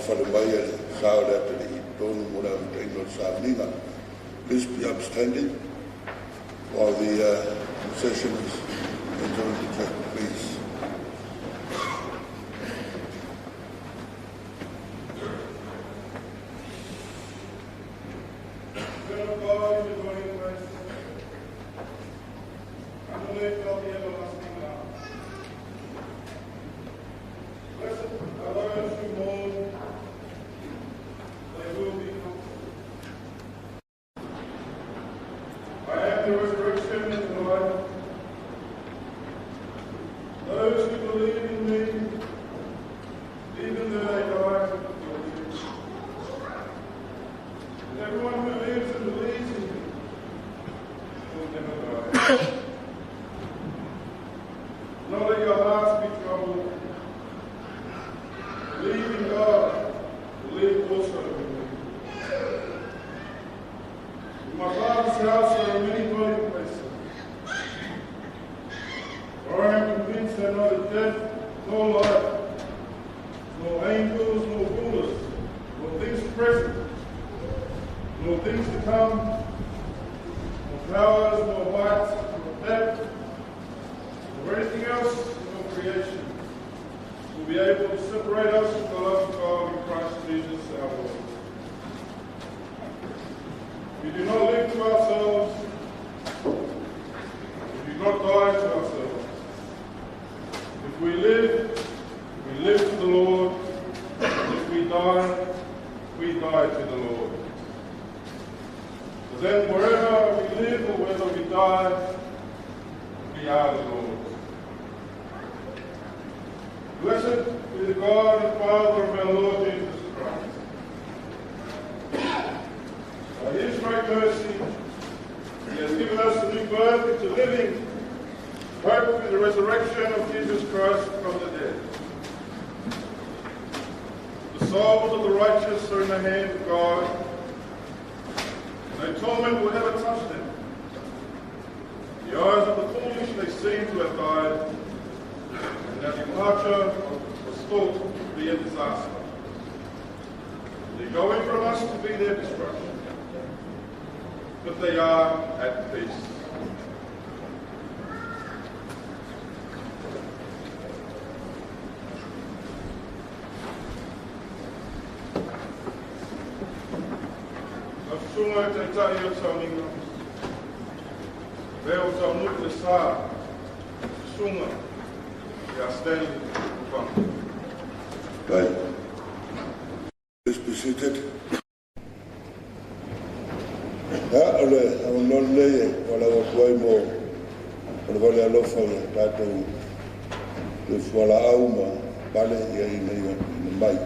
fale mai e le sa o le atalii i totonu mo le amataina o le sauniga. Please be upstanding while the procession is entering the church, please. Spirit of God in the dwelling place, underneath of the everlasting arms. Blessed are those who mourn, they will be comforted. I am the resurrection and the life. Those who believe in me, even though they die, will live. And everyone who lives and believes in me will never die. Do not let your hearts be troubled. Believe in God, believe also in me. In my Father's house there are many dwelling places. For I am convinced that neither death nor life, nor angels nor rulers, nor things present, nor things to come, nor powers, nor height, nor depth, nor anything else in all creation will be able to separate us from the love of God in Christ Jesus our Lord. We do not live to ourselves. We do not die to ourselves. If we live, we live to the Lord. And if we die, we die to the Lord. So then, wherever we live or whether we die, we are the Lord's. Blessed be the God and Father of our Lord Jesus Christ. By his great mercy, he has given us a new birth into living hope through the resurrection of Jesus Christ from the dead. The souls of the righteous are in the hand of God. No torment will ever touch them. The eyes of the foolish, they seem to have died, and their departure was thought to be a disaster. They go in from us to be their destruction, but they are at peace. Sunga e taitai o sauniga. Veo saunuku le sa. Sunga. Ia Stanley Ufanga. Right. Please be seated. Ia, o le avanoa lenei e valaau atu ai mo o le vale alofa ia tatou le fualaau ma pale ia ina ia tuuina mai.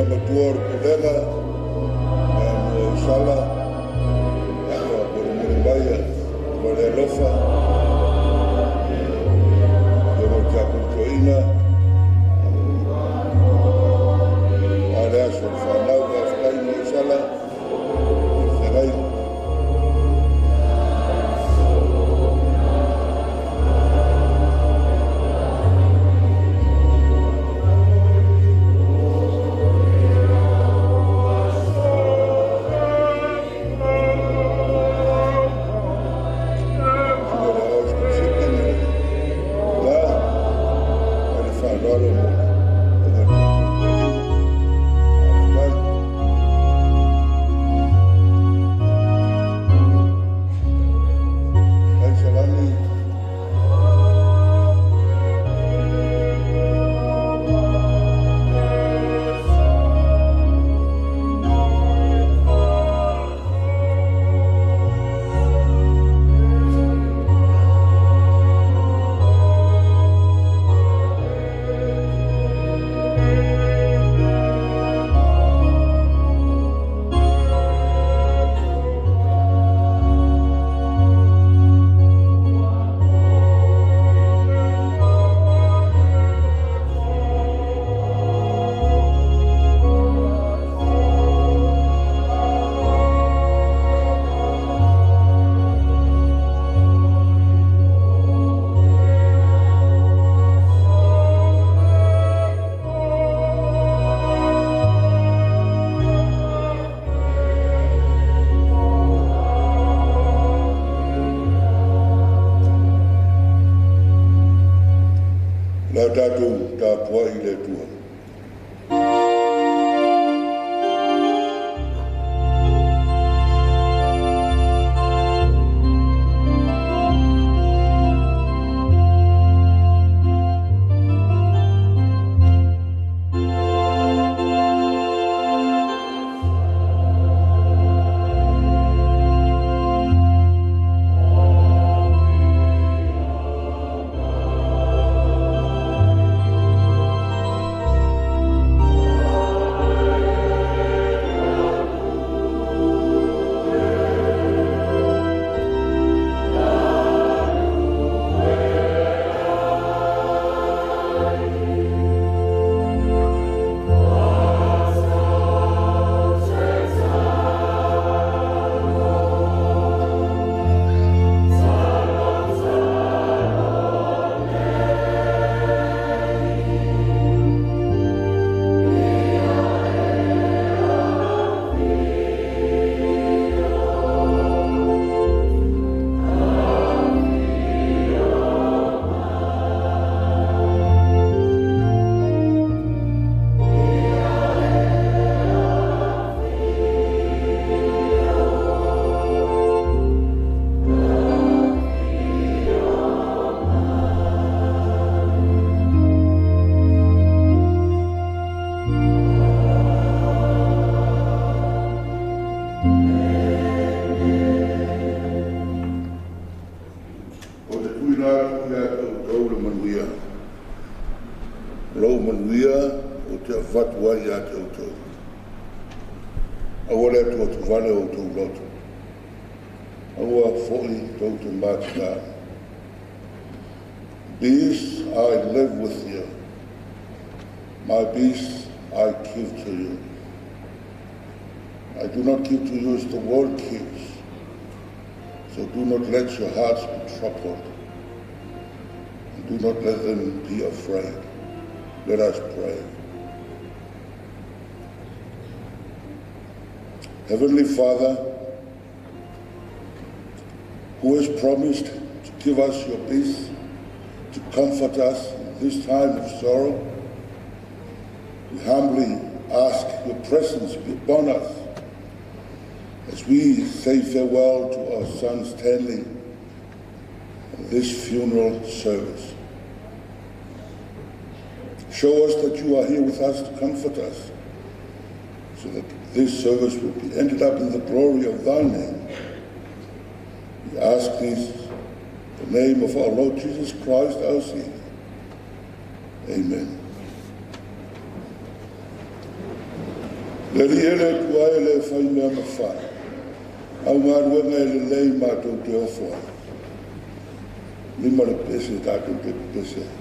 Matua o le pulega mo Sala ia molimoli mai le vale alofa ia mo tiakono toeaina a le aso le fanau faafetai mo Sala le feagai. Ae tatou tapuai i le Atua. Ou te tuuina atu ia te outou le manuia, lou manuia ou te avatu ai ia te outou. Aua le atuatuvale o outou loto, aua foi tou te mataga. Peace I leave with you. My peace I give to you. I do not give to you as the world gives. So do not let your hearts be troubled. And do not let them be afraid. Let us pray. Heavenly Father, who has promised to give us your peace, to comfort us in this time of sorrow, we humbly ask your presence be upon us as we say farewell to our son Stanley on this funeral service. Show us that you are here with us to comfort us, so that this service will be ended up in the glory of thy name. We ask this in the name of our Lord Jesus Christ, our Savior. Amen. Le Alii e le Atua e le fai mea mafai. Au galuega e lelei matou te ofo ai. 5 le pese tatou te pese ai.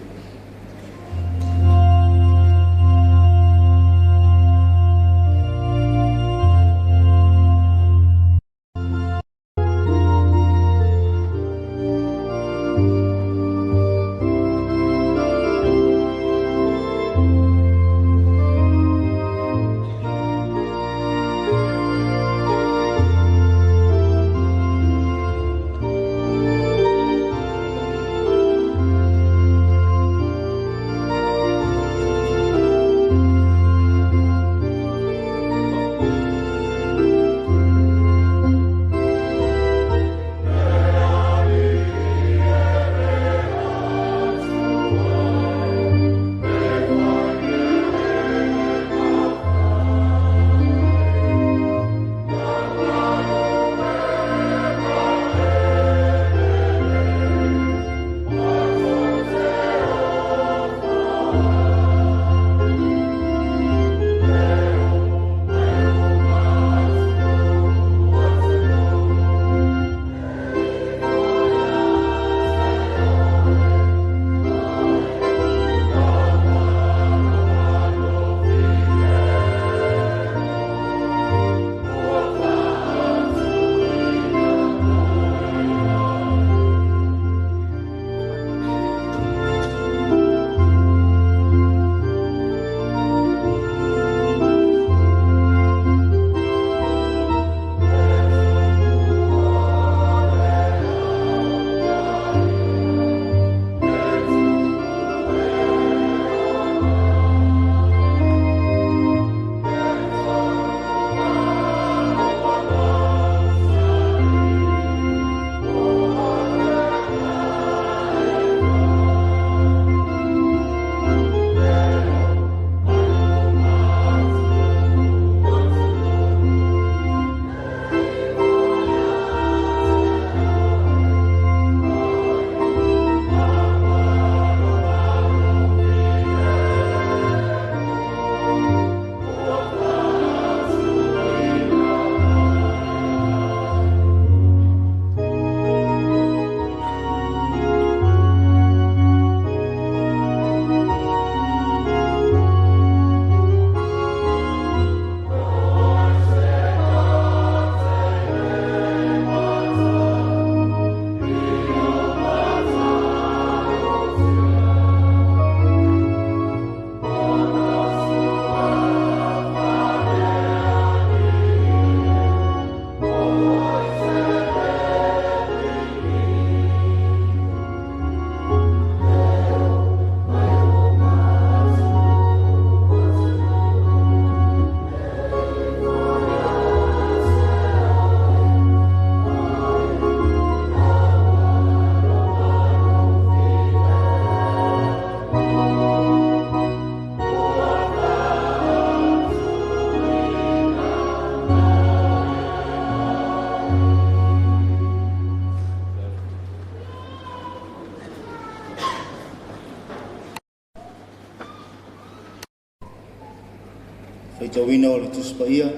Faitauina o le Tusi Paia,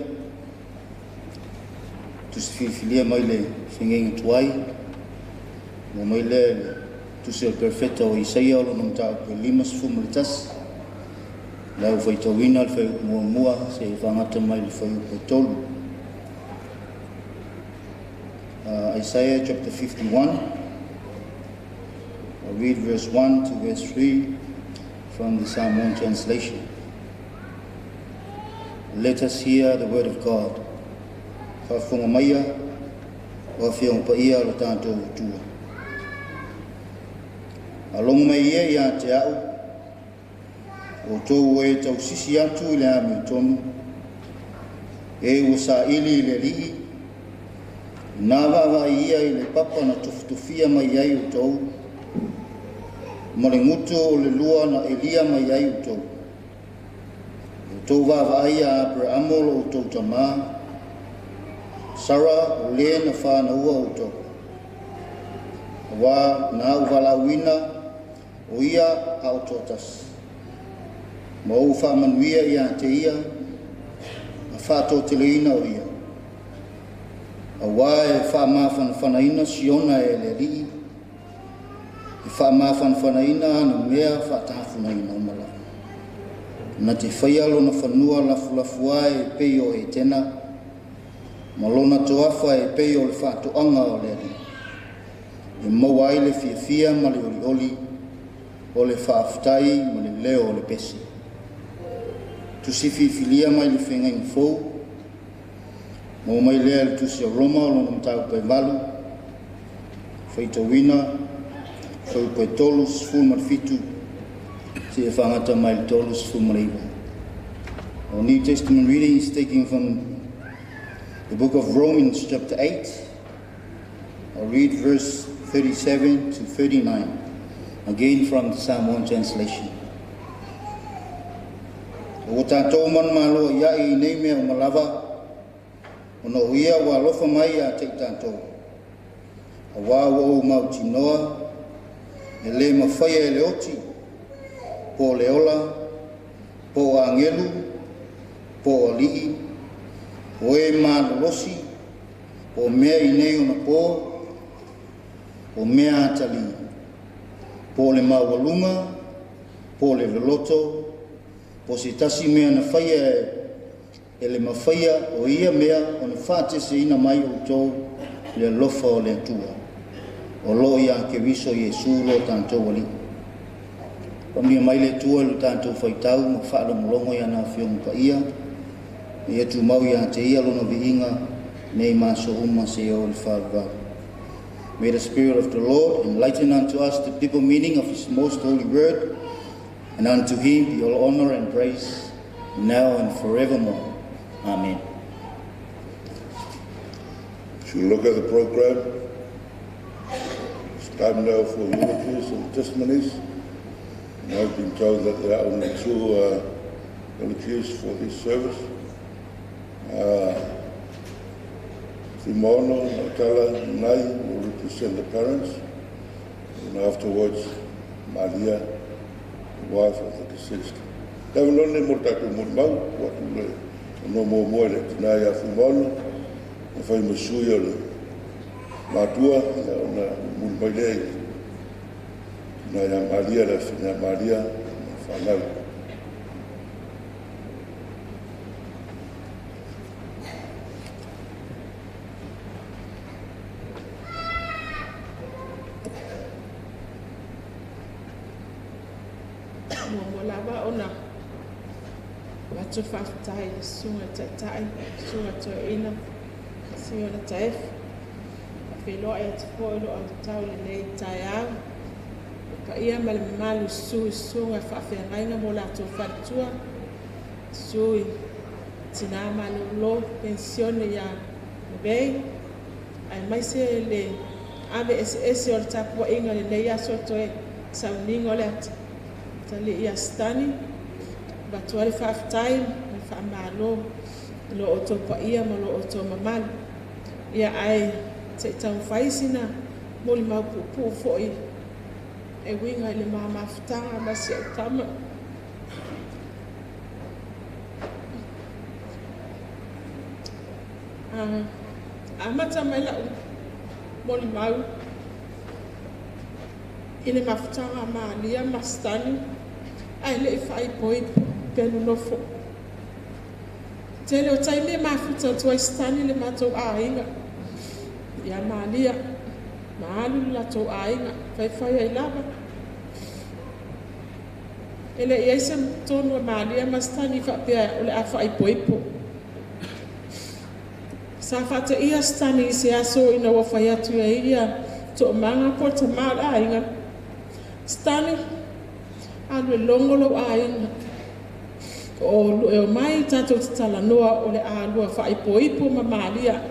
Tusi filifilia mai le Feagaiga Tuai, maua mai lea le Tusi o le Perofeta o Isaia o lona mataupu e 51. Le au faitauina le fuaiupu muamua seia faagata mai le fuaiupu e 3. Isaiah chapter 51. I'll read verse 1 to verse 3 from the Samoan translation. Let us hear the word of God. Faafofoga maia o Afioga Paia o le tatou Atua. Alogo mai ia ia te au, outou e tausisi atu i le amiotonu, e ua saili i le Alii, na vaavaai ia i le papa na tufitufia mai ai outou, ma le gutu o le lua na elia mai ai outou. Outou vaavaai ia Aperamo lo outou tamā, Sara o le na whānaua outou. Auā na ou valaauina o ia a o toatasi. Ma ou faamanuia ia te ia, ma faatoateleina o ia. Auā e faamafanafanaina Siona e le Alii, e faamafanafanaina ana mea faatafunaina uma lava. Na te faia lona fanua lafulafua e pei o Etena, ma lona toafa e pei o le faatoaga o le Alii. E maua ai le fiafia ma le olioli, o le faafetai ma le leo o le pese. Tusi filifilia mai le Feagaiga Fou, maua mai lea le Tusi o Roma o lona mataupu e 8, faitauina, fuaiupu e 37, seia faagata mai le 39. Our New Testament reading is taken from the book of Romans chapter 8. I'll read verse 37 to 39, again from the Samoan translation. Ua tatou manumalo ai i nei mea uma lava, ona o ia ua alofa mai ia te i tatou. Auā ua ou mautinoa, e le mafaia e le oti, po o le ola, po o agelu, po o alii, o e malolosi, po o mea i nei onapo, o mea atalii, po o le maualuga, po o le loloto, po o se tasi mea na faia e le mafaia o ia mea ona faateseina mai outou le alofa o le Atua. O lo o ia Keriso Iesu lo tatou Alii. Faamanuia mai le Atua i lo tatou faitau ma faalogologo i ana Afioga Paia, ia tumau ia te ia lona viiga nei ma aso uma seia oo i le faavavau. May the Spirit of the Lord enlighten unto us the deeper meaning of His most holy word, and unto Him be all honor and praise, now and forevermore. Amen. If you look at the program, it's time now for eulogies and testimonies. And I've been told that there are only two eulogies for this service. Fuimaono Naotala Nai will represent the parents, and afterwards, Maria, the wife of the deceased. Le avanoa lenei mo le tatou molimau, ua atu le no muamua i le tina ia Fuimaono, na fai ma sui o le matua, ia ona muli mai lea i le tina ia Maria, le afine ia Maria, ma fanau. Muamua lava ona avatu faafetai i le susuga i le Taitai, susuga toeaina, Siona Taefu. Faafeiloai atu foi lo au i lenei taeao. Le paia ma le mamalu susu i susuga faafeagaiga mo latou faletua, susu i tina malolo penisione ia Levei, aemaise le ave eseese o le tapuaiga i lenei aso toe sauniga o le atalii ia Stani. Avatu ai le faafetai ma le faamalo i lo outou paia ma lo outou mamalu. Ia ae se i taumafai sina molimau puupuu foi e uiga i le mamafutaga ma si au tama. Amata mai la'u molimau i le mafutaga a Malia ma Stani ae le'i faaipoipo pe nonofo. Tele o taimi e mafuta atu ai Stani le matou aiga ia Malia ma alu le latou aiga faifai ai lava. E le i ai se tonu a Malia ma Stani faapea o le a faaipoipo. Sa faateia Stani i se aso ina ua fai atu ai ia toomaga po o le tamā o le aiga. Stani, alu e logo lou aiga. O e o mai tatou te talanoa o le a lua faaipoipo ma Malia.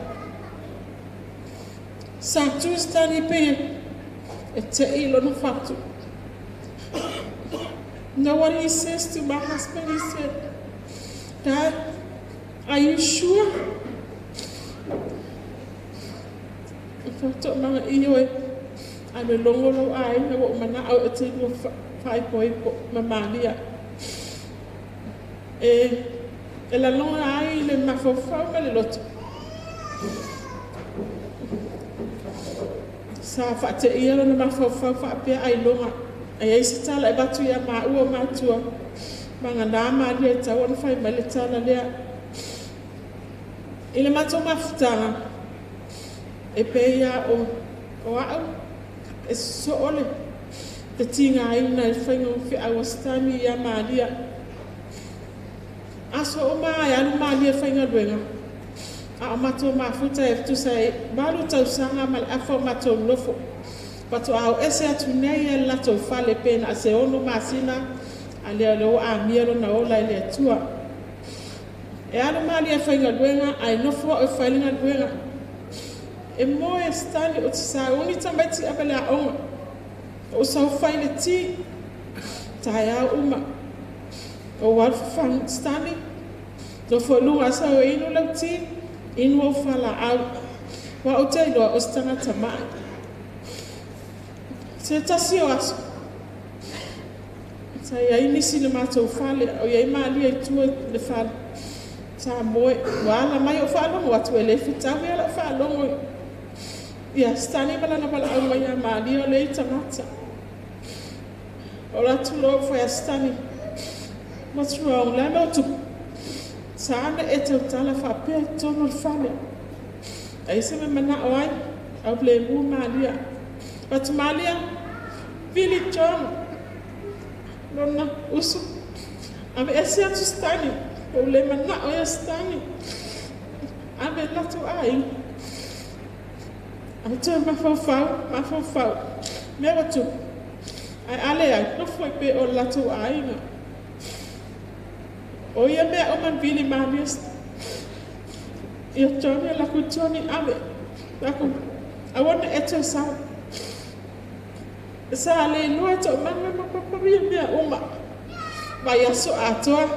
Sa tu Stani pe e te i lona fatu. You know what he says to my husband? He said, "Dad, are you sure?" Faatomaga ioe alu e logo lou aiga ua ou manao e te lua faaipoipo ma Malia. E lalona ai le mafaufau ma le loto. Sa faateia lona mafaufau faapea ailoga. Ai ai se tala e avatu ia maua o matua. Magana Malia e tau ona fai mai le tala lea. I le matou mafutaga, e pei a o a'u e sosoo le te tigaina i le faiga o feau a Stani ia Malia. Aso uma e alu Malia e faigaluega. A o matou mafuta e tusa e 8 tausaga ma le afa o matou nofo. Faatoa o ese atu nei e le latou fale pe na se 6 masina a lea o lea ua amia lona ola e le Atua. E alu Malia e faigaluega ae nofo au e fai le galuega. E moe Stani o te sauni tamaiti ave le aoga. O saofai le ti, taeao uma. O alu fafagu Stani, nofo i luga sau e inu lau ti, inu au falaau. Wa o te iloa o se tagata mai. Se tasi o aso. Sa iai nisi le matou fale, o iai Malia i tua le fale. Sa moe, ua ala mai o faalogo atu e le fetaui ala o faalogo. Ia, Stani ma lana valaau mai ia Malia o le i tagata. O la atu loa fai a Stani, "What's wrong? Le mea o tupu?" Sa ana e tautala faapea i totonu o le fale. Ai se me manao ai, au le mu Malia. Atu Malia, Billy John, lona usu. Ave ese atu Stani, o le manao ia Stani. Ave latou aiga. Ai toe mafaufau, mafaufau. Mea ua tupu. Ai ale ai, nofo i pe o latou aiga. O ia mea o man vili Malia. Ia Johnny, la ku Johnny ave. La ku awana e te sa. Sa le iloa e toomaga ma papavia mea uma. Vai aso atoa.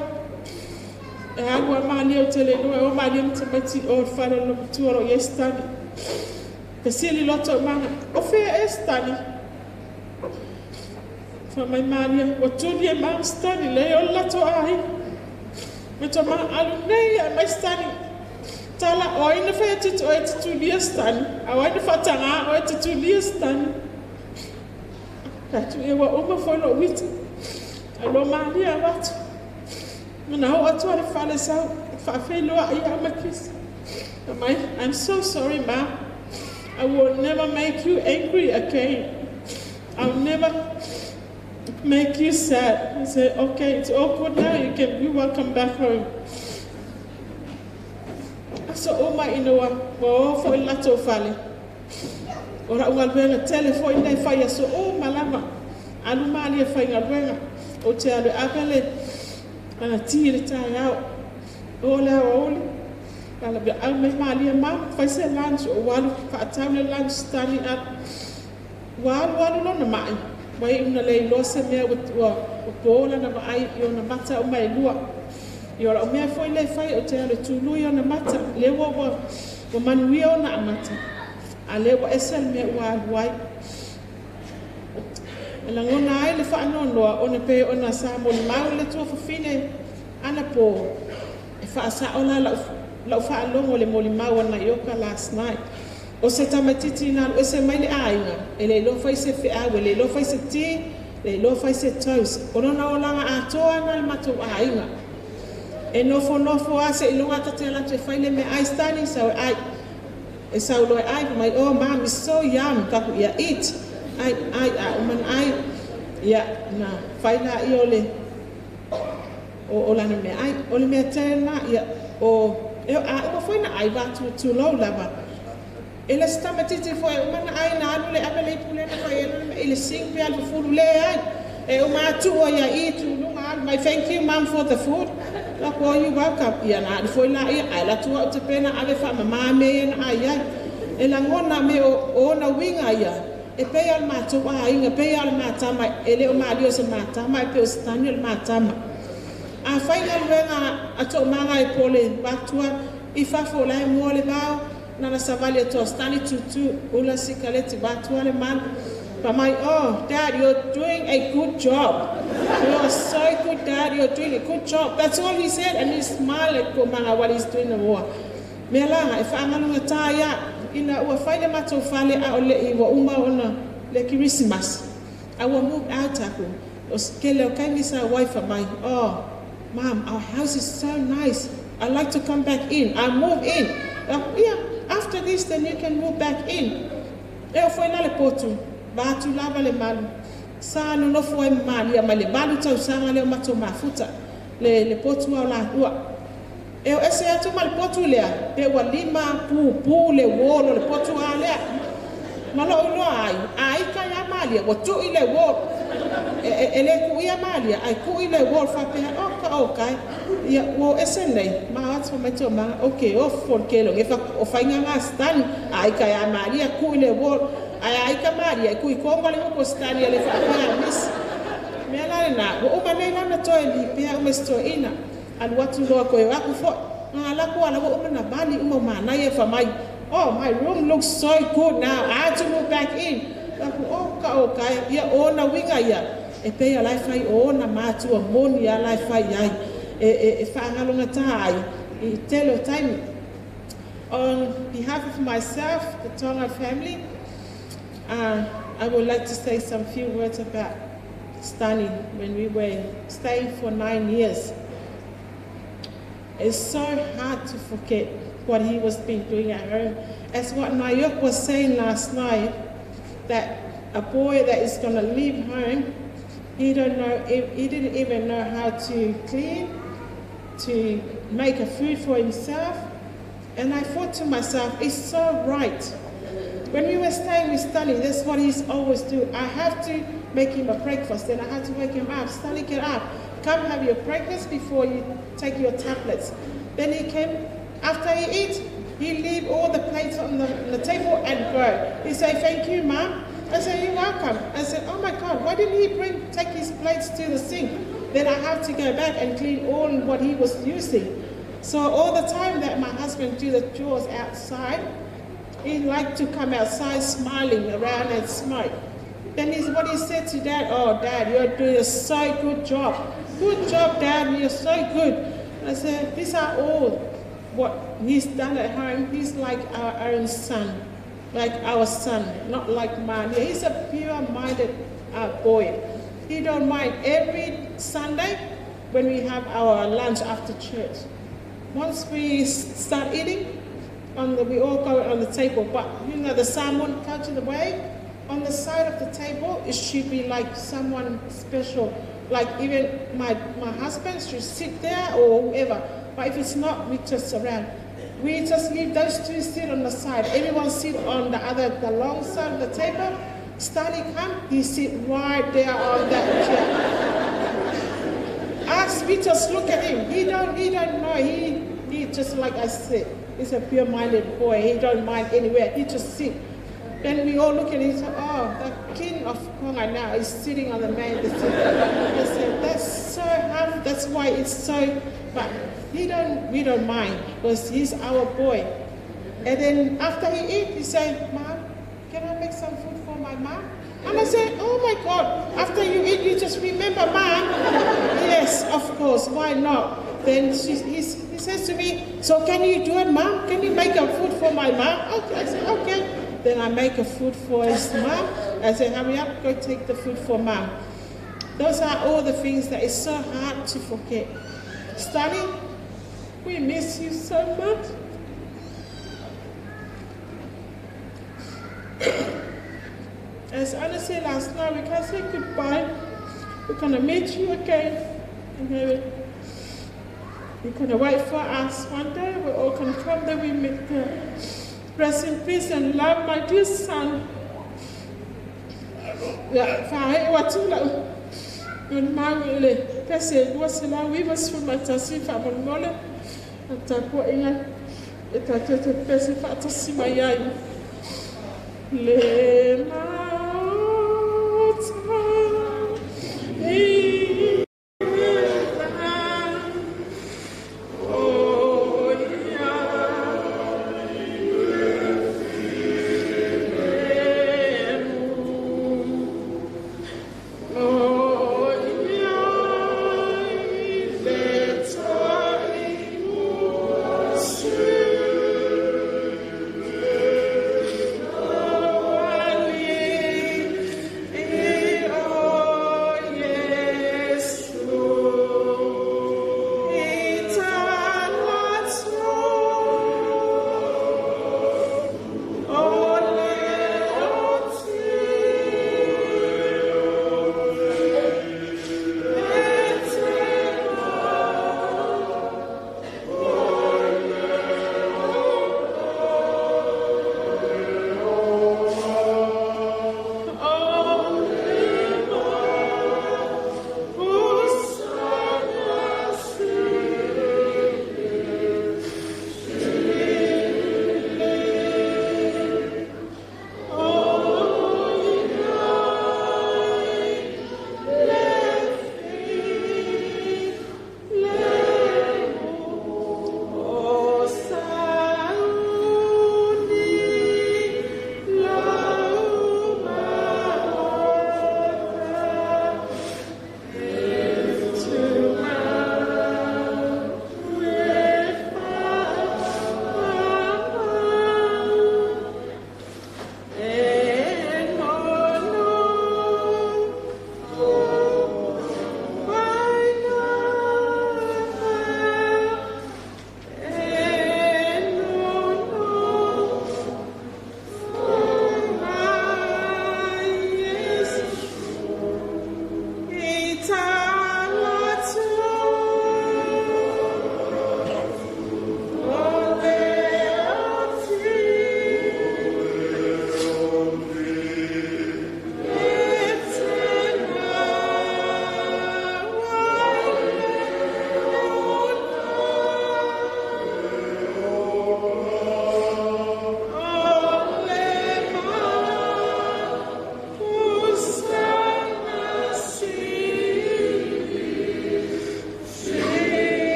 E alu a Malia o te le iloa e o Malia ma tamaiti o le fale o le matua o lo iai Stani. Fesili loa toomaga, o fea e Stani? Fa mai Malia, ua tuli e mau Stani le o le latou aiga. Me toomaga alu nei e mai Stani. Tala o ai na fai atu o e te tulia Stani. A o ai na faataga o e te tulia Stani. Atu e ua uma foi lou uita. Ai loa Malia avatu. Mana oo atu a le fale sau. Faafeiloai au ma kisi. Mai, "I'm so sorry, Ma. I will never make you angry again. I'll never make you sad." I said, "Okay, it's all good now. You can be welcome back home." Aso uma ina ua o foi le latou fale. O ra'u galuega tele foi lea e fai aso uma lava. Alu Malia faigaluega. Ou te alu e ave le lana ti i le taeao. O le aoauli. Lala au mai Malia ma fai se lunch o alu faatau le lunch Stani alu. Ua alu alu lona mai. Ua iu ina le iloa se mea ua po lana vaai i ona mata uma e lua. I o lau mea foi le fai o te alu e tului ona mata. Le ua manuia ona amata. A lea ua ese le mea ua alu ai. E lagona ai le faanoanoa ona pe ona sa molimau le tuafafine ana po e faasao la lau Lau faalogo le molimau a Naioka last night. O se tamaititi na alu ese mai le aiga, e le iloa fai se feau, e le iloa fai se ti, le iloa fai se toast. O lona olaga atoa na le matou aiga. E nofonofo lava seiloga ta te alu atu e fai le meaai, Stani sau e ai. E sau loa e ai, fai mai, "Oh Mom, it's so yum." Taku ia, "Eat." Ai, ai, a uma ona ai. Ia, na fai laia o le o lana meaai. O le mea tele lena, ia, o, e, a uma foi na ai, va tulou lava. E le se tamaititi foi e uma na ai na alu le ave le ipu lea na fai ai lana mea i le sink pe alu fufulu leai. E uma atu o ia i tuluga alu mai, "Thank you, Mom, for the food." Like, "Oh, you welcome." Ia na alu foi la ia, ae latu au tapena ave faamama mea ia na ai ai. E lagona me o ona uiga ia, e pei o le matou aiga, pei o le matama, e le o malia o se matama, e pei o se tani o le matama. A fai galuega a toomaga e pole vatua i fafo la e mua le vao, na savali atu o Stani tutu ula sikaleti vatua le malu. Pa mai, "Oh, Dad, you're doing a good job. You are so good, Dad, you're doing a good job." That's all he said, and he smiled at Komanga while he's doing the war. Mea laga, e faagaluga tā ia, ina ua fai le matou fale a o le i ua uma ona le Kerisimasi. A ua move out aku. O kele o kaimi sa wife mai, "Oh, Mom, our house is so nice. I like to come back in. I move in." Yeah, after this, then you can move back in. E o foi la le potu, va atu lava le malu. Sa nonofo ai malia mai le 8 tausaga lea o matou mafuta, le potu au la ua. E o ese atu ma le potu lea, pe ua lima pu pu le wall o le potu a lea. Ma lo iloa ai, a ika ia malia, ua tui le wall. E le ku ia malia, ai kui le wall whapea, o ka o kai. Ia, ua ese nei, ma atu mai tō manga, okay, o fo kelo, e fa, o whainga ngā stani, a ika ia malia, kui le wall. Ai a ika malia, kui konga le ngoko stani, ale whapea, miss. Mea la le nā, ua uma nei lana toe li, pea uma se ina. Alu atu loa koe aku foi. Ngā laku ala ua uma na vali uma mānai e whamai. "Oh, my room looks so good now. I had to move back in." Aku, oh, ka o kai, ia o na winga ia. E pei a lai whai o na mātua moni a lai whai ai. E whaangalonga tā ai. I tele o taimi. On behalf of myself, the Tonga family, I would like to say some few words about Stani when we were staying for 9 years. It's so hard to forget what he was been doing at home. As what Nayok was saying last night, that a boy that is going to leave home, he don't know, he didn't even know how to clean, to make a food for himself. And I thought to myself, it's so right. When we were staying with Stanley, that's what he's always do. I have to make him a breakfast, then I have to wake him up. "Stanley, get up. Come have your breakfast before you take your tablets." Then he came, after he eat, he leave all the plates on the table and go. He say, "Thank you, Mom." I say, "You're welcome." I said, "Oh my God, why didn't he take his plates to the sink? Then I have to go back and clean all what he was using." So all the time that my husband do the chores outside, he liked to come outside smiling around and smoke. Then what he said to Dad, "Oh, Dad, you're doing a so good job. Good job, Dad, you're so good." I said, these are all what he's done at home. He's like our own son, like our son, not like mine. Yeah, he's a pure-minded boy. He don't mind. Every Sunday when we have our lunch after church, once we start eating, we all go on the table, but you know the salmon cut to the way, on the side of the table, it should be like someone special. Like even my husband should sit there or whoever. But if it's not, we just around. We just leave those two sit on the side. Everyone sit on the other, the long side of the table. Stanley come, he sit right there on that chair. Us, we just look at him. He don't know. He just, like I said, he's a pure-minded boy. He don't mind anywhere. He just sit. Then we all look at him and say, "Oh, the king of Konga now is sitting on the man." I said, "That's so hard. That's why it's so," but we don't mind because he's our boy. And then after he eat, he said, "Mom, can I make some food for my mom?" And I said, "Oh my God, after you eat, you just remember Mom." "Yes, of course, why not?" Then he says to me, So can you do it, Mom? Can you make a food for my mom? Okay. I said, okay. Then I make a food for his mom. I said, hurry up, go take the food for Mom. Those are all the things that is so hard to forget. Stanley, we miss you so much. As Anna said last night, we can't say goodbye. We're going to meet you again in heaven. You're going to wait for us. One day we're all going to come there. We meet there. Rest in peace and love, my dear son. Yeah,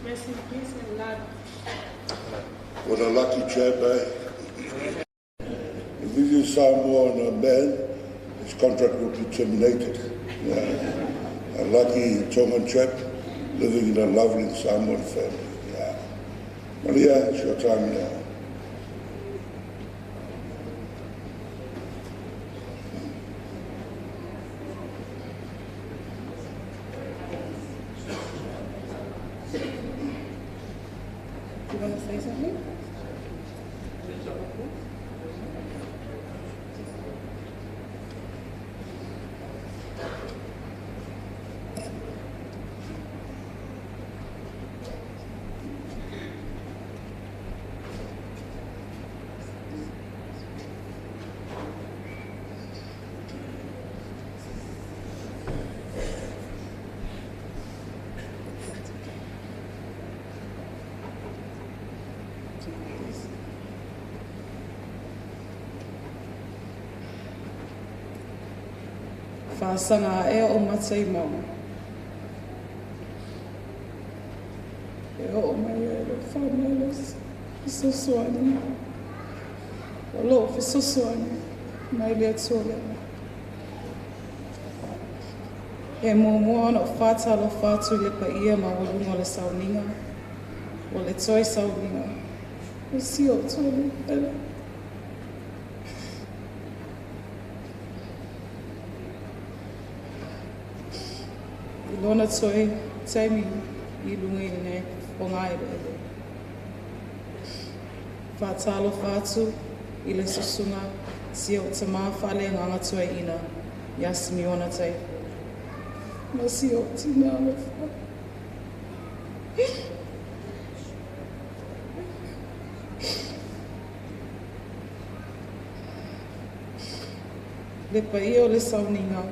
Rest in peace and love. What a lucky chap, eh? If this is Samoan a man, his contract will be terminated. Yeah. A lucky Tongan chap living in a lovely Samoan family. Yeah. Malia, it's your time now. You want to say something? Whāsanga e o matai mau. mai ai lou whānau le fesoasoani. O loo fesoasoani mai le Atua lea. E muamua ona ou faatalofa atu i le paia maualuga o le sauniga, o le toe sauniga o si ou toalii pele. I lona toe taimi i luga i lenei fogaeleele. Faatalofa atu i le susuga si ou tamā faaleagaga toeaina ia Simiona Taefu. Ma si ou tinā alofa. Le paia o le sauniga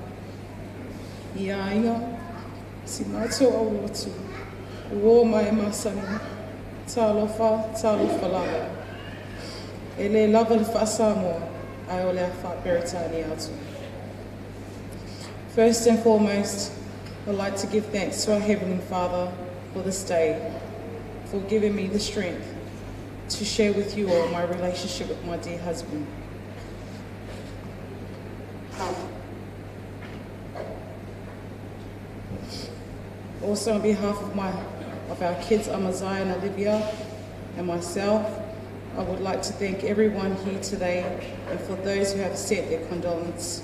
i aiga, si matou aulotu, uō ma e masani, talofa, talofa lava. E lē lava le faa-Samoa, ae o le a faa-Peretania atu. First and foremost, I'd like to give thanks to our Heavenly Father for this day, for giving me the strength to share with you all my relationship with my dear husband. Also, on behalf of of our kids, Amaziah and Olivia, and myself, I would like to thank everyone here today and for those who have sent their condolence.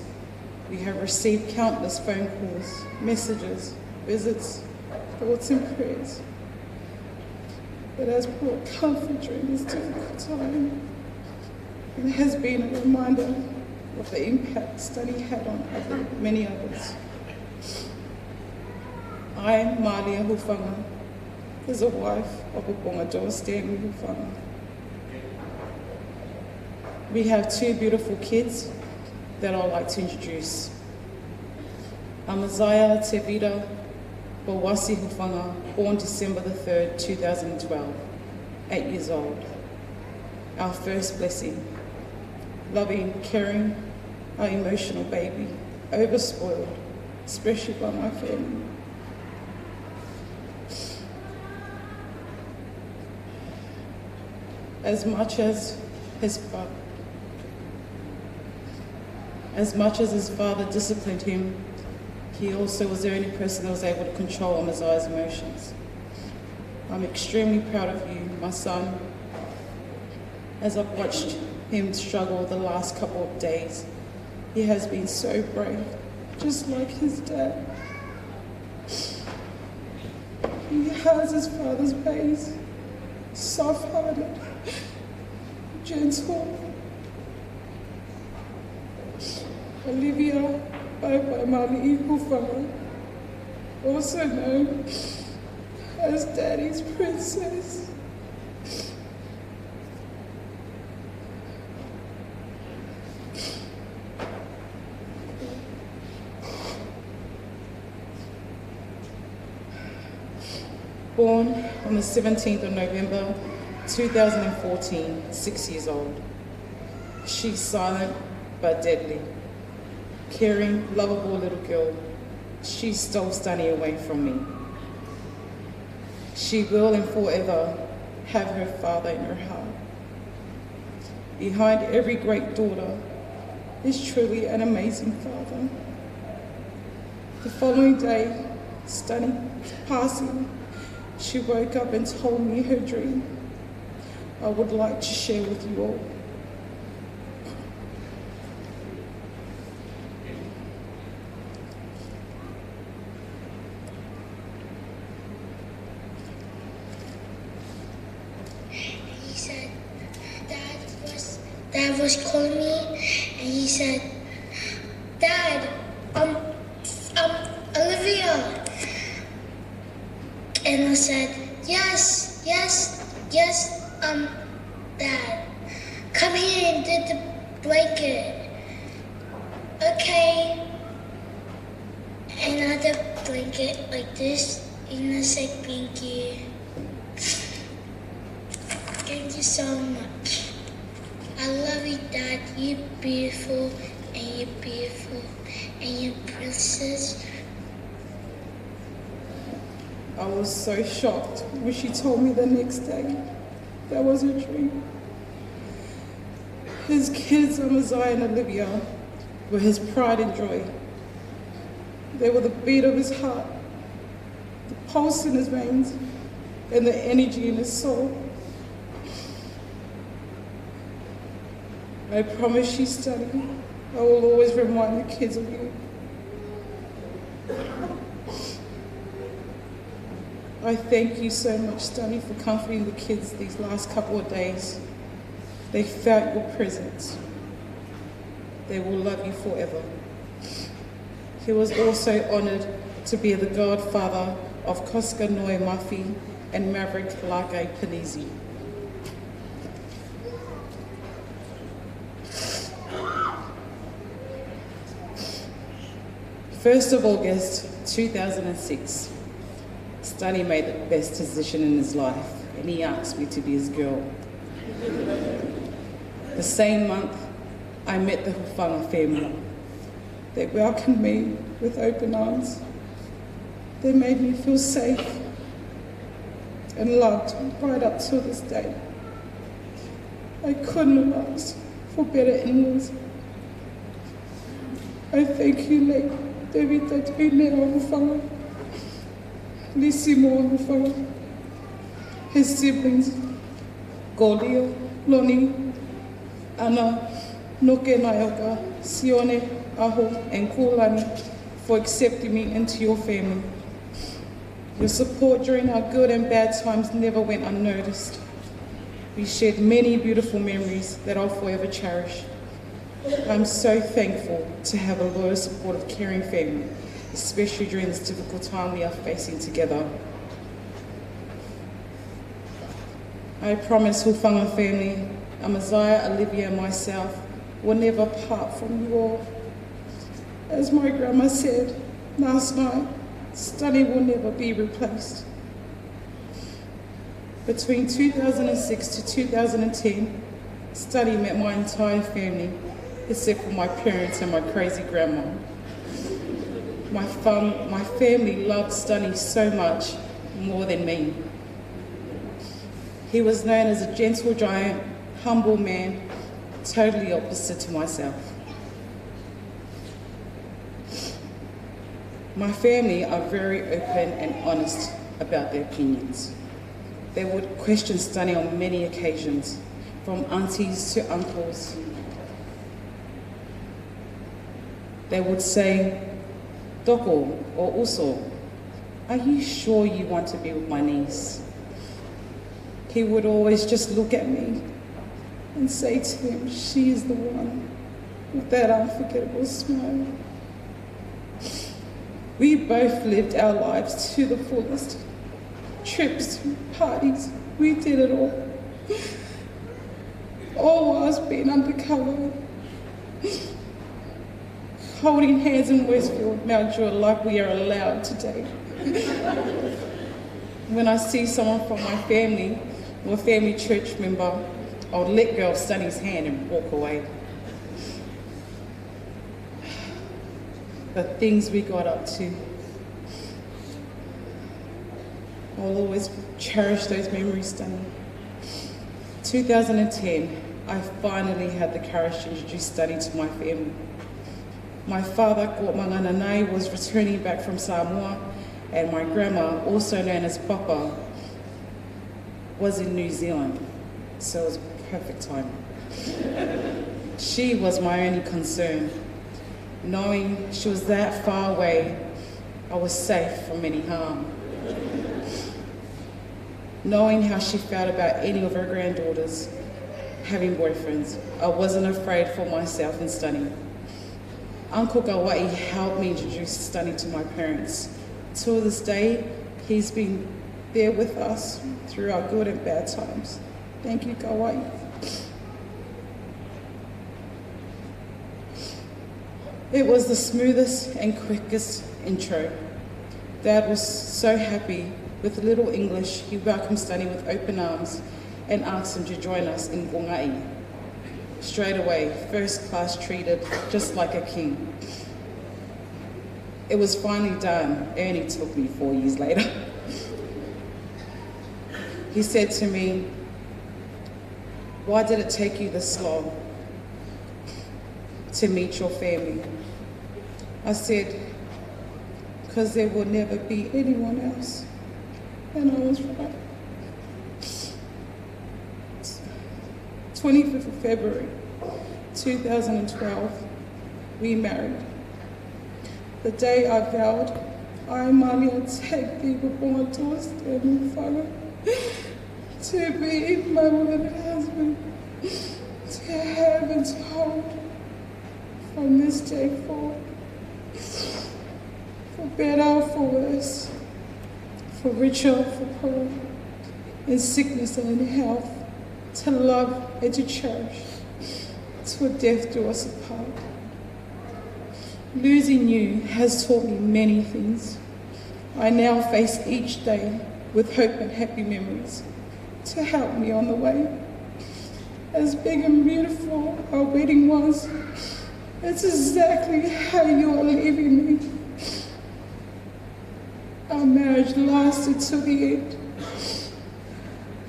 We have received countless phone calls, messages, visits, thoughts and prayers. It has brought comfort during this difficult time. It has been a reminder of the impact study had on many others. I, Malia Hufanga, is a wife of Uponga Stanley Hufanga. We have two beautiful kids that I'd like to introduce. Amaziah Tevita Bawasi Hufanga, born December the 3rd, 2012, 8 years old. Our first blessing. Loving, caring, our emotional baby, overspoiled, especially by my family. As much as his father, as much as his father disciplined him, he also was the only person that was able to control Amaziah's emotions. I'm extremely proud of you, my son. As I've watched him struggle the last couple of days, he has been so brave, just like his dad. He has his father's ways, soft-hearted, gentle. Olivia Mali Hufanga, also known as Daddy's Princess. Born on the 17th of November, 2014, 6 years old. She's silent but deadly. Caring, lovable little girl. She stole Stanley away from me. She will and forever have her father in her heart. Behind every great daughter is truly an amazing father. The following day, Stanley passing, she woke up and told me her dream. I would like to share with you all. He said, Dad was calling me, and he said, Dad, Olivia. And I said, yes, yes, yes, Dad. Come here and get the blanket. Okay. And I did the blanket like this, and I said, thank you. Thank you so much. I love you, Dad. You're beautiful, and you're beautiful, and you're princess. I was so shocked when she told me the next day that was a dream. His kids, Amaziah and Olivia, were his pride and joy. They were the beat of his heart, the pulse in his veins, and the energy in his soul. I promise you, Stunny, I will always remind the kids of you. I thank you so much, Stunny, for comforting the kids these last couple of days. They felt your presence. They will love you forever. He was also honoured to be the godfather of Koska Noe Mafi and Maverick Lakai Panisi. 1st of August, 2006, Stunny made the best decision in his life, and he asked me to be his girl. The same month, I met the Hufanga family. They welcomed me with open arms. They made me feel safe and loved right up till this day. I couldn't have asked for better in-laws. I thank you, late David Tatuinea Hufanga, Lisimo Hufanga, his siblings, Golio, Loni, Anna, Noke Naoka, Sione, Aho, and Kulani for accepting me into your family. Your support during our good and bad times never went unnoticed. We shared many beautiful memories that I'll forever cherish. I'm so thankful to have a loyal, supportive, caring family, especially during this difficult time we are facing together. I promise Hufanga family, Amaziah, Olivia, and myself will never part from you all. As my grandma said last night, Stunny will never be replaced. Between 2006 to 2010, Stunny met my entire family, except for my parents and my crazy grandma. My family loved Stunny so much, more than me. He was known as a gentle giant, humble man, totally opposite to myself. My family are very open and honest about their opinions. They would question Stunny on many occasions, from aunties to uncles. They would say, Doko or Uso, are you sure you want to be with my niece? He would always just look at me and say to him, she is the one, with that unforgettable smile. We both lived our lives to the fullest. Trips, parties, we did it all. All whilst being undercover. Holding hands in Westfield, Mount Druitt, like we are allowed today. When I see someone from my family or a family church member, I would let go of Stunny's hand and walk away. The things we got up to. I'll always cherish those memories, Stunny. 2010, I finally had the courage to introduce Stunny to my family. My father, Mangana, was returning back from Samoa, and my grandma, also known as Papa, was in New Zealand. So it was perfect timing. She was my only concern. Knowing she was that far away, I was safe from any harm. Knowing how she felt about any of her granddaughters having boyfriends, I wasn't afraid for myself and Stunny. Uncle Gawai helped me introduce Stunny to my parents. Till this day, he's been there with us through our good and bad times. Thank you, Gawai. It was the smoothest and quickest intro. Dad was so happy. With little English, he welcomed Stunny with open arms and asked him to join us in Gongai. Straight away, first class treated, just like a king. It was finally done. It only took me 4 years later. He said to me, "Why did it take you this long to meet your family?" I said, "Because there will never be anyone else." And I was right. 25th of February, 2012, we married. The day I vowed, I, Malia, take thee before my doorstep and follow, to be my beloved husband, to have and to hold from this day forward, for better, for worse, for richer, for poorer, in sickness and in health, to love and to cherish, till death do us apart. Losing you has taught me many things. I now face each day with hope and happy memories to help me on the way. As big and beautiful our wedding was, it's exactly how you are leaving me. Our marriage lasted till the end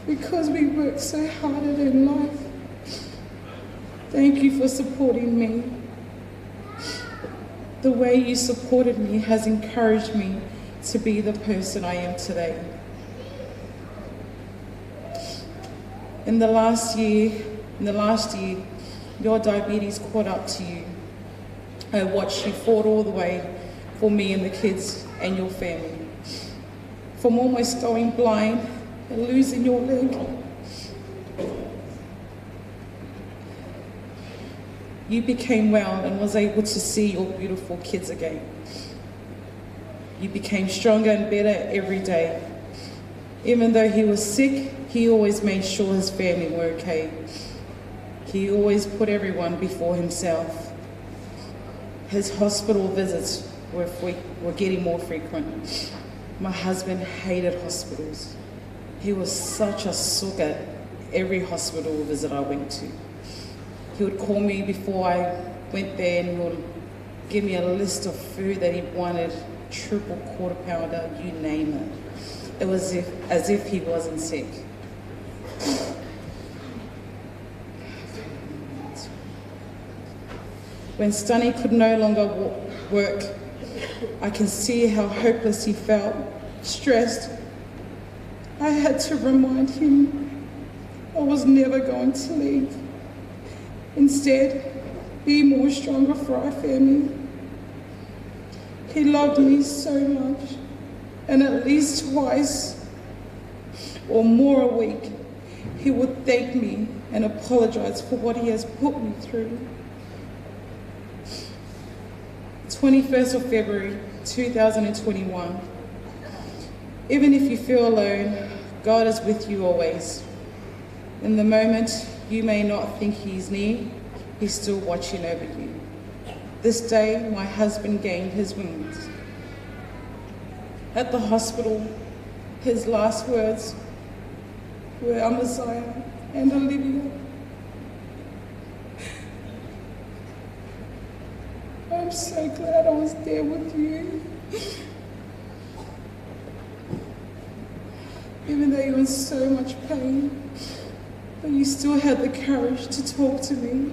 because we worked so hard at it in life. Thank you for supporting me. The way you supported me has encouraged me to be the person I am today. In the last year, your diabetes caught up to you. I watched you fought all the way for me and the kids and your family. From almost going blind and losing your leg, you became well and was able to see your beautiful kids again. You became stronger and better every day. Even though he was sick, he always made sure his family were okay. He always put everyone before himself. His hospital visits were getting more frequent. My husband hated hospitals. He was such a sook at every hospital visit I went to. He would call me before I went there and he would give me a list of food that he wanted, triple quarter pounder, you name it. It was as if he wasn't sick. When Stunny could no longer work, I can see how hopeless he felt, stressed. I had to remind him I was never going to leave. Instead, be more stronger for our family. He loved me so much, and at least twice or more a week, he would thank me and apologize for what he has put me through. 21st of February, 2021. Even if you feel alone, God is with you always. In the moment you may not think he's near, he's still watching over you. This day, my husband gained his wings. At the hospital, his last words were Amaziah and Olivia. I'm so glad I was there with you. Even though you were in so much pain, but you still had the courage to talk to me.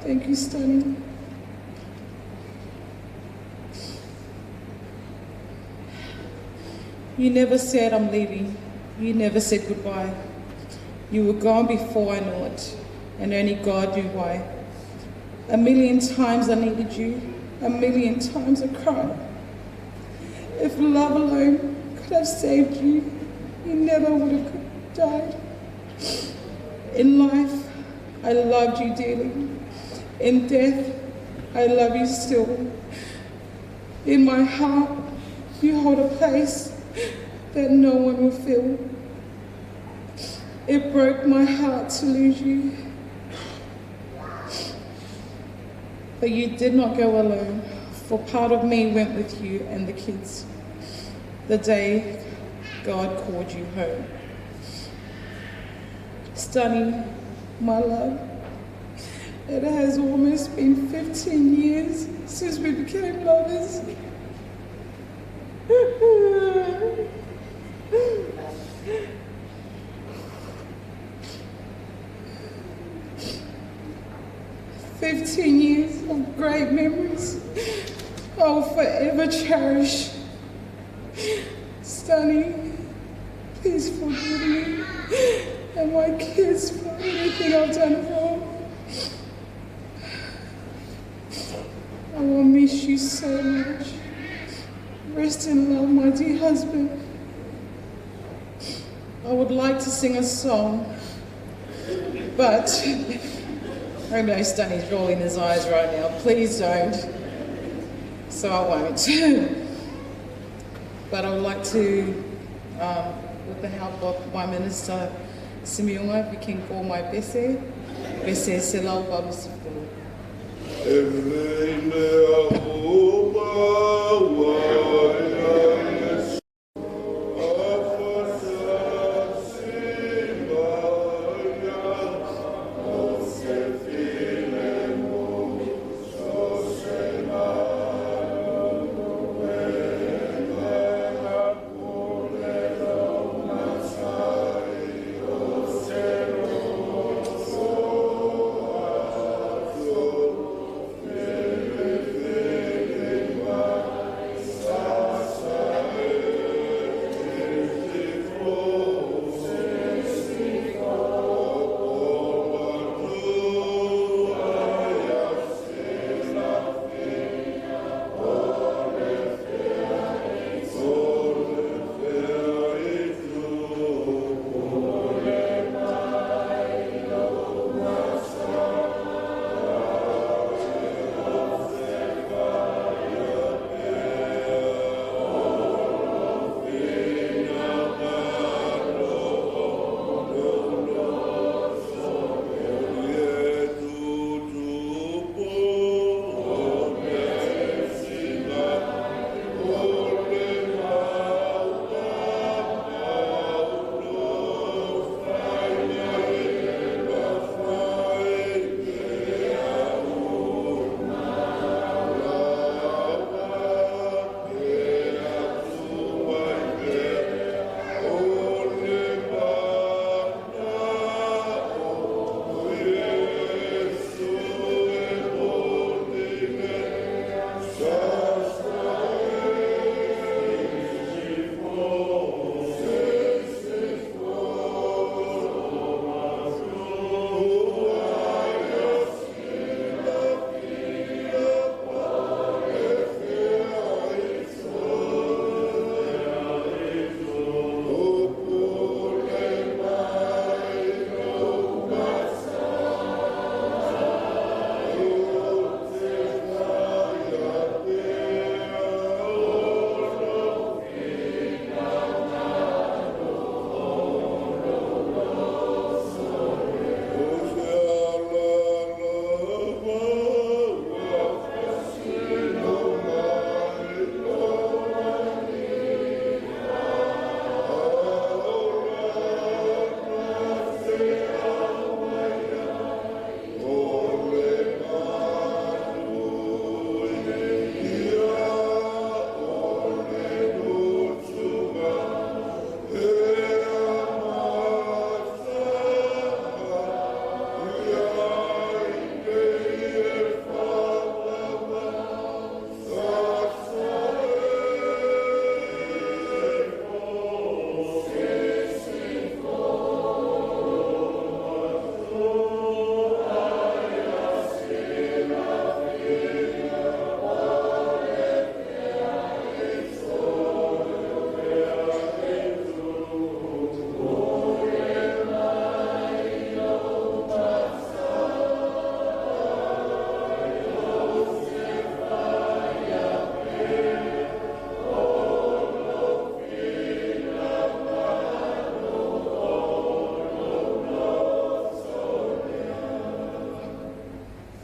Thank you, Stunny. You never said, I'm leaving. You never said goodbye. You were gone before I knew it, and only God knew why. A million times I needed you. A million times I cried. If love alone could have saved you, you never would have died. In life, I loved you dearly. In death, I love you still. In my heart, you hold a place that no one will fill. It broke my heart to lose you. But you did not go alone, for part of me went with you and the kids the day God called you home. Stunny, my love, it has almost been 15 years since we became lovers. 15 years of great memories I will forever cherish. Stanny, please forgive me and my kids for anything I've done wrong. I will miss you so much. Rest in love, my dear husband. I would like to sing a song, but I know Stanny's rolling his eyes right now. Please don't. So I won't. But I would like to, with the help of my minister, Simeonga, if you can call my Bese, Bese Selau Balusifulu.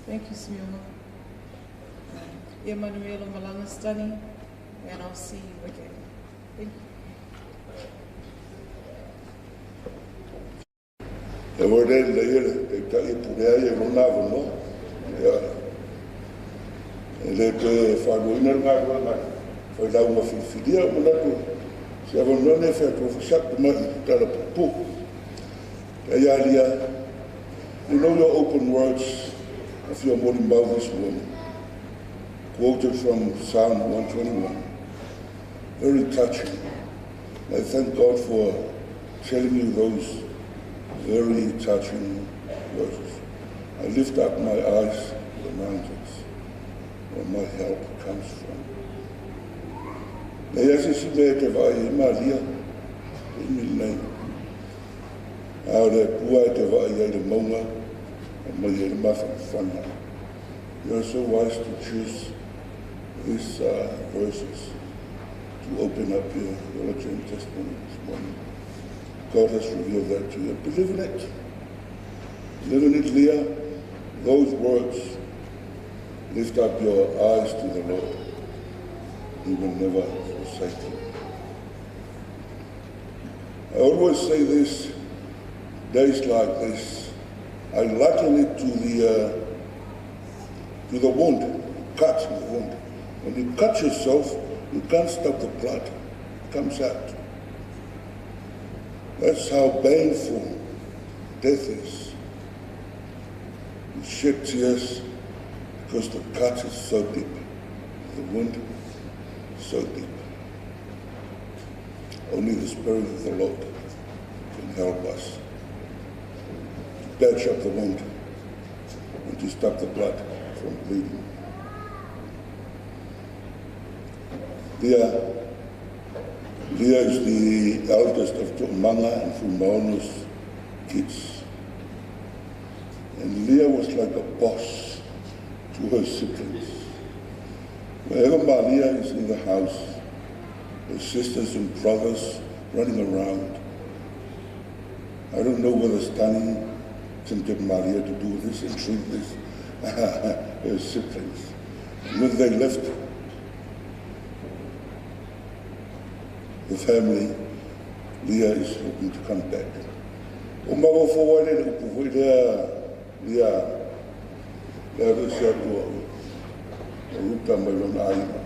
Thank you, Simeona. Emanuela Malanga Stani, and I'll see you again. Thank you. E o le le le te ta i pure ai e lona no. Ia. E le te whanau ngā rua ngā. Whai lau ngā whiriwhiria o mana se ava none whai tō whasak mai i tala pupu. Te ia lia, we know your open words A fia molimau this morning, quoted from Psalm 121. Very touching. I thank God for telling you those very touching verses. I lift up my eyes to the mountains, where my help comes from. Nei ase si mea te vai e Maria, te mi nei. A o le pua e te vai ai le maunga, a mai e le mawhana. You are so wise to choose these verses to open up your eulogy and testimony this morning. God has revealed that to you. Believe in it. Believe in it, Leah. Those words, lift up your eyes to the Lord. He will never forsake you. I always say this, days like this, I liken it to the wound, cut the wound. When you cut yourself, you can't stop the blood. It comes out. That's how painful death is. You shed tears because the cut is so deep, the wound is so deep. Only the Spirit of the Lord can help us to patch up the wound and to stop the blood from bleeding. Leah is the eldest of To'omanga and Fuimaono's kids. And Leah was like a boss to her siblings. Wherever Maria is in the house, her sisters and brothers running around. I don't know whether Stani tempted Maria to do this and treat this, her siblings. And when they left the family, Leah is hoping to come back. O mawa fōwai le upu fōi lea Leah, lea re se atua o Ruta mai lona aina.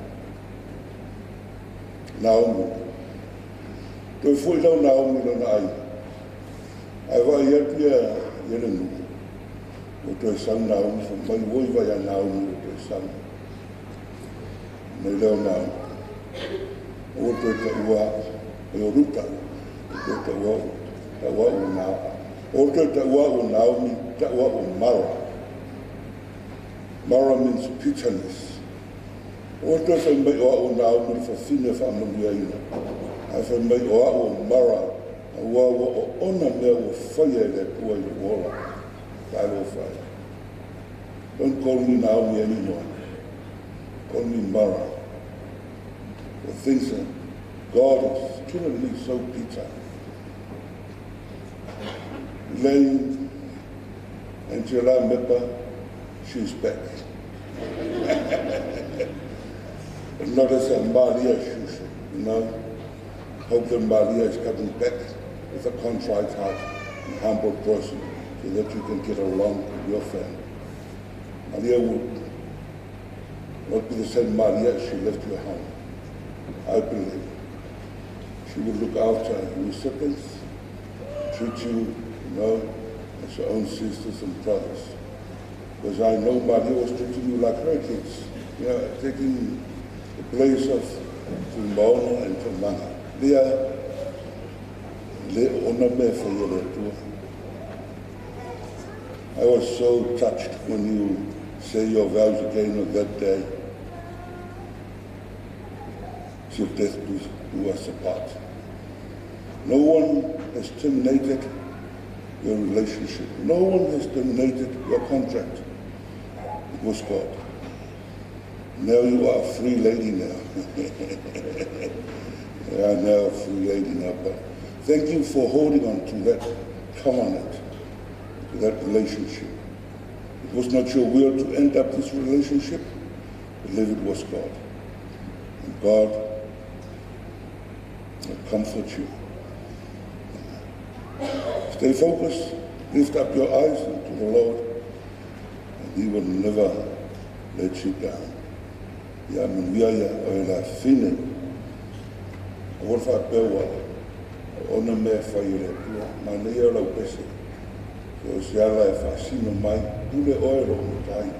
Naomi. Toi fōi lau Naomi lona aina. Ai vai atu ia le nuku. O toi sau Naomi, fa mai woi vai a Naomi o toi sau. Mai leo Naomi. O toi ta ua e o Ruta. O toi ta ua o Naomi. O toi ta ua o Naomi, ta ua o Mara. Mara means bitterness. O toi whai mai o au Naomi le whawhine wha ina. Ai whai mai o au Mara. A ua ua o ona mea ua whaia e le pua i le uola. Tai o whaia. Don't call me Naomi anymore. Call me Mara. The things that God has given me so bitter. Elaine Angela Mepa, she's back. But not as a Maria Shusha, you know. Hope that Maria is coming back with a contrite heart and humble person so that you can get along with your family. Maria would not be the same Maria as she left your home. I believe. She would look after your siblings, treat you, you know, as your own sisters and brothers. Because I know Maria was treating you like her kids, you know, taking the place of Fuimaono and To'omanga. Leah, le ona me whaia le atua. I was so touched when you say your vows again on that day. Till death do us apart. No one has terminated your relationship. No one has terminated your contract. It was God. Now you are a free lady now. You are now a free lady now. But thank you for holding on to that covenant, to that relationship. It was not your will to end up this relationship. Believe it was God. And God will comfort you. Stay focused, lift up your eyes to the Lord, and He will never let you down. Ia manuia ia o e la fine. O wol whāpewa, o ona mea whai o le atua, ma nei o lau pese. So se ala e whaasino mai, pule oe lo matai.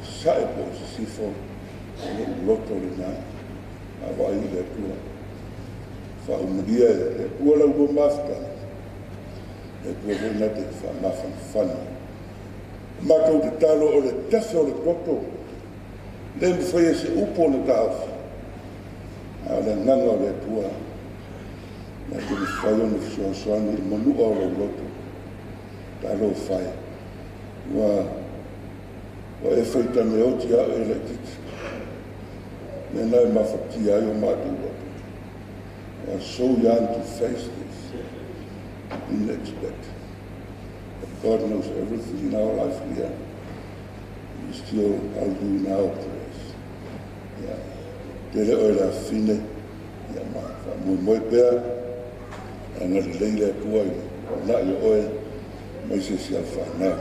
Sae po sisifo o lou loto lena. A vaai i le Atua. Faaumalia e le Atua lau lua mafutaga. Le Atua foi na te faamafanafana. Matou tatalo o le tafe o le toto. Le mafai e se upu o le taofi. A o le agaga o le Atua. Na te mafai ona fesoasoani i le manua o lou loto. Talofa e. Ua e faitane oti au e laititi. Mea na e mafatia ai o matou loto. We are so young to face this. Didn't expect. But God knows everything in our life here. We still are doing our prayers. Yeah. Tele oe le afine. Ia ma faamoemoe pea. Agalelei le Atua i le uunai o oe mai se isi au fanau.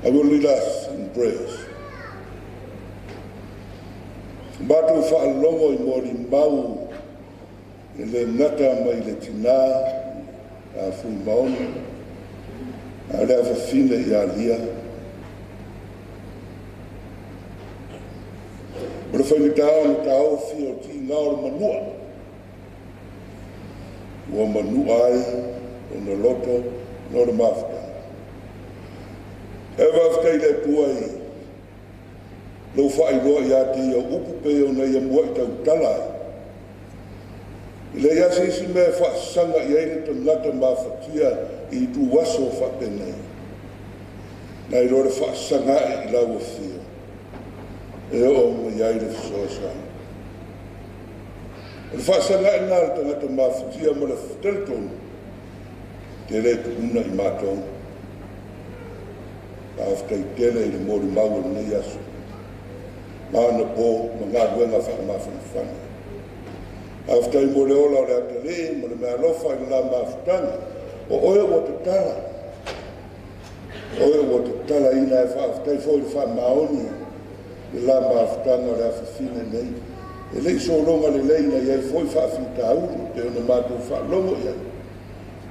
I will lead us in prayers. Matou faalogo i molimau e le gata mai le tinā a Fuimaono, a o le afafine ia Lia. O le faigata ona taofi o tiga o le manua. Ua manua ai ona loto no le mafutaga. E faafetai i le Atua i lou faailoa ia te ia o upu pei ona ia mua'i tautala ai. E leai lava se isi mea e faasaga i ai le tagata mafatia i ituaso faapenei, nai lo le faasaga ae i lau afio e oo mai ai le fesoasoani. O le faasaga ae lena a le tagata mafatia ma le talitonu, te le tuuna i matou. Faafetai tele i le molimau o lenei aso, ma anapo ma galuega faamafanafana. Faafetai mo le ola o le atalii ma le meaalofa i le la mafutaga. O oe ua tatala. O oe ua tatalaina e faafetai foi i le faamaoni i le la mafutaga o le afafine nei. E le i sologa lelei na i ai foi faafitauli pei ona matou faalogo i ai.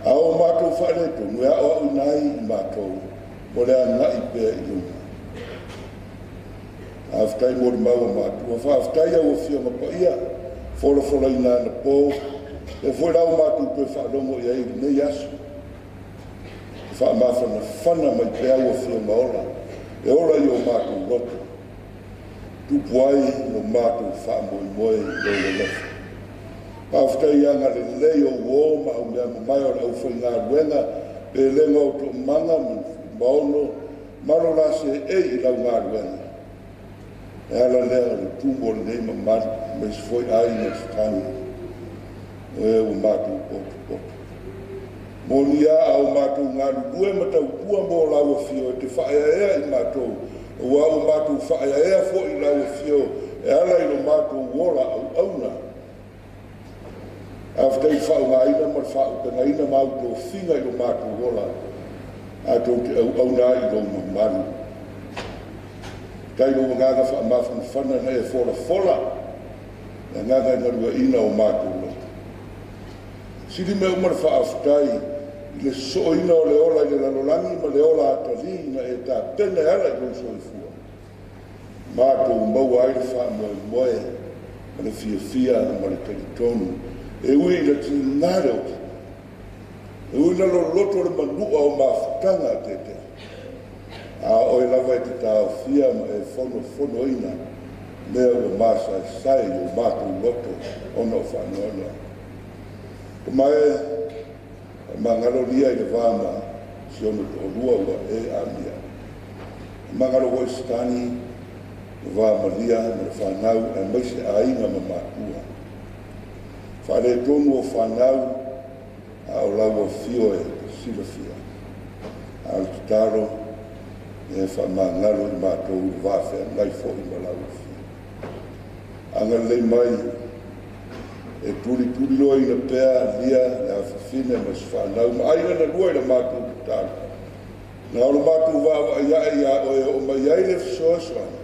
A o matou faaletonu e aoaoina ai i matou mo le agai pea i luma. Faafetai mo le mau a matua. Faafetai au Afioga Paia, folafolaina anapo, lea foi la ua matou toe faalogo i ai i lenei aso. E faamafanafana mai pea au Afioga ola, e ola i o matou loto. Tupu ai lo matou faamoemoe i lou alofa. Faafetai i agalelei o uo ma au mea mamae o le aufaigaluega, pelega o toomaga ma Fuimaono, ma lo la seei i lau galuega. E ala lea o le tumu o lenei mamalu, aemaise foi aiga tatanu, o e ua matou potopoto. Moni a au matou galulue ma tautua mo lau afio e te faaeaea i matou, aua ua matou faaeaea foi i lau afio e ala i lo matou ola auauna. Faafetai i le faaaogaina ma le faaaupegaina ma au tofiga i lo matou ola, matou te auauna ai i lou mamalu. Faafetai i lou agaga faamafanafana na e folafola le agaga e galueaiina o matou loto. Sili mea uma le faafetai i le sosooina o le ola i le lalolagi ma le ola atalii na e tapena e ala i lou soifua. Matou maua ai le faamoemoe ma le fiafia ma le talitonu e ui i le tiga le oti, e ui na loloto le manua o mafutaga a tete. A oe lava e te taofia ma e fonofonoina mea ua masaesae i o matou loto ona o faanoanoa. Tama e, faamagalo lia i le va ma si ona toalua ua e amia. Faamagalo foi Satani le va ma lia ma le fanau aemaise aiga ma matua. Faaletonu o fanau a o lau afio e silafia. A o le tatalo e faamagalo i matou i le va feagai foi ma lau afio. Agalelei mai e tulituliloaina pea lia le afafine ma si fanau ma aiga na lua i le matou tatalo. Na o le matou vaavaai ae ia oe oo mai ai le fesoasoani,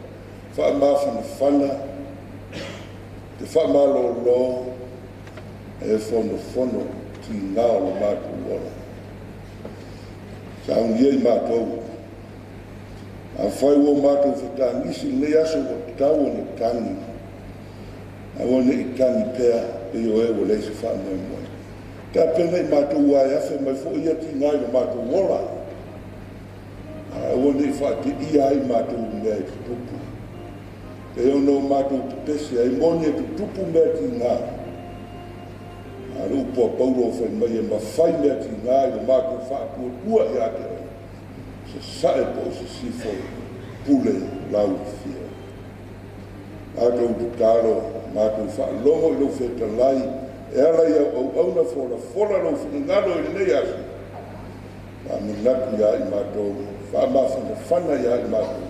faamafanafana, te faamalolo e fonofono tiga o le matou ola. Saunia i matou Afai ua matou fetagisi i lenei aso ua tatau ona tagi, aua ne i tagi pea pei o e ua leai se faamoemoe. Tapena i matou ua e afe mai foi ia tiga i lo matou ola. Aua ne i faateia ai matou i mea e tutupu. E ono o matou pepesi ai moni e tutupu mea tiga. A le upu a Paulo o fai mai e mafai mea tiga i lo matou faatuatua ia te oe. Sasae po o sisifo pule lau fia. Matou tatalo, matou faalogo i lou fetalai, e ala i au auauna folafola lou finagalo i lenei aso. Faamanatu ia i matou, faamafanafana ia i matou,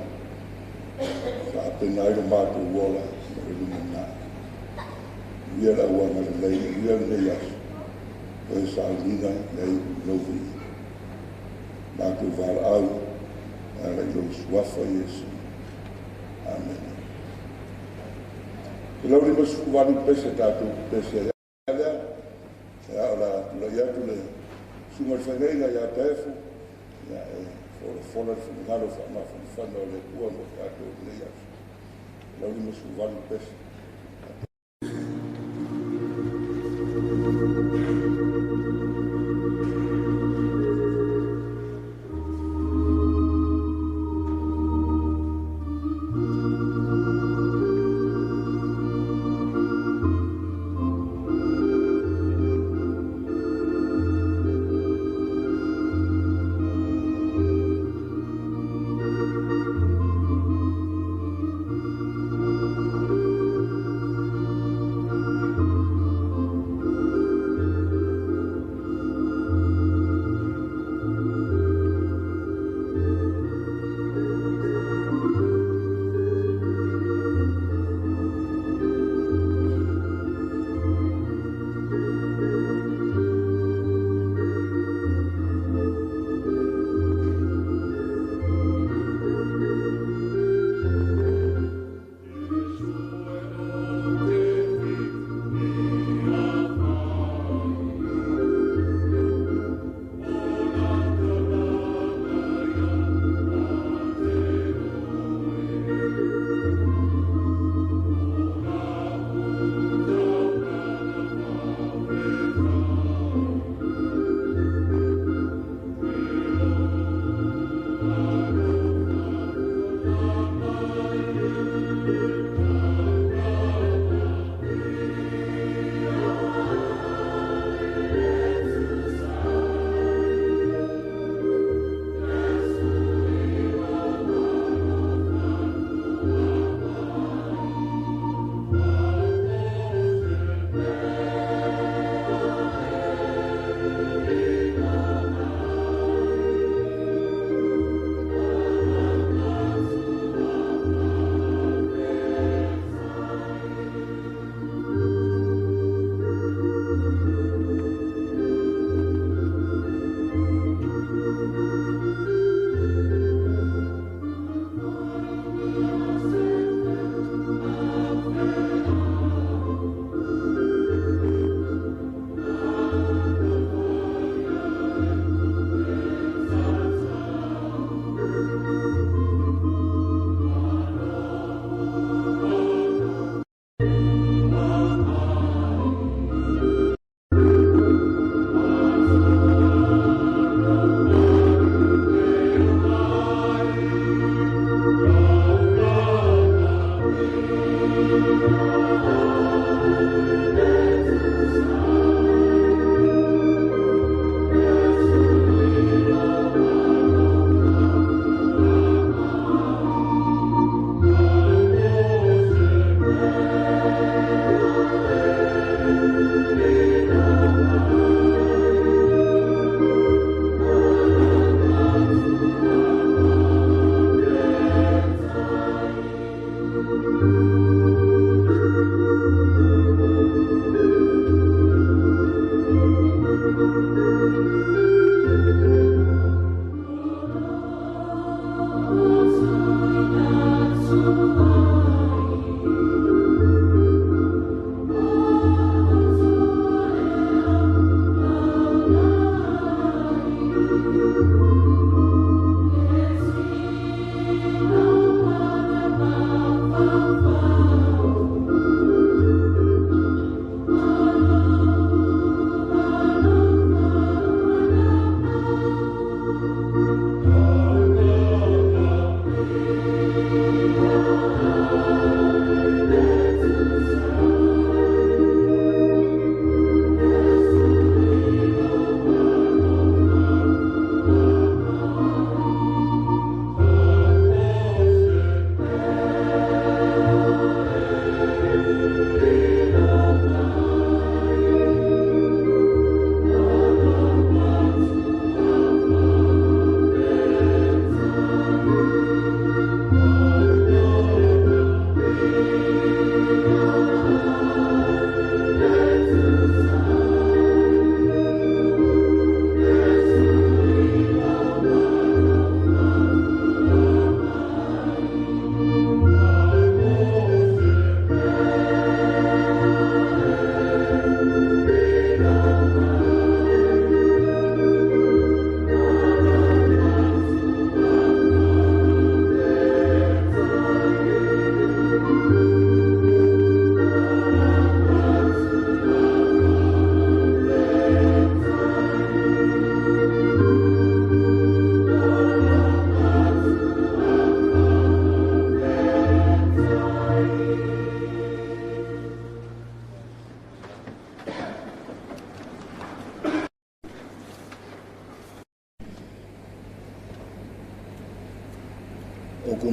faapena ai lo matou ola ma le lumanai. Ia le auauna lelei, ia lenei aso, o e sauniga i ai lou viiga. Matou valaau, e ala i lou suafa Iesu. Amene. 158 pese tatou pese ai lea. Ia o la tulai atu le susuga i le failauga ia Taefu, ia e folafola le finagalo faamafanafana o le Atua mo tatou i lenei aso. 158 pese.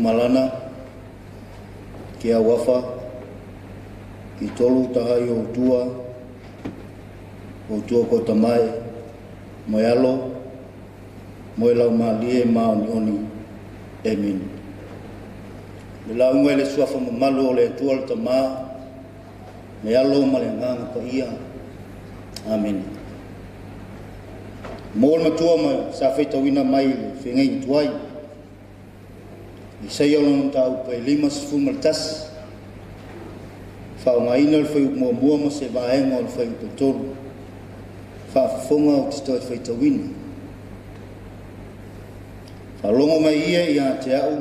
Malana, ke auafa, ki tolu tahai o tua, o tua ko tamai, moe alo, moe lau malie ma oni oni, emini. Le launga le suafa mamalu o le Atua le Tamā, le alo ma le agaga paia. Amene. Mo le matua ma sa faitauina mai le feagaiga tuai. Isaia o lona mataupu e 51. Faaaogaina le fuaiupu muamua ma se vaega o le fuaiupu e tolu. Faafofoga ou te toe faitauina. Faalogo mai ia ia te au,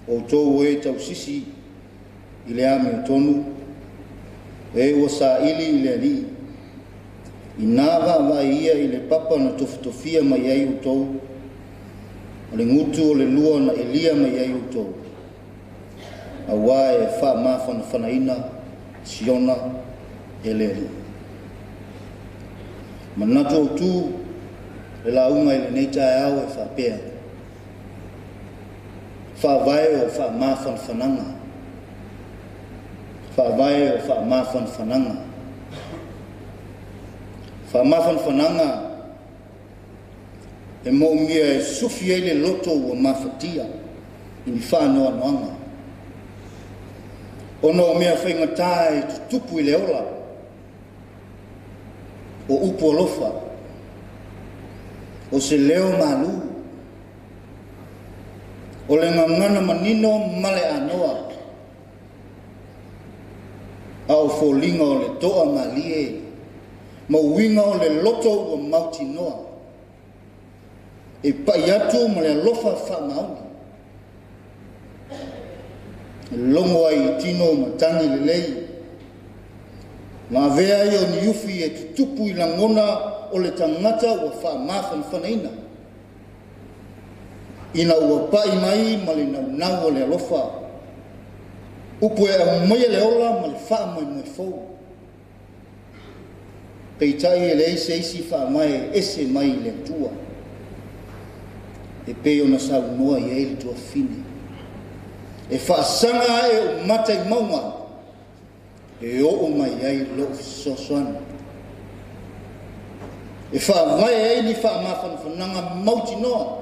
outou o e tausisi i le amiotonu, e ua saili i le Alii, inā vaavaai ia i le papa na tofitofia mai ai outou, o le gutu o le lua na elia mai ai outou, auā e faamafanafanaina Siona e le Alii. Manatu autū le lauga i lenei taeao e faapea, faavae o faamafanafanaga, faavae o faamafanafanaga, faamafanafanaga e moomia e sufi ai le loto ua mafatia i ni faanoanoaga, ona o mea faigata e tutupu i le ola, o upu alofa, o se leo malu, o le gagana manino ma le anoa, a o foliga o le toa malie, ma uiga o le loto ua mautinoa, e pai atu ma le alofa faamaoni. E logo ai i tino ma tagi lelei, ma avea ai o ni ufi e tutupu i lagona o le tagata ua faamafanafanaina, ina ua pai mai ma le naunau o le alofa, upu e aumaia le ola ma le faamoemoe fou. Peitai e leai se isi faamae ese mai i le Atua, e pei ona saunoa i ai le tuafafine. E faasaga ae o mata i mauga, e oo mai ai lou fesoasoani. E faavae ai ni faamafanafanaga mautinoa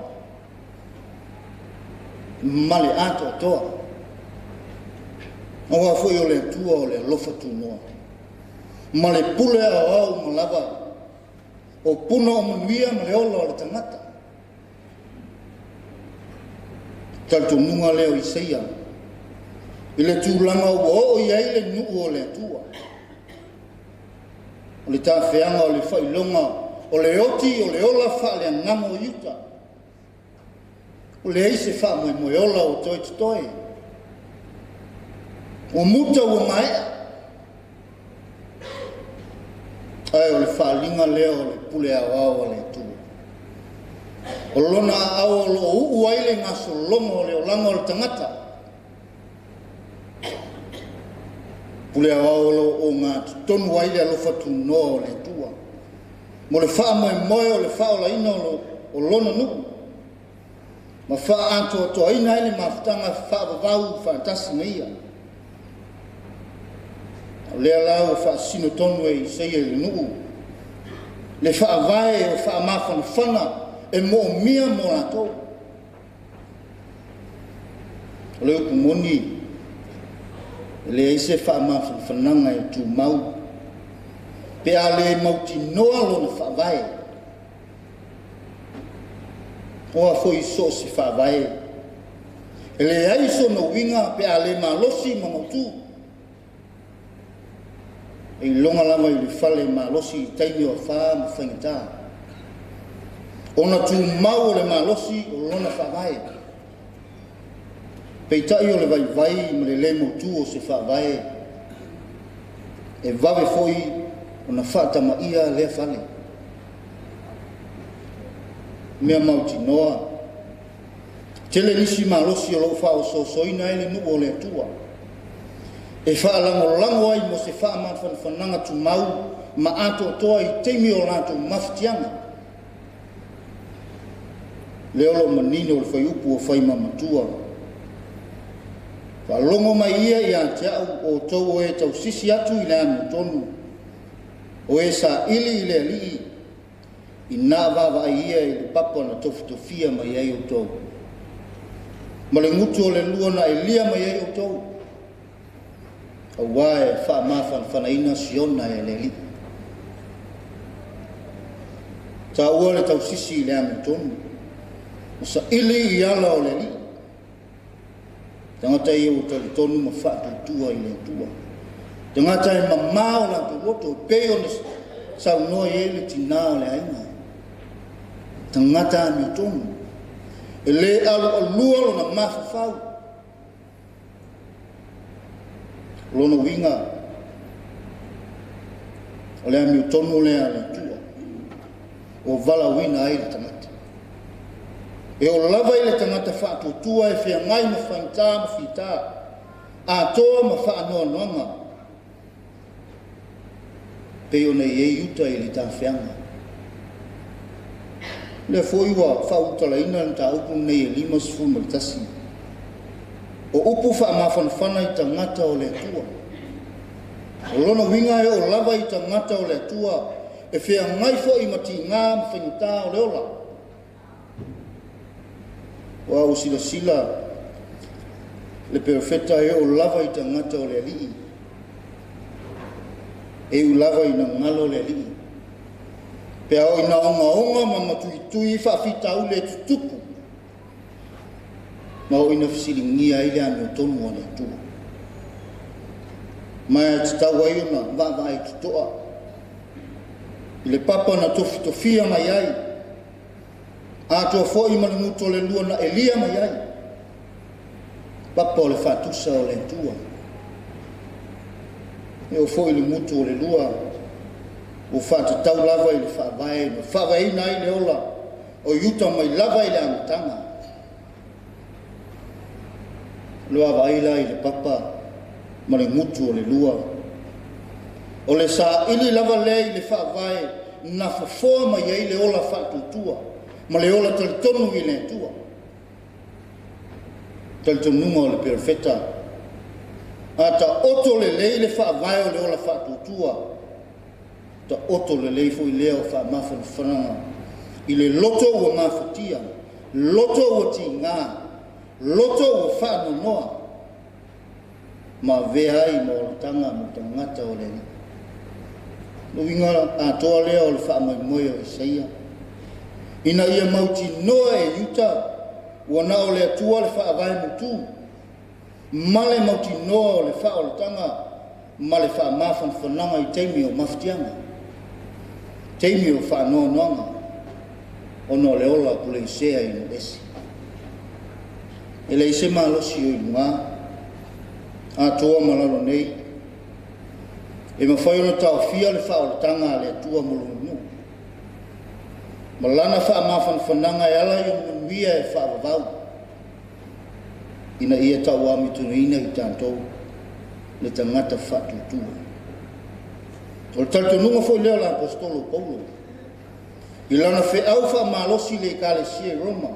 ma le atoatoa. Aua foi o le Atua o le alofa tunoa, ma le pule aoao ma lava, o puna o manuia ma le ola o le tagata. Talitonuga lea o Isaia, i le tulaga ua oo i ai le nuu o le Atua, o le tafeaga o le faailoga, o le oti o le ola faaleagaga o Iuta, o leai se faamoemoe ola o toe totoe, o muta ua maea, ae o le faaliga lea o le pule aoao a le Atua. O lona aao o loo uu ai le gasologa o le olaga o le tagata. Pule aoao o loo ogatotonu ai le alofa tunoa o le Atua, mo le faamoemoe o le faaolaina o lona nuu, ma faaatoatoaina ai le mafutaga faavavau faatasi ma ia. O lea la ua faasino tonu e Isaia i le nuu, le faavae o faamafanafana e moomia mo latou. O le upu moni, e leai se faamafanafanaga e tumau, pe a le mautinoa lona faavae. Oa foi so o se faavae, e leai sona uiga pe a le malosi ma mautu. E iloga lava i le fale malosi i taimi o afa ma faigata, ona tumau o le malosi o lona faavae. Peitai o le vaivai ma le le mautu o se faavae, e vave foi ona faatamaia lea fale. Mea mautinoa, tele nisi malosi o loo faaosoosoina ai le nuu o le Atua, e faalagolago ai mo se faamafanafanaga tumau ma atoatoa i taimi o latou mafatiaga. Lea o loo manino o le fuaiupu o faimamatua, Faalogo mai ia ia te au o outou o e tausisi atu i le amiotonu, o e saili i le Alii, ina vaavaai ia i le papa na tofitofia mai ai outou, ma le gutu o le lua na elia mai ai outou, auā e faamafanafanaina Siona e le Alii. Taua le tausisi i le amiotonu, ma saili i ala o le Alii. Tagata ia ua talitonu ma faatuatua i le Atua. Tagata e mamao o latou loto, pei ona saunoa i ai le tinā o le aiga. Tagata amiotonu, e lē alualua lona mafaufau. Lona uiga, o le amiotonu lea a le Atua, ua valaauina ai le tagata. E oo lava i le tagata faatuatua e feagai ma faigata ma fita, atoa ma faanoanoaga, pei ona i ai uta i le tafeaga. Lea foi ua faaulutalaina le mataupu lenei e 51. O upu faamafanafana i tagata o le Atua. O lona uiga e oo lava i tagata o le Atua e feagai foi ma tigā ma faigata o le ola. Ua ua silasila le perofeta e oo lava i tagata o le Alii, e iu lava ina galo le Alii, pe a oo ina ogaoga ma matuitui faafitauli e tutupu, ma oo ina fesiligia ai le amiotonu a le Atua. Ma e tatau ai ona vaavaai totoa i le papa na tofitofia mai ai, atoa foi ma le gutu o le lua na elia mai ai, papa o le faatusa o le Atua. E oo foi le gutu o le lua ua faatatau lava i le faavae na faavaeina ai le ola o Iuta mai lava i le amataga. Le vaavaai la i le papa ma le gutu o le lua, o le saili lava lea i le faavae na fofoa mai ai le ola faatuatua ma le ola talitonu i le Atua. Talitonuga o le perofeta, a taoto lelei le faavae o le ola faatuatua, taoto lelei foi lea o faamafanafanaga i le loto ua mafatia, loto ua tigā, loto ua faanoanoa, ma avea ai ma olataga mo tagata o le Alii. Le uiga atoa lea o le faamoemoe o Isaia, ina ia mautinoa e Iuta ua na o le Atua le faavae mautu, ma le mautinoa o le faaolataga ma le faamafanafanaga i taimi o mafatiaga, taimi o faanoanoaga, ona o le ola puleisea i nuu ese. E leai se malosi o i luga, atoa ma lalo nei, e mafai ona taofia le faaolataga a le Atua mo lona nuu, ma lana faamafanafanaga e ala i ona manuia e faavavau, ina ia tauamitonuina i tatou le tagata faatuatua. O le talitonuga foi lea o le apostolo Paulo, i lana feau faamalosi le Ekalesia i Roma,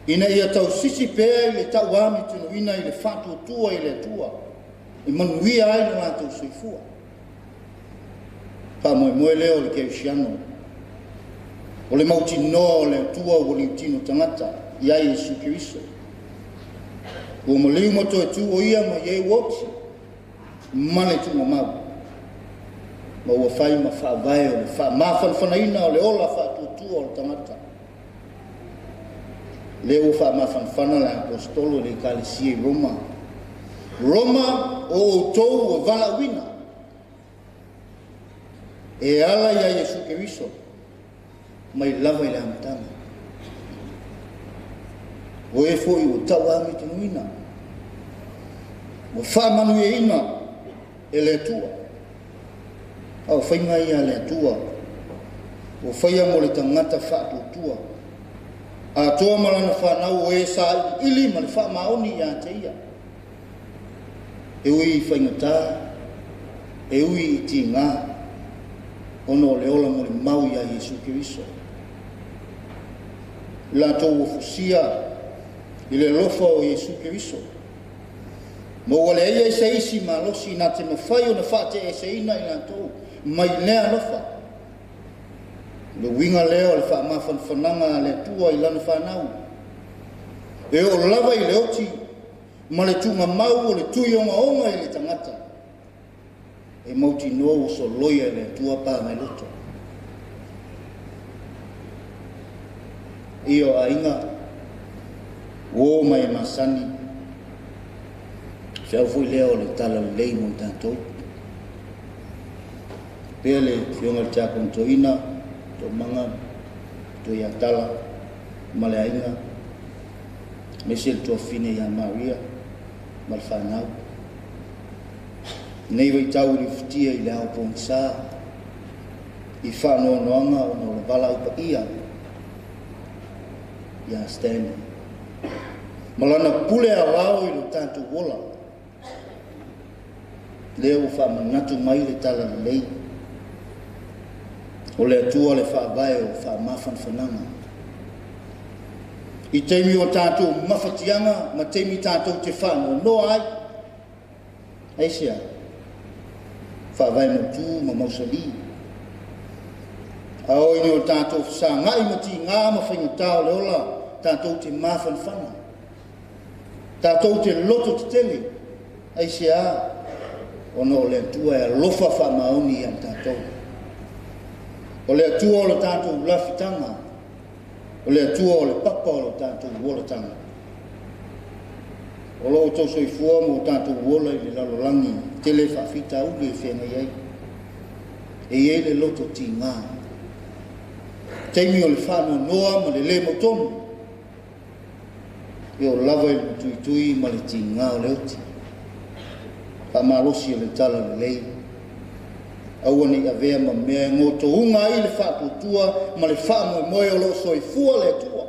ina ia tausisi pea i le tauamitonuina i le faatuatua i le Atua, e manuia ai lo latou soifua. Faamoemoe lea o le kerisiano, o le mautinoa o le Atua ua liutino tagata ia Iesu Keriso. Ua maliu ma toe tu o ia mai e ua oti, ma le tuugamau, ma ua fai ma faavae o le faamafanafanaina o le ola faatuatua o le tagata. Lea ua faamafanafana le apostolo i le Ekalesia i Roma. Roma o outou ua valaauina, e ala ia Iesu Keriso mai lava i le amataga. O e foi ua tauamitonuina, ua faamanuiaina e le Atua. A o faiga ia a le Atua, ua faia mo le tagata faatuatua, atoa ma lana fanau o e sailiili ma le faamaoni ia te ia. E ui i faigata, e ui i tigā, ona o le ola molimau ia Iesu Keriso. I latou ua fusia i le alofa o Iesu Keriso, Ma ua leai ai se isi malosi na te mafai ona faateeseina i latou mai lea alofa. Le uiga lea o le faamafanafanaga a le Atua i lana fanau. E oo lava i le oti ma le tuugamau o le tui ogaoga i le tagata. E mautinoa ua soloia e le Atua pagailoto. Ia o aiga, uo ma e masani, feau foi lea o le tala lelei mo tatou. Pea le fioga le tiakono toeaina, Toomaga, Tuiatala ma le aiga, aemaise le tuafafine ia Maria ma le fanau. Nei vaitau i le ufitia i le ao pogisa, i faanoanoaga ona o le valaau paia ia Stanley. Ma lana pule aoao i lo tatou ola. Lea ua faamanatu mai le tala lelei. O le Atua le faavae o faamafanafanaga. I taimi o tatou mafatiaga ma taimi tatou te faanoanoa ai. Aisea? Faavae mautu ma mausali. A oo ina o tatou fesagai ma tiga ma faigata o le ola, tatou te mafanafana. Tatou te loto tetele. Aisea? Ona o le Atua e alofa faamaoni ia tatou. O le Atua o le tatou lafitaga. O le Atua o le papa o le tatou olataga. O lo o outou soifua ma o tatou ola i le lalolagi tele faafitauli e feagai ai. E i ai le loto tiga. Taimi o le faanoanoa ma le le mautonu. E oo lava i le matuitui ma le tiga o le oti. Faamalosi o le tala lelei. Aua ne i avea ma mea e gotouga ai le faatuatua ma le faamoemoe o lo o soifua le Atua.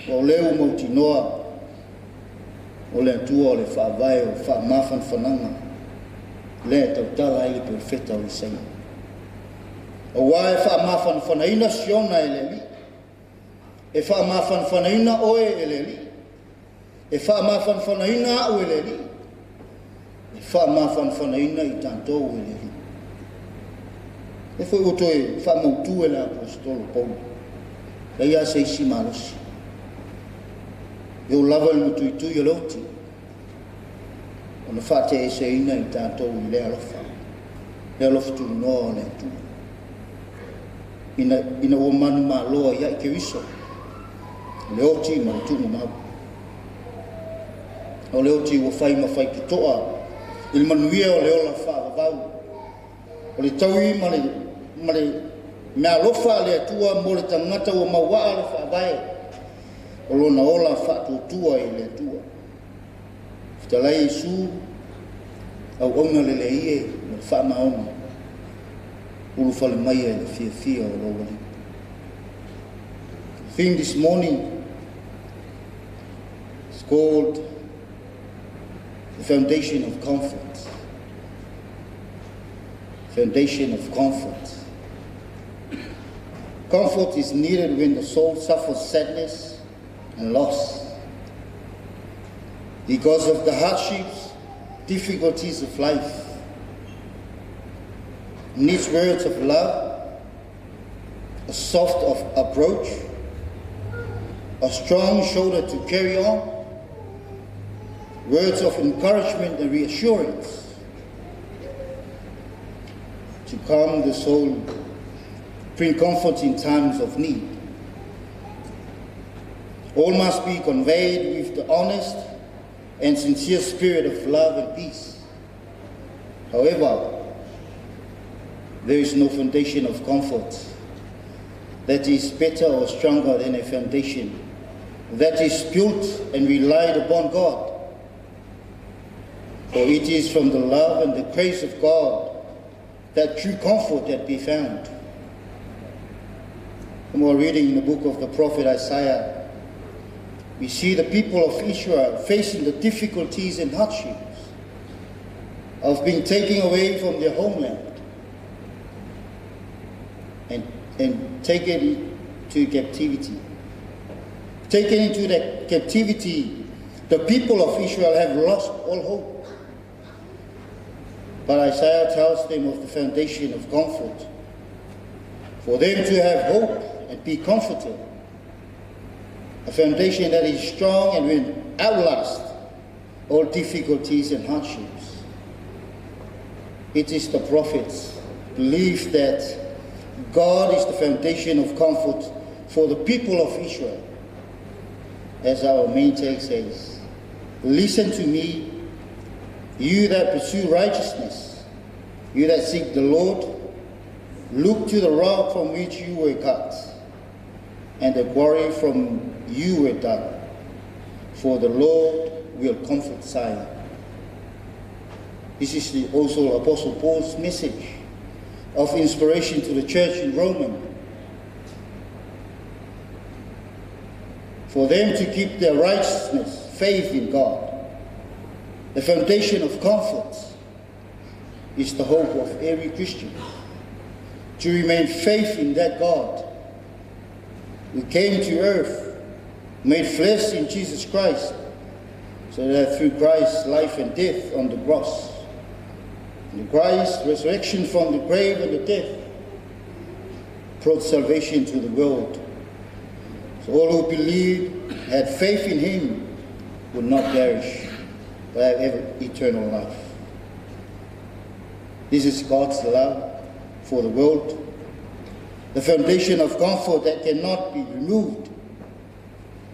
Ua o lea ua mautinoa o le Atua o le faavae o faamafanafanaga lea e tautala ai le profeta o Isaia. Aua e faamafanafanaina Siona e le Alii. E faamafanafanaina oe e le Alii. E faamafanafanaina au e le Alii. E faamafanafanaina i tatou e le Alii. E foi ua toe faamautu e le aposetolo Paulo. Leai lava se isi malosi. E oo lava i le matuitui o le oti ona faateeseina i tatou i le alofa. Le alofa tunoa o le Atua. Ina ua manumalo ai ai Keriso, le oti ma le tuugamau. O le oti ua fai ma fai totoa i le manuia o le ola faavavau. O le taui ma le meaalofa a le Atua mo le tagata ua mauaa le faavae o lona ola faatuatua i le Atua. Fetalai Iesu, auauna lelei e ma le faamaoni, ulufale mai e le fiafia o lou Alii. The theme this morning is called the Foundation of Comfort. Foundation of Comfort. Comfort is needed when the soul suffers sadness and loss because of the hardships, difficulties of life. Needs words of love, a soft of approach, a strong shoulder to carry on, words of encouragement and reassurance to calm the soul, bring comfort in times of need. All must be conveyed with the honest and sincere spirit of love and peace. However, there is no foundation of comfort that is better or stronger than a foundation that is built and relied upon God. For it is from the love and the grace of God that true comfort that be found. When we're reading in the book of the prophet Isaiah, we see the people of Israel facing the difficulties and hardships of being taken away from their homeland and taken to captivity. Taken into that captivity The people of Israel have lost all hope. But Isaiah tells them of the foundation of comfort. For them to have hope and be comforted. A foundation that is strong and will outlast all difficulties and hardships. It is the prophet's belief that God is the foundation of comfort for the people of Israel. As our main text says, listen to me, you that pursue righteousness, you that seek the Lord, look to the rock from which you were cut, and the quarry from you were dug. For the Lord will comfort Zion. This is the also Apostle Paul's message of inspiration to the church in Rome. For them to keep their righteousness, faith in God. The foundation of comfort is the hope of every Christian. To remain faith in that God who came to earth, made flesh in Jesus Christ, so that through Christ's life and death on the cross, and Christ's resurrection from the grave and the death, brought salvation to the world. So all who believed, had faith in him, would not perish, but have eternal life. This is God's love for the world, the foundation of comfort that cannot be removed,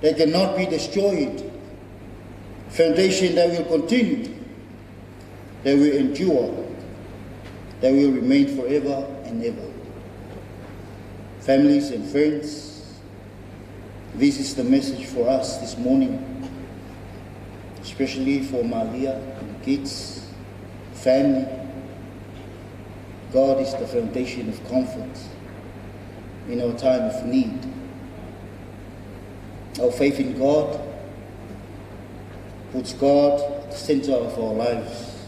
that cannot be destroyed, foundation that will continue, that will endure, that will remain forever and ever. Families and friends, this is the message for us this morning, especially for Malia and the kids, family. God is the foundation of comfort in our time of need. Our faith in God puts God at the center of our lives,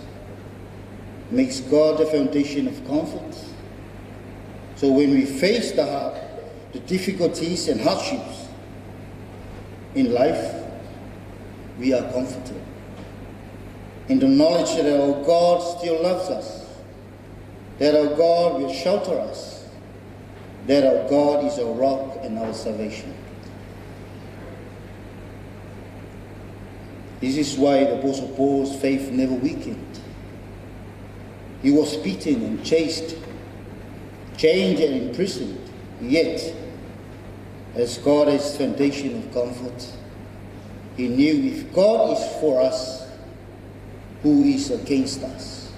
makes God the foundation of comfort. So when we face the difficulties and hardships in life, we are comforted in the knowledge that our God still loves us, that our God will shelter us, that our God is our rock and our salvation. This is why the Apostle Paul's faith never weakened. He was beaten and chased, chained and imprisoned, yet, as God is foundation of comfort, he knew if God is for us, who is against us?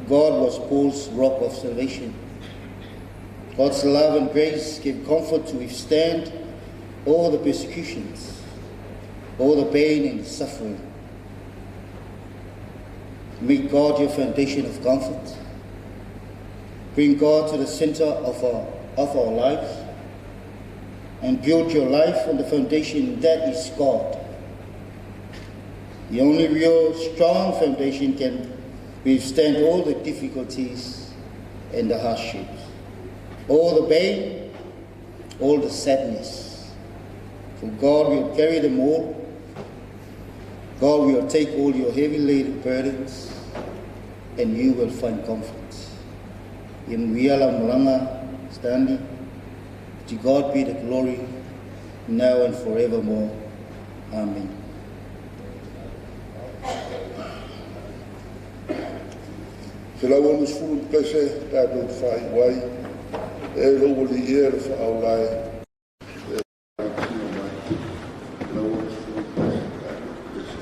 God was Paul's rock of salvation. God's love and grace gave comfort to withstand all the persecutions, all the pain and suffering. Make God your foundation of comfort. Bring God to the center of our lives and build your life on the foundation that is God. The only real strong foundation can withstand all the difficulties and the hardships, all the pain, all the sadness. For God will carry them all. God will take all your heavy laden burdens and you will find comfort. In Wiala Mulanga, Stanley, to God be the glory, now and forevermore. Amen. Se lau ono sfulu pese tātou whai wai, e lau wali ia le whaau lai, e tino mai, lau ono sfulu pese tātou pese.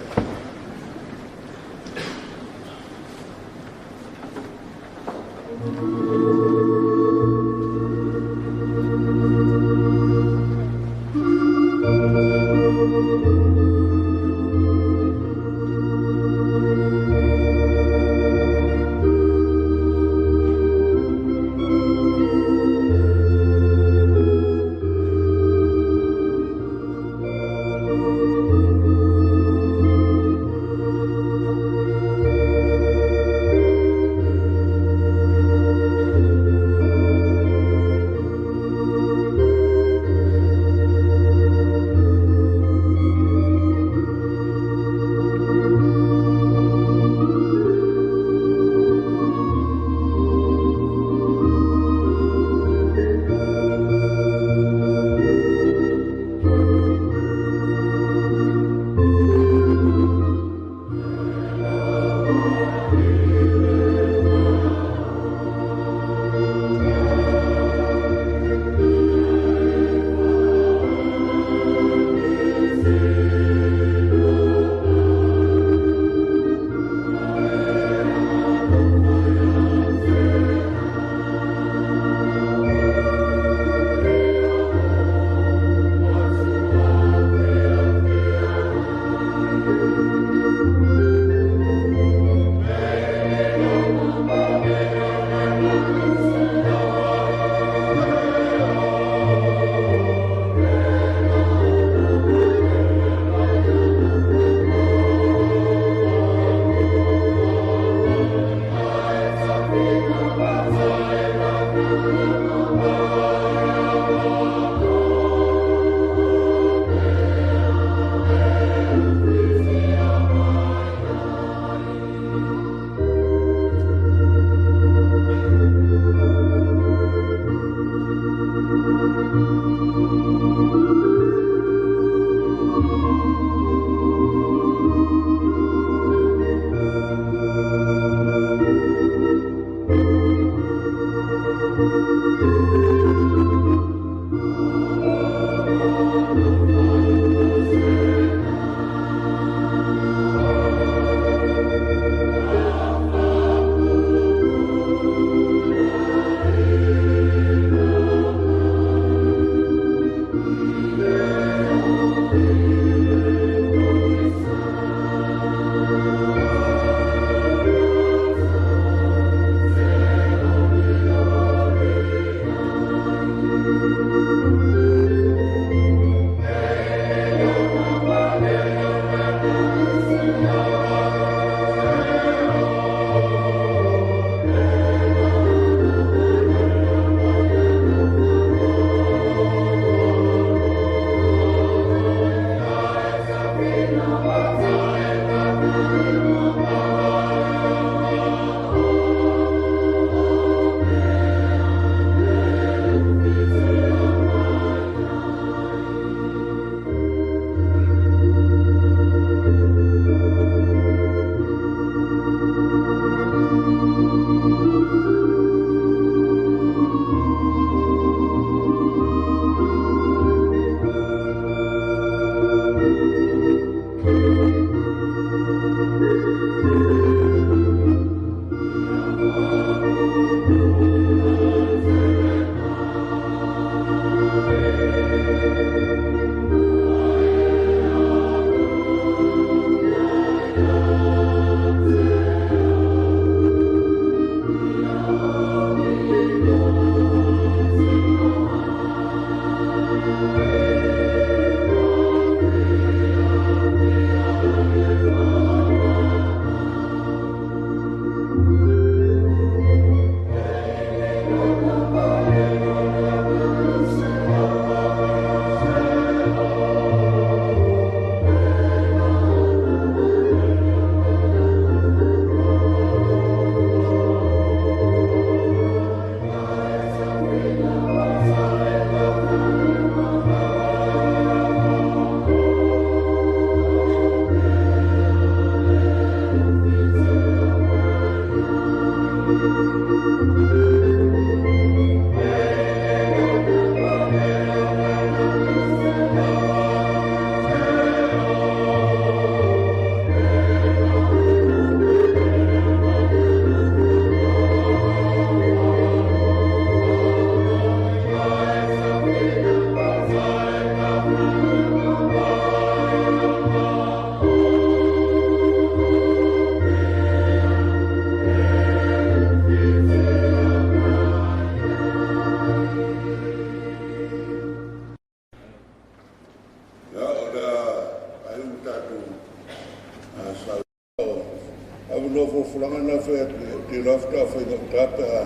folafolaga na fai atu ia, te iloa faatoa faigata pe a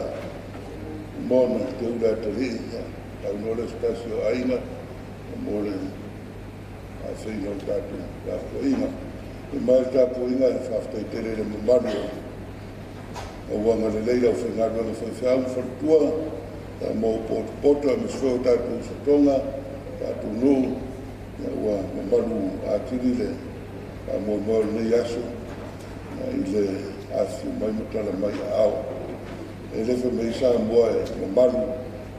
uma ona teu le atalii, ia, saunoa lea o se tasi o aiga mo le faafeiga o le tatou tapuaiga. E mai le tapuaiga e faafetai tele i le mamalu o auauna lelei le aufaigaluega faifeau ma faletua, ia mo potopoto aemaise foi o tatou usotoga, tatou nuu, ia ua mamalu atili le faamoemoe o lenei aso i le afifio mai ma tala mai aao. E le fai mai Samoa e mamalu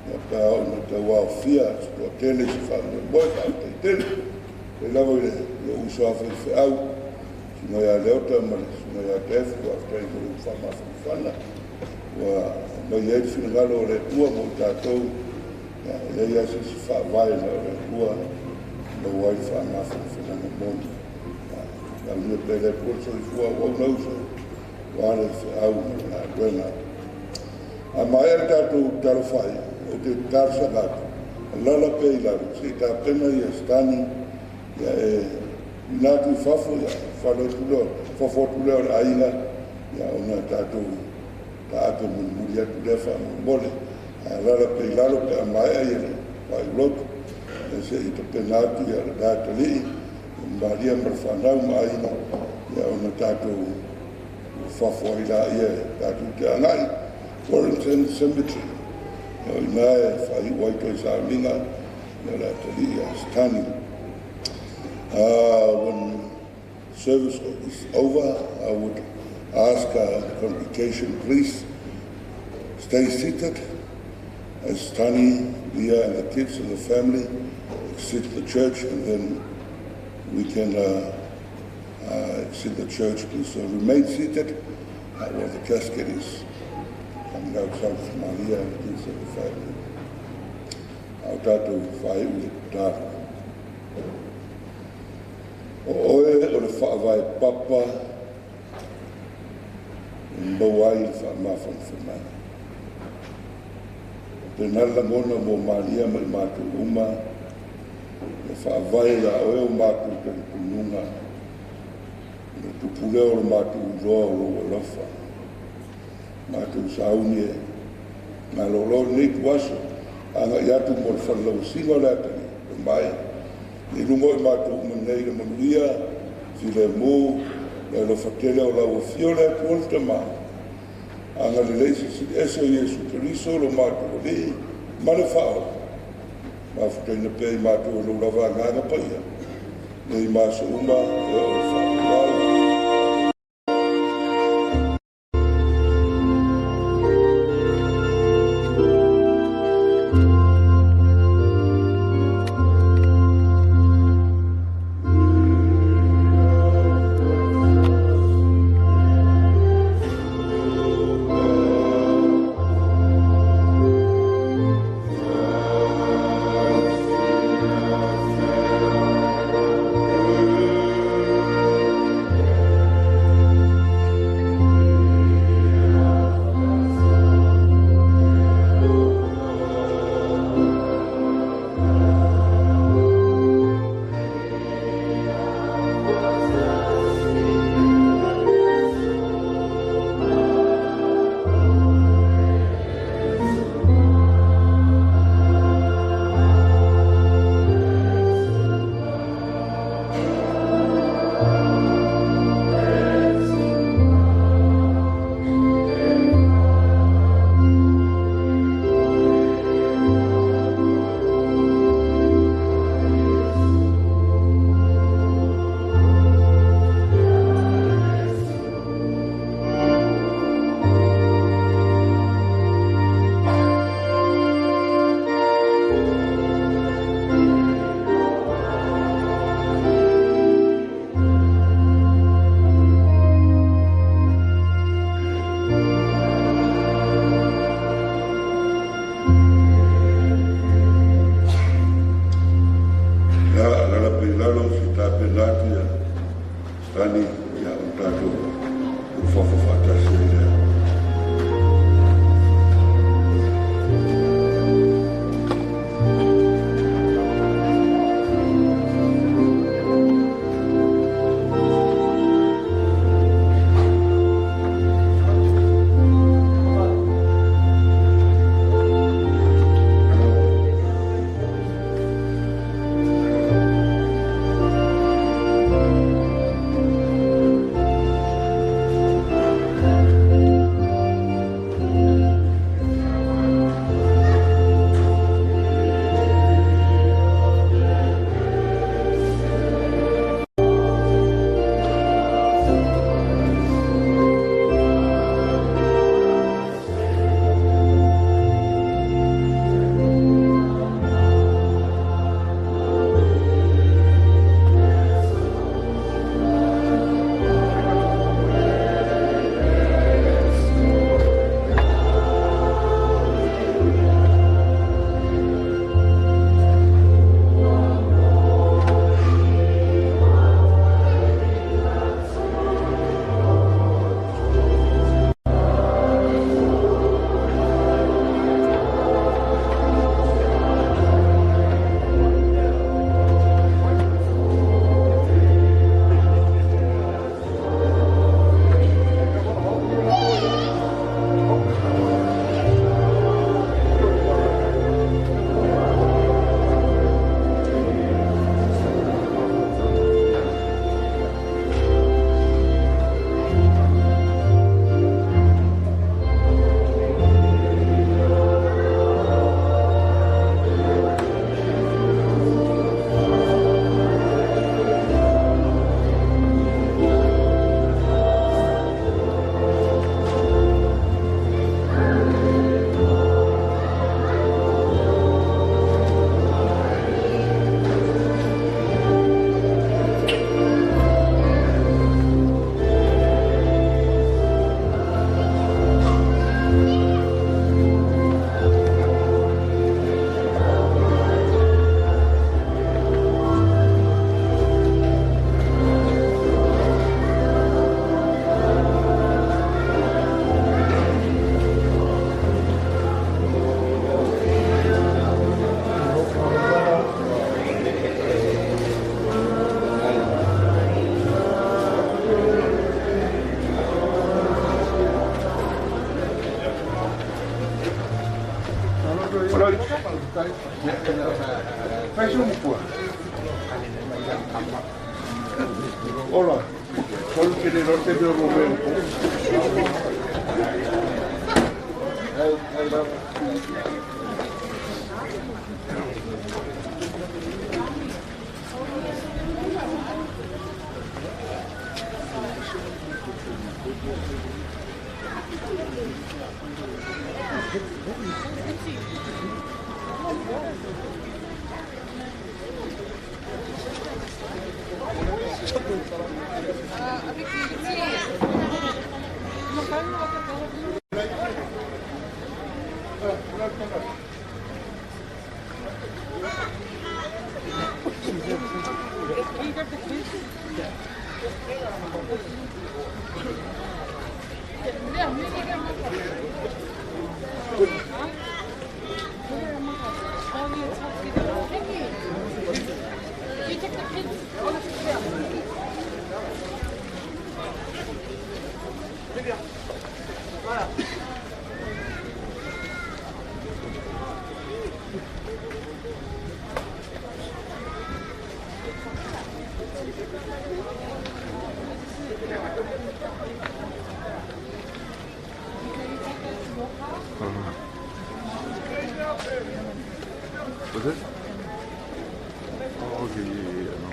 ia pe a oo ina tauaofia se toatele i se faamoemoe. Faafetai tele. E lava i le uso a faifeau, susuga ia Leota ma le susuga ia Tefu, faafetai mo le faamafanafana ua aumai ai le finagalo o le Atua mo i tatou. Ia, e leai lava se isi faavae na o le Atua maua ai le faamafanafanaga moni. Manuia pea le Atua le soifua auauna uso, aua le feau ma le galuega. A maea le tatou talofai, ou te talosaga atu, alala pea i lalo, se i tapena ia Stani, ia e tuuina atu i fafo, ia falo atu lea, fafo atu lea o le aiga, ia ona tatou taape mulimuli atu lea faamolemole. Ae alala pea i lalo pe a maea ia le faaiulotu, ia se i tapena atu ia le atalii, Maria ma le fanau ma aiga, ia ona tatou fafo ai laia e tatou te agai Warrington Cemetery. Ia o ina e faaiu ai toe sauniga ia le atalii a Stani. When service is over, I would ask the congregation, please stay seated as Stani, Leah, and the kids and the family exit the church, and then we can exit the church. Please remain seated while the casket is coming outside with Maria and the kids and the family. Ao tatou faaiu le tatalo. O oe o le faavae papa e maua ai le faamafanafanaga. O pena le lagona mo Maria ma i matou uma, e faavae ia oe o matou talitonuga, le tupu lea o le matou iloa o lou alofa. Matou sauni e malolo lenei ituaso, agai atu mo le falelauasiga o le atalii, o mai, i luga o i matou uma nei le manuia, filemu, le alofa tele o lau afio le Atua le Tama. Agalelei silisili ese o Iesu Keriso lo matou Alii ma le Faaola. Mafutaina pea i matou e lou lava agaga paia, nei ma aso uma e oo i le faavavau. Ia, alala pea i lalo se i tapena atu ia Stani, ia ona tatou ulufafo faatasi ai lea. Hola, solo que no te veo mover. Was it? Oh, okay, yeah, no.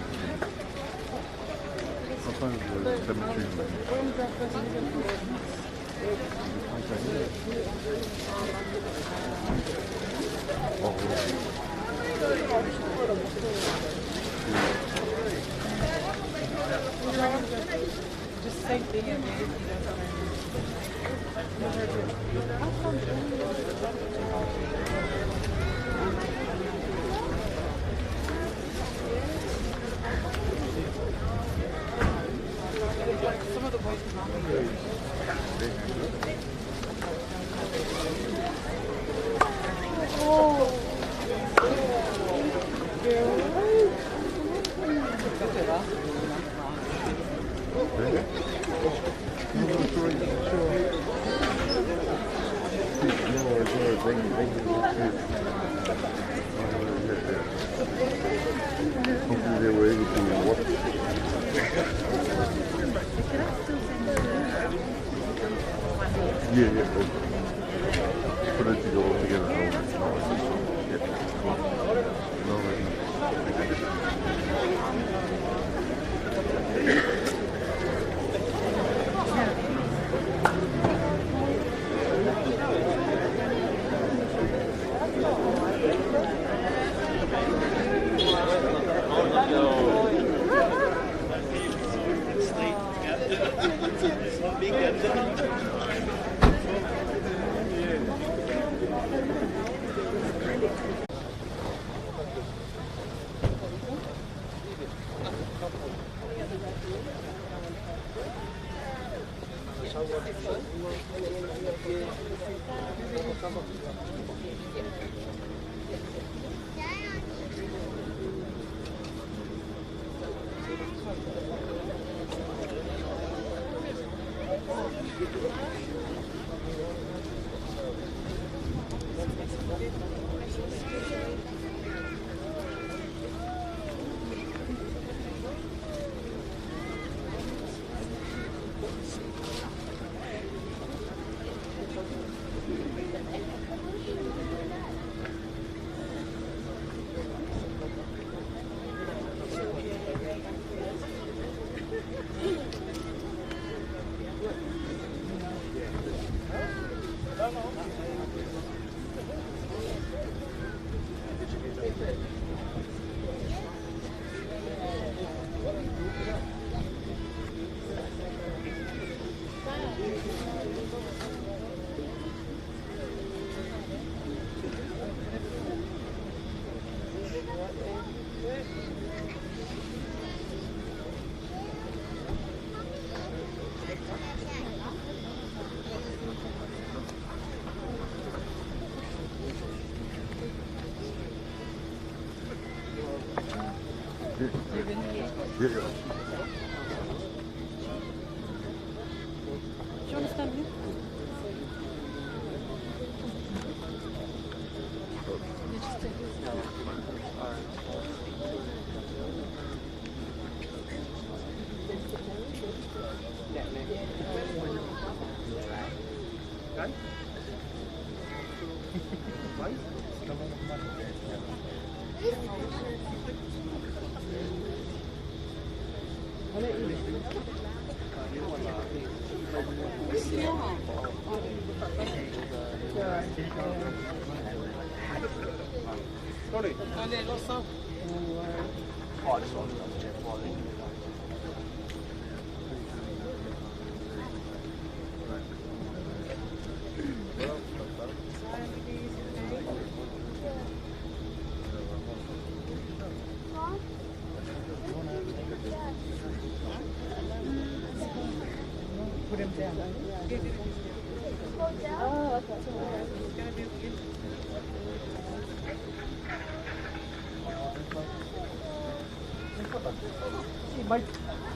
Sometimes the cemetery. Oh, Just same thing again. Some of the boys Hopefully they were able to watch. Yeah, okay. Put it together together. Yeah. No, Yeah. Do you want to stand here? Yeah, just take this. Put him down. Oh, okay.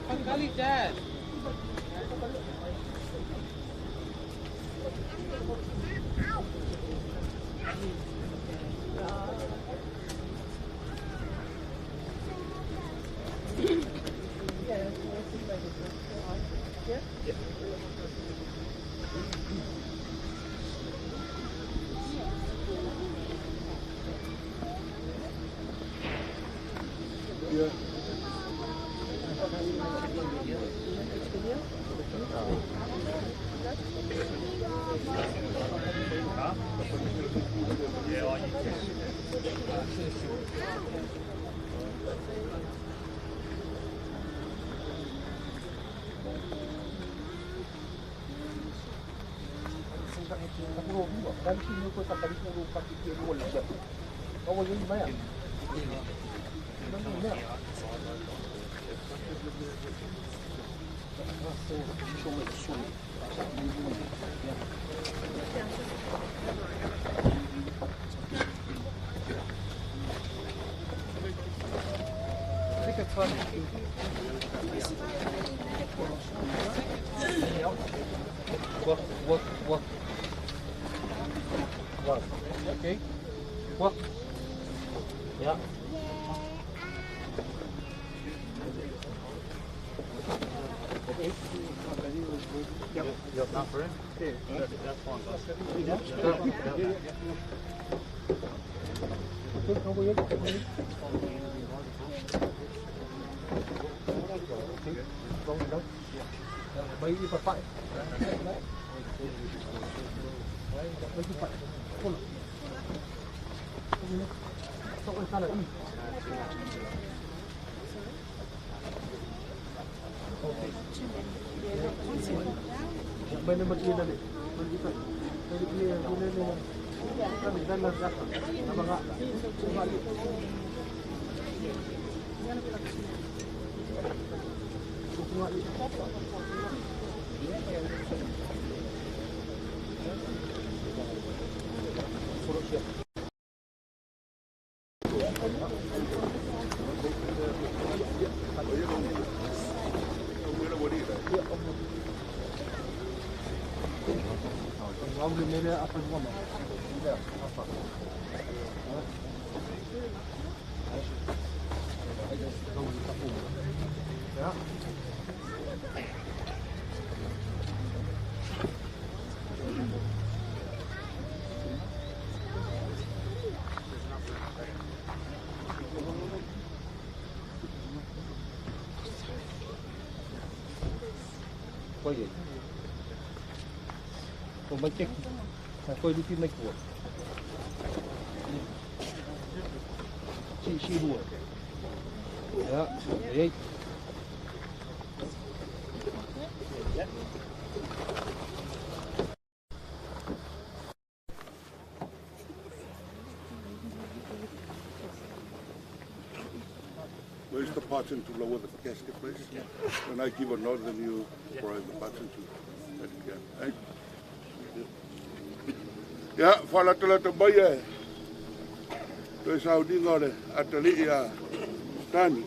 Bengali dad. Yeah. What? Okay. What? Yeah. Okay. Yep. Not for him? That's fine. Where's the button to lower the casket, please? Yeah. When I give a nod, then you press the button to let it go. Hey? Yeah, whalatolata mai e. Toi saudinga o le atali ia Stanley.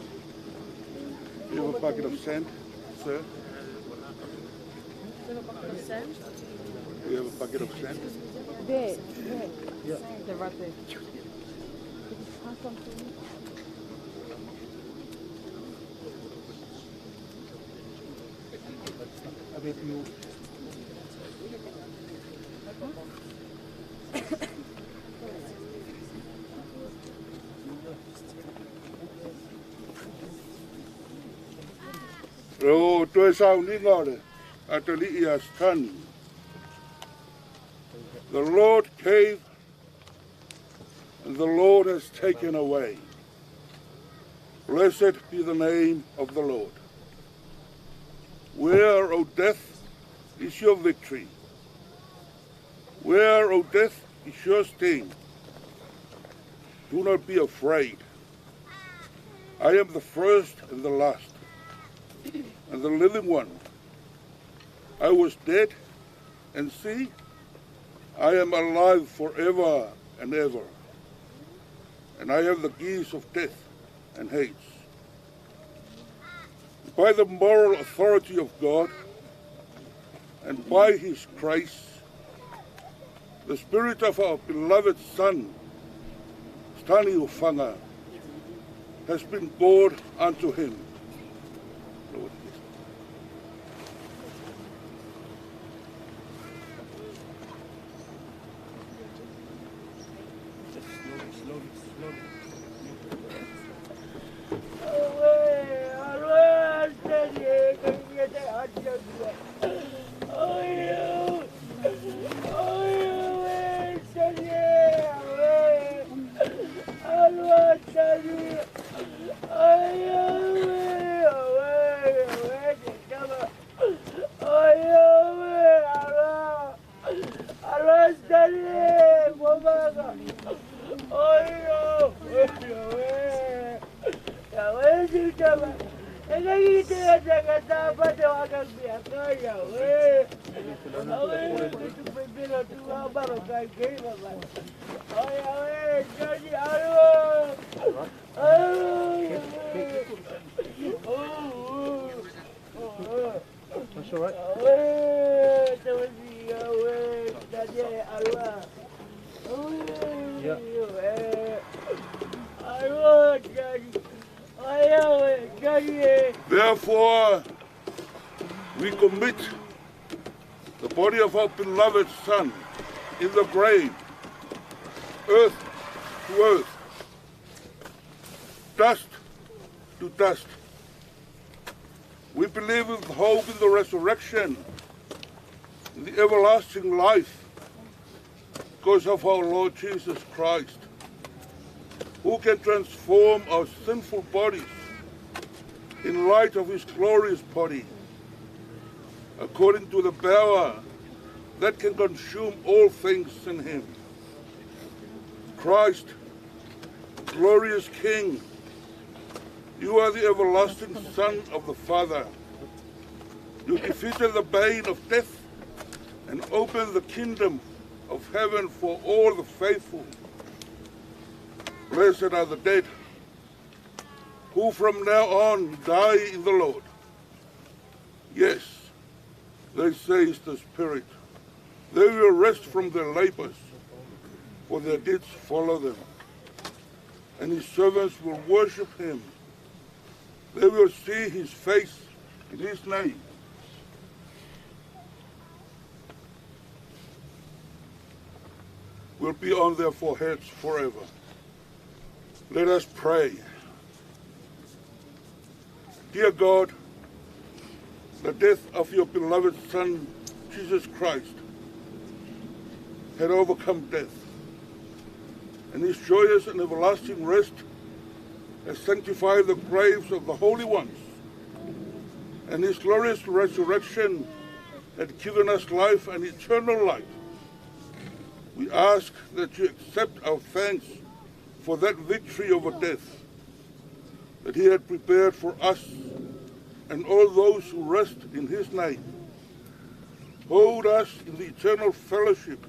You have a bucket of sand, sir? You have a bucket of sand? You have a bucket of sand? There, there. Yeah. They're right there. Could you pass on to me? I bet you. O toe sauniga o le atalii a Satani. The Lord gave, and the Lord has taken away. Blessed be the name of the Lord. Where, O death, is your victory? Where, O death, is your sting? Do not be afraid. I am the first and the last, and the living one. I was dead, and see, I am alive forever and ever, and I have the keys of death and Hades. By the moral authority of God, and by his grace, the spirit of our beloved Son, Stani Hufanga, has been poured unto him. Lord, yes. Just slowly, slowly, slowly. That's all right. Yeah. Therefore, we commit the body of our beloved Son in the grave, earth to earth, dust to dust. We believe with hope in the resurrection, in the everlasting life, because of our Lord Jesus Christ, who can transform our sinful bodies in light of his glorious body, according to the power that can consume all things in him. Christ, glorious King, you are the everlasting Son of the Father. You defeated the bane of death and opened the kingdom of heaven for all the faithful. Blessed are the dead, who from now on die in the Lord. Yes, they say is the Spirit. They will rest from their labors, for their deeds follow them. And his servants will worship him. They will see his face in his name. Will be on their foreheads forever. Let us pray. Dear God, the death of your beloved Son, Jesus Christ, had overcome death, and his joyous and everlasting rest has sanctified the graves of the holy ones, and his glorious resurrection had given us life and eternal life. We ask that you accept our thanks for that victory over death that he had prepared for us and all those who rest in his name. Hold us in the eternal fellowship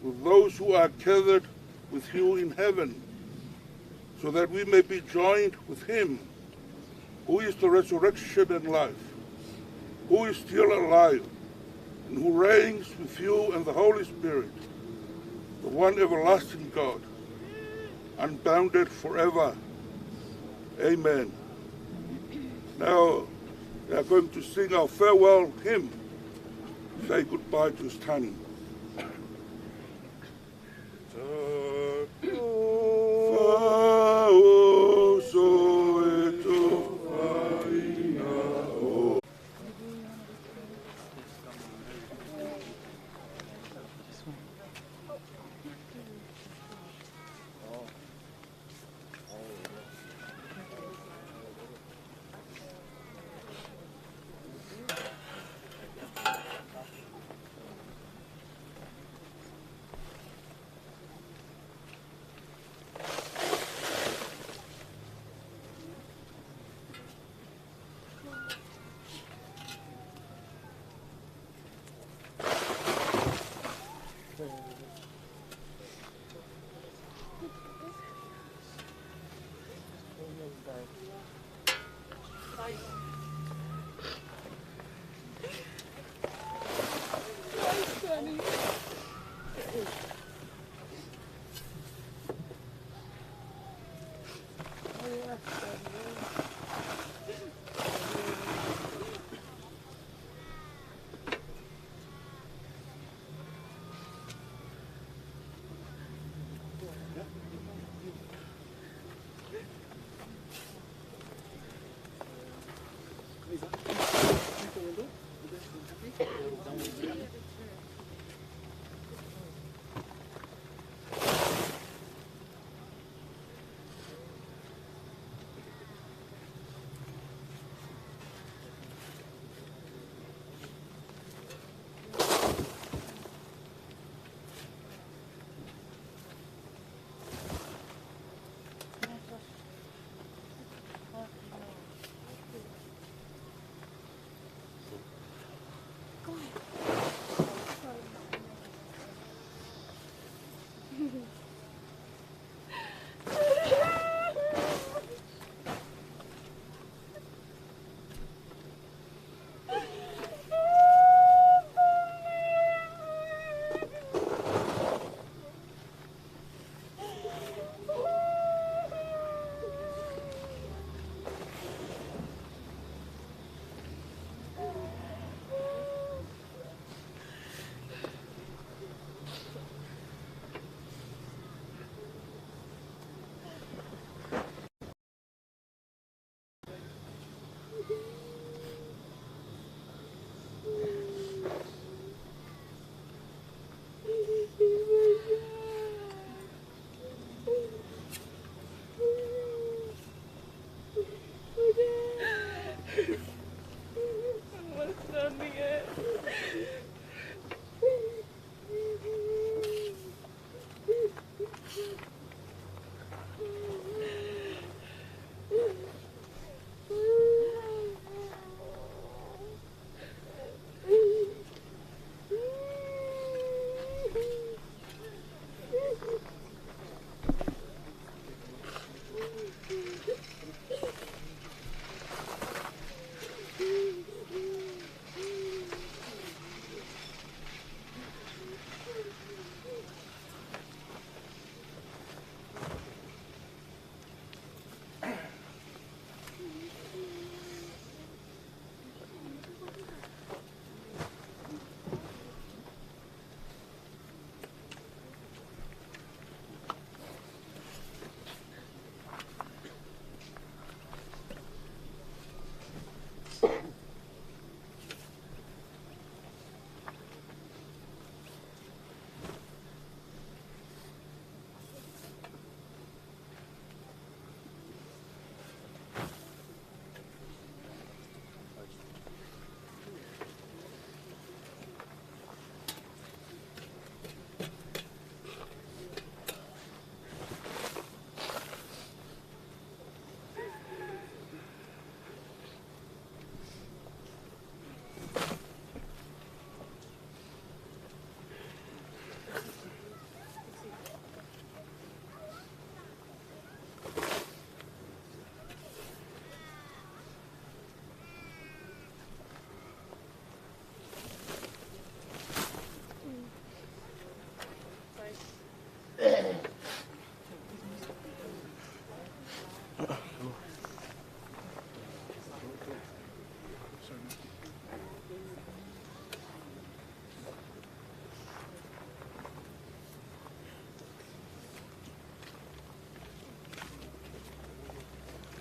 with those who are gathered with you in heaven, so that we may be joined with him who is the resurrection and life, who is still alive, and who reigns with you and the Holy Spirit, the one everlasting God, unbounded forever. Amen. Now we are going to sing our farewell hymn, say goodbye to Stani.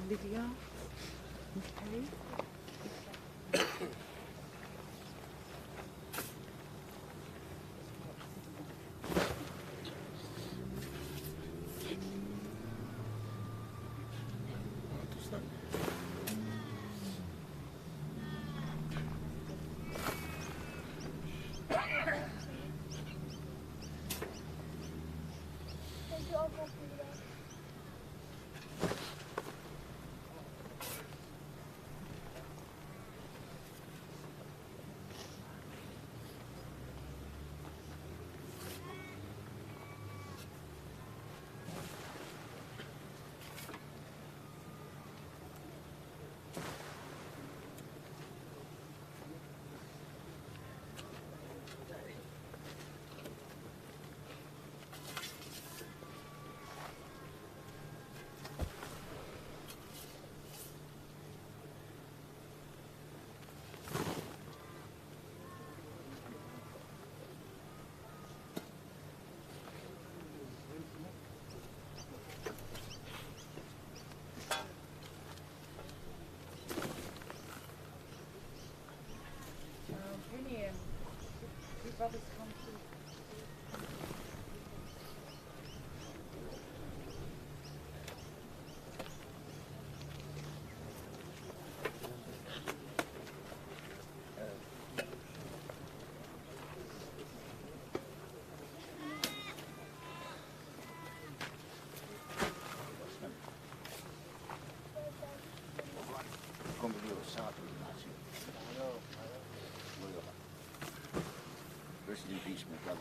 Olivia. Okay. Thank you, Uncle Peter. Brothers come too. Rest in peace, my brother.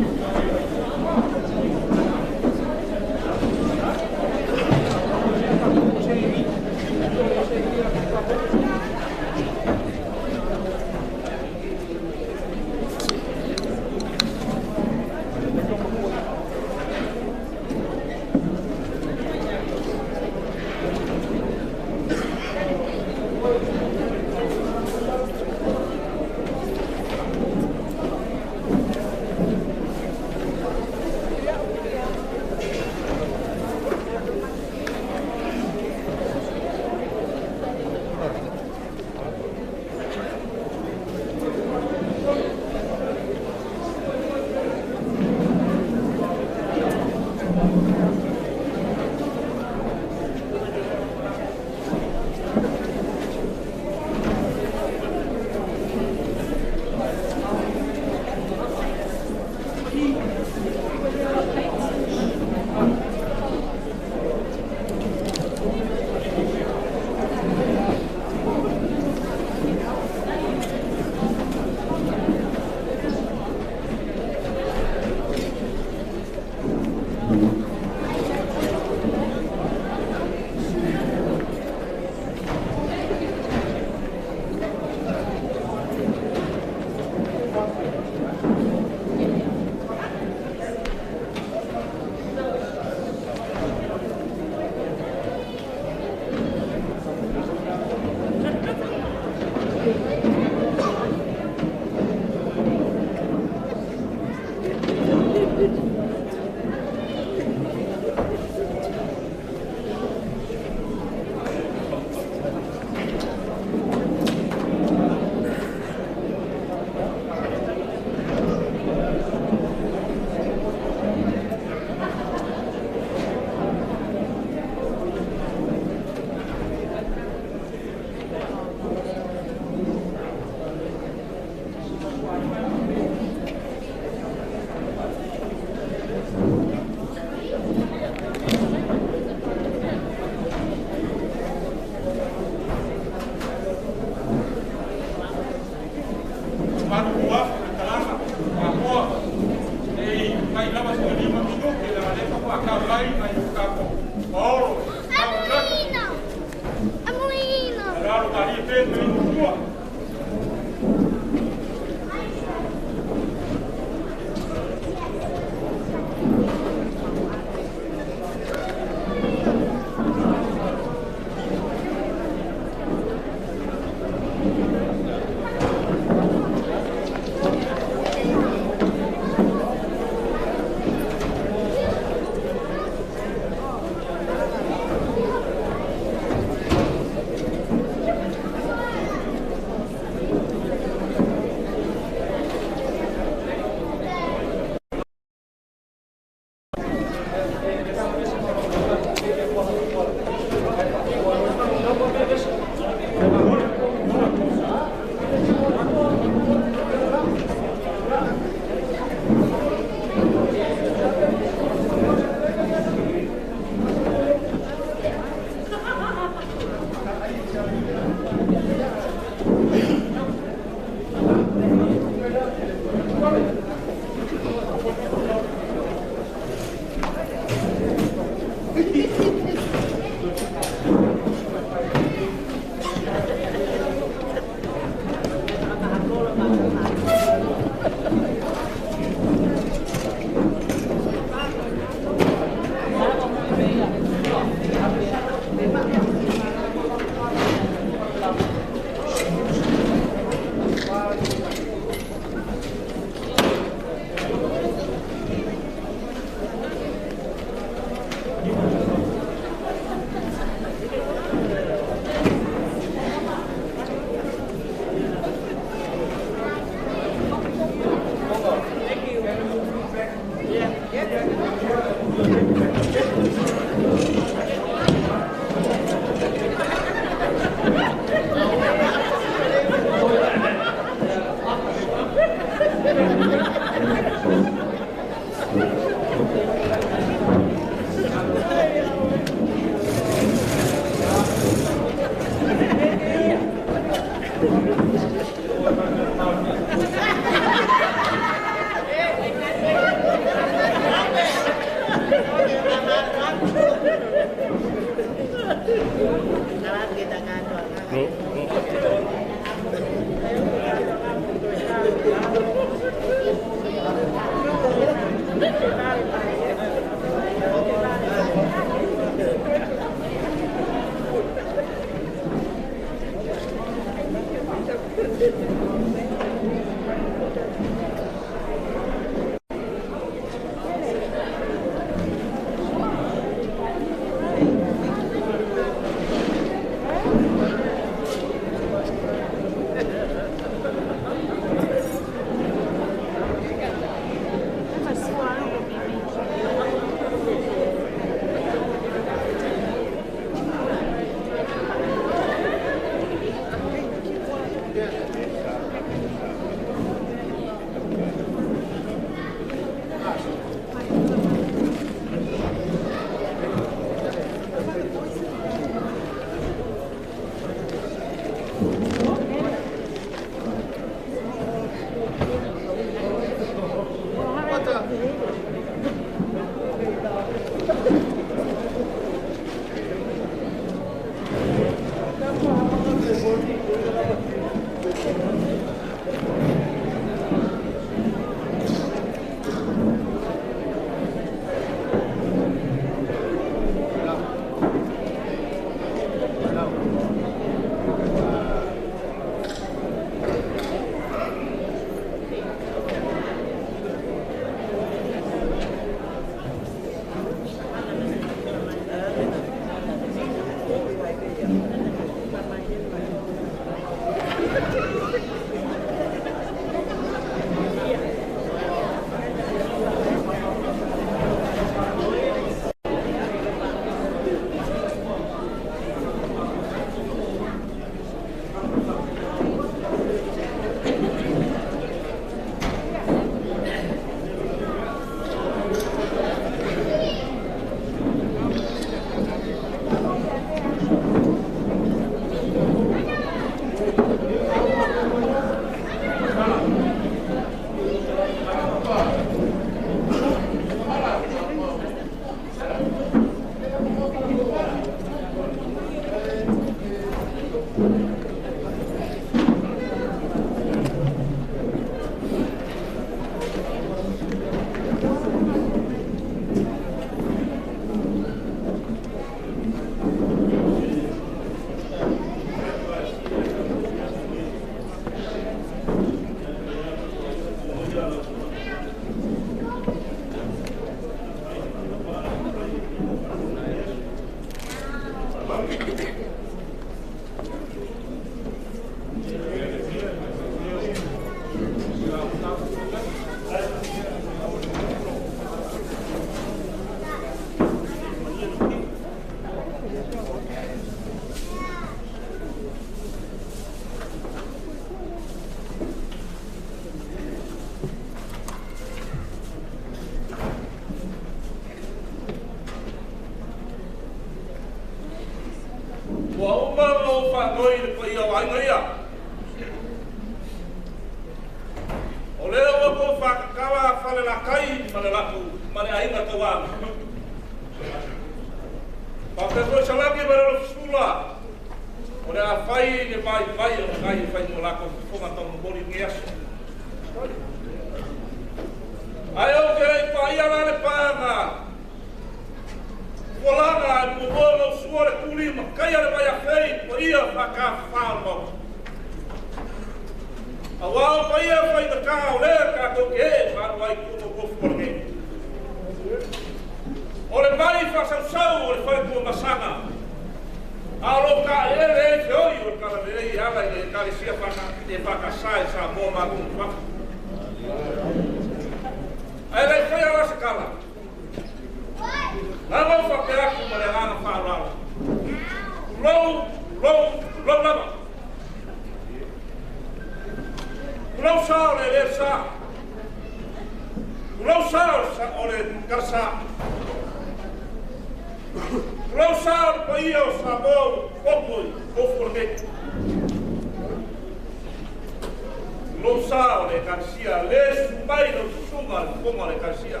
Lou sa o le ekalesia, le susu mai lau susuga le fofoga o le ekalesia.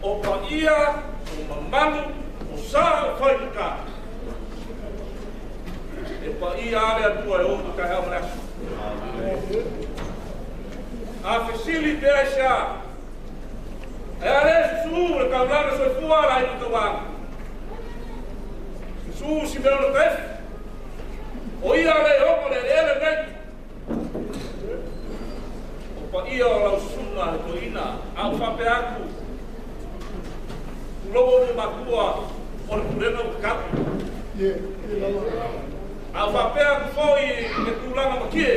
O paia, o mamalu, o sa o faigata. E paia a le Atua e oo i taeao ma le aso. A fesili pea i se a, e a lē susū le taulaga soifua la aiga tauaga. Susū Simeona Taefi, o ia le ogo le eleele nei. O paia o lau susuga le toeaina, a ou faapea atu, tulou ou matua o le pulega ua tatau. A ou faapea atu foi i le tulaga matie,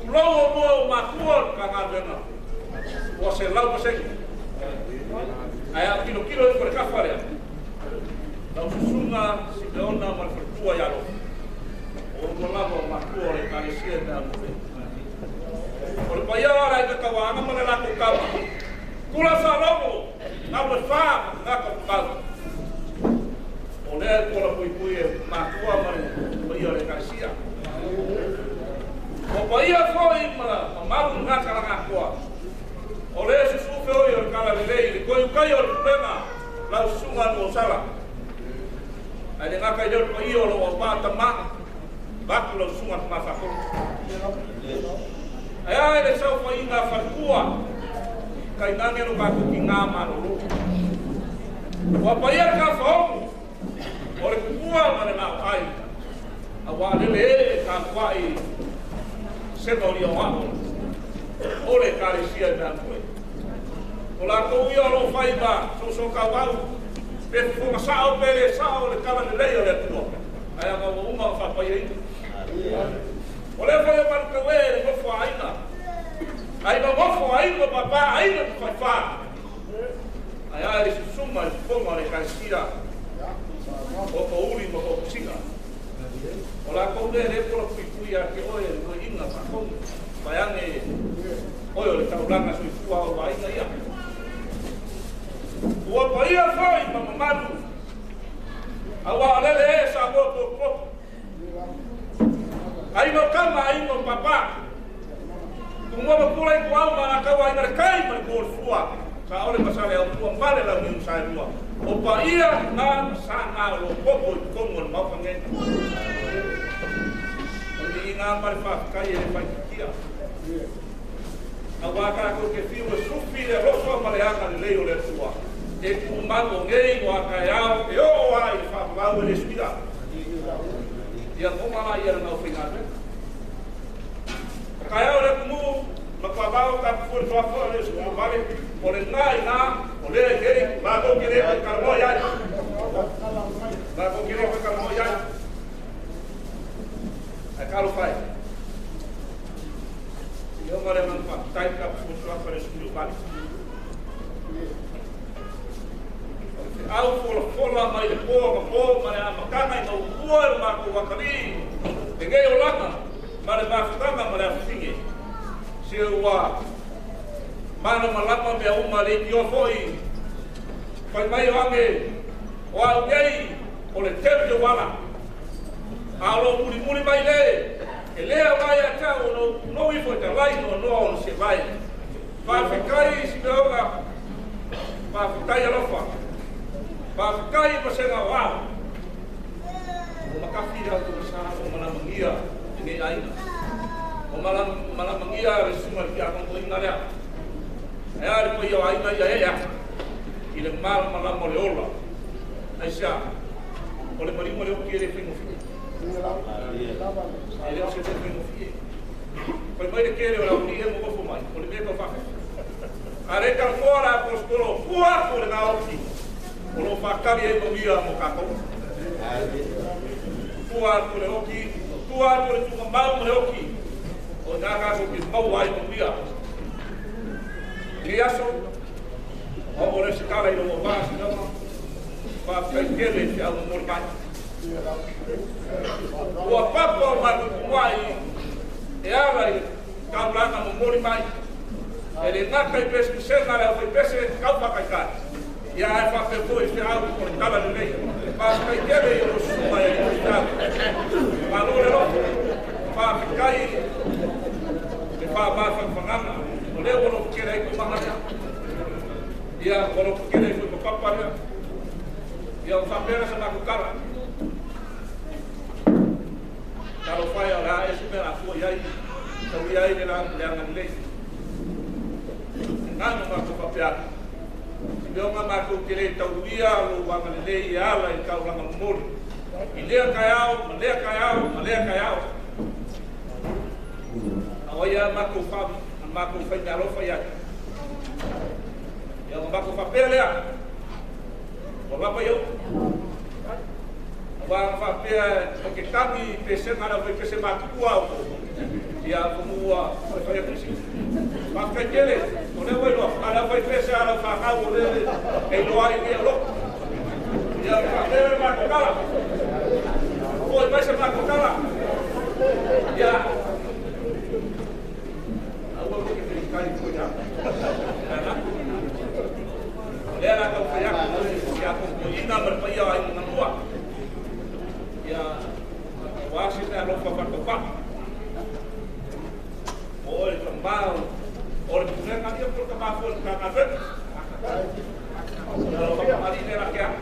tulou olua ou matua o le Matagaluega ua 100%. Ae a ou tilotilo ifo i le tafa lea, lau susuga Simeona ma le faletua ia Alofa, o olua lava o matua o le Ekalesia e mea alu. O le paia o le aiga tauaga ma le latou tama, Tula Salogo, gau e fa ma tagata o Pau. O lea e pola puipui e matua ma le paia o le Ekalesia. O paia foi ma mamalu na kalagakoa. O le susu feoi o le kala lelei, le koiukai o le pulega, lau susuga Nuuausala. Ae le gata i lea o le paia o lou aupā tamā, vaeatu lau susuga le Tama Faatonu. Ae a i le saofaiga a faletua, tainane lo tatou tinā malolo. Ua paia le tafaogo o le tupua ma le laoai, auā lele e tapuai sega o lia o a'o o le Ekalesia e mea atu ai. O latou ia o loo fai ma soosootauvau pe fofoga sa'o pe lē sa'o le tala lelei o le Atua, ae aga ua uma ona faapaiaina. O lea foi o malutau e le nofo a aiga, ai ma nofo aiga papā aiga tafaifā, ae a le susuga i fofoga o le Ekalesia o touli ma toopusina. O latou lea lē pola puipui ia te oe le toeaina faatonu vaeane oe o le taulaga soifua o aiga ia. Ua paia foi ma mamalu, auā o lele e Samoa potopoto. Aiga o tama, aiga o papā. Tumua ma pula i tuau ma alataua aiga le kai ma le po o le fua. Saole ma Saleaaumua ma le Launiu na Saelua. O paia na ma sa na o lo o popo i totonu o le Maota nei. O le viiga ma le faafetai e le faitiitia. Auā tatou te fiu e sufi le alofa ma le agalelei o le Atua e tumau o nei o a taeao e oo lava i le faavavau e le suia. Ia goma la ia le gaofaigaluega. O taeao le atunuu ma pavao tapu foi le toafoa le usu vale o lena i na o lea i nei latou te le faitaloa i ai. Latou te le faitaloa i ai. Ae talofa e. Ia uma le agaga faafetai tapu foi le toafoa le usu vale. O le feau folafola mai le po ma po ma le amataga ina ua pua e lo matou atalii lenei olaga ma le mafutaga ma le afafine. Se ua malamalama mea uma le itioa foi fai mai o age o au nei o le tele o ala. A o lou mulimuli mai le e lē aoga ia te au ona ou punou ifo i talai noanoa ona se vae. Faafetai Simeona, faafetai alofa, faafetai vasega o ao. Ua makafi le autogasa ua malamagia lenei aiga. Ua malamagia le susuga i le tiakonotoeaina lea. Ae a le paia o aiga ia ee atu i le malamalama o le ola. Aisea? O le maliu ma le oki e le faigofie. E le o se mea faigofie. Fai mai le tele o le aualii e nonofo mai, o le mea tau faafefe. A le talanoa le aposetolo, fua atu le gaoki o lo o faatali ai manuia mo tatou. Tua atu le oki, tua atu le tuugamau ma le oki, o i ina tatou te maua ai manuia. I lenei aso, ua oo lea o se tala i lou auvaa Simeona, faafetai tele i feau momoli mai. Ua papa o matou tumuai e ala i le taulaga momoli mai, e le gata i pesepesega a le aufaipese tau faataitai, ia ae faapea foi i feau o le tala lelei. Faafetai tele i o lou susuga e alii faifeau. Malo le alofa. mafanafanaga o lea ua lofokele ai kumaga lea ia ua lofokele ai foi papapa lea ia o faapea sa matou tala talofa e o le a ese mea afua i ai tauia ai le agalelei gana matou faapea atu mea o matou te le tauia lou agalelei e ala i taulaga momoli i lea taeao ma lea taeao ma lea taeao a ia matou fa matou faimeaalofa ia ia o matou faapea lea ua lava iau ua faapea o ke tagi pesega na fai pese matua o ia kumua fai atu si faafetai tele o lea ua iloa ala fai pese ala fanau o lea e iloa ai ia lo ia faapea le matou tala foi mai se matou tala ia aua ko ke kai ko ia lea la tau fai atu ia ko ina ma le paia ai na lua ia ua se mea alofa faataufa o le tamā o le pulega ia po le tamā foi o le Matagaluega ia alofa faamalie le la ke au.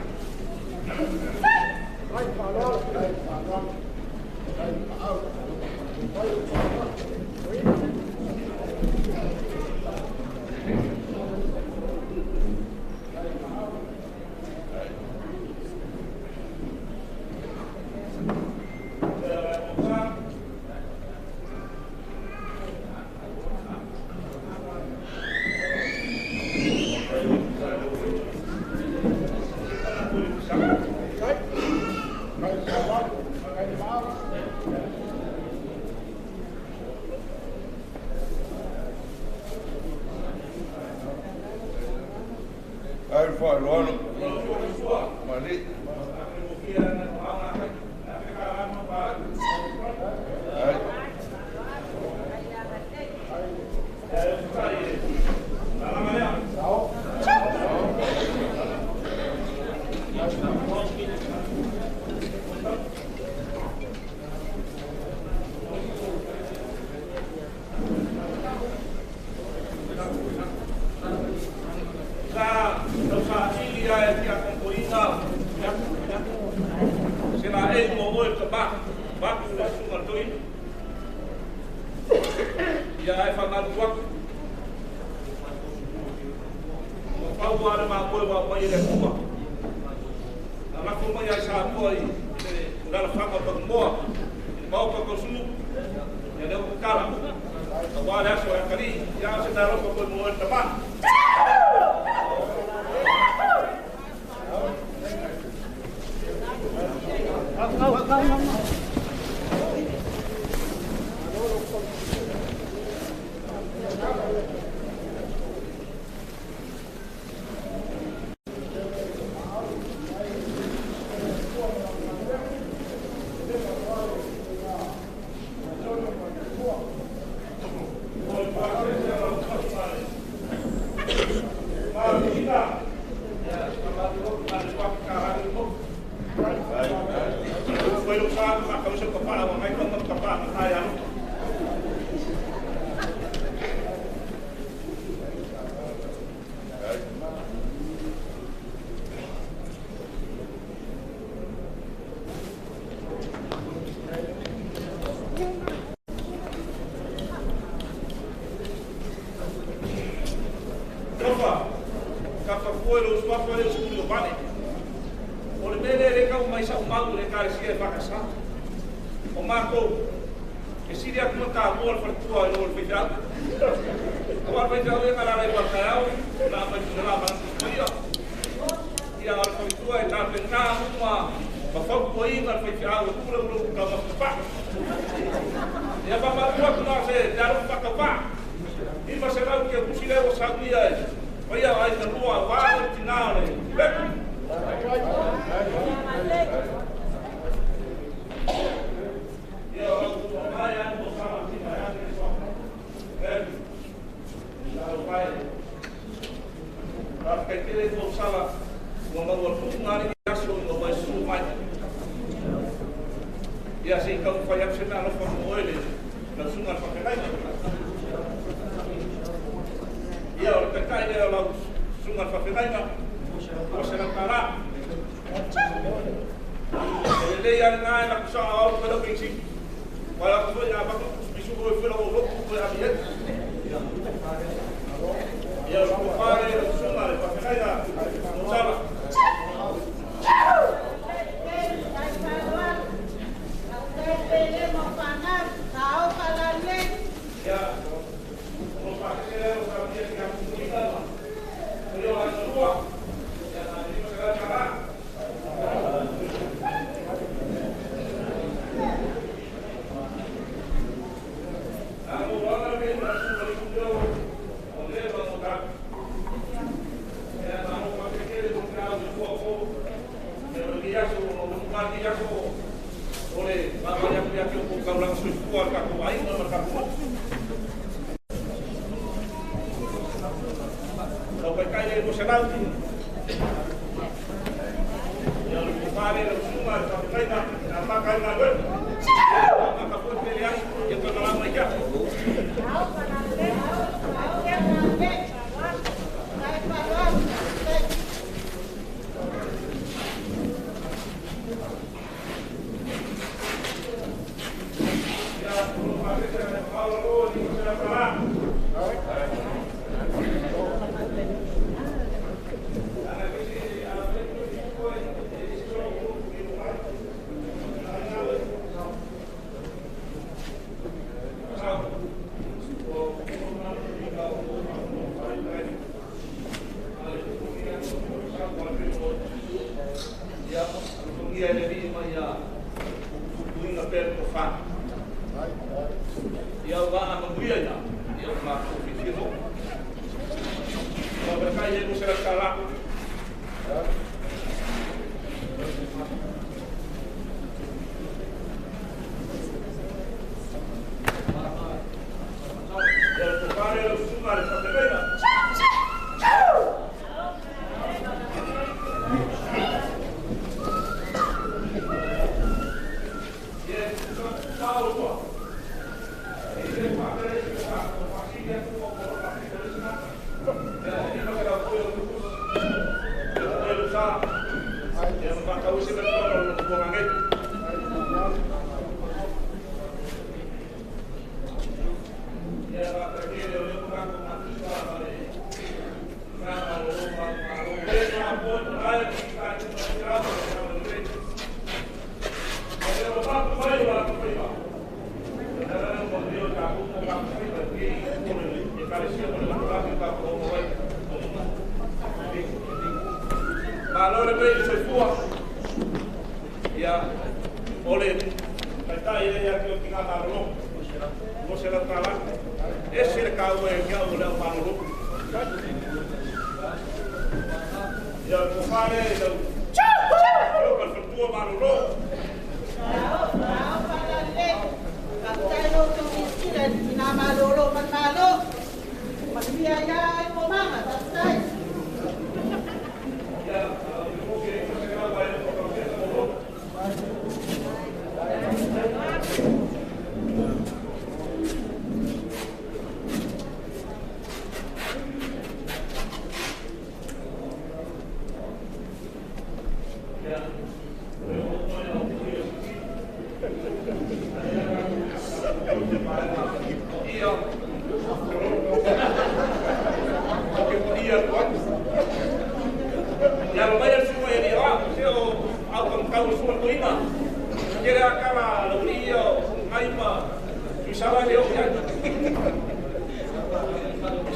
Ia se i tau fai atu se mea alofa mo oe le lausuga le faafeagaiga. Ia o le taitai lea o lau susuga le faafeagaiga, $200. E lelei lava lena e latou sao au foi lau penisini. Ua latou foi a avatu pisu foi foi lau lotu foi ave i ai. Ia o le tofa lea i lau susuga le faafeagaiga Sala. Ia, o lo faatasi lea o sa tia ki atu muliga ma o leo ai lua. Ia, na $500. A mo wanga me na su ma ku leo o le ma mo ta. Ia na mo pa ke le mo ka o ku ko. Ia o le aso o mo ka ti aso o le ma ma ya ya ki o ka ula su ku ka ko ai ma ka ko. Lau kai kai le mo se lau. Ia o le pare le sunga le ka kai na na ma kai na we. Ma ka fo te le ai ia ka la mai ka. Ia o lo pa te le pa lo ni mo se la pa. Ia, alofagia e le Alii ma ia tutuina pea le tofa. Ia ua amanuia ia, ia o matou fiafia foi. Ua kai e $200. Ia le tofa lea lau susuga le faafeagaiga. Ia, sao lua. E le faafeagaiga se faasili atu o faafeagaiga le sinata. Ia, e $500 foi o le tusi. Ia, o le sa. Ia, ma whakau se mea o le tuanga ngei. Ia, whakake le o le maka ma tika ma le ngā o lo ma ma lo le ma po ai ki ka ti ma ti ra ma ma le. O le o pa tu mai wa tu mai wa. Na na mo dio ka ku mo ka ku ma ki ko le e ka le sia mo le ka ka ko mo wai. Malo le mei soifua. Ia, o le taitai e ia ki o ki ngā malolo. Mo se lau tala. E se le kau e kia o leo malolo. Ia, ko whare e lau. Lau ka whatua malolo. Ia, o ke se lau vai o ka ke malolo. Ia, o o Ia, o ke ia tu atu. Ia lo mai al sunga ia ni a, se o au ka kau sunga toina. Kere a kala lo ni ia ngai ma tuisala le o ia.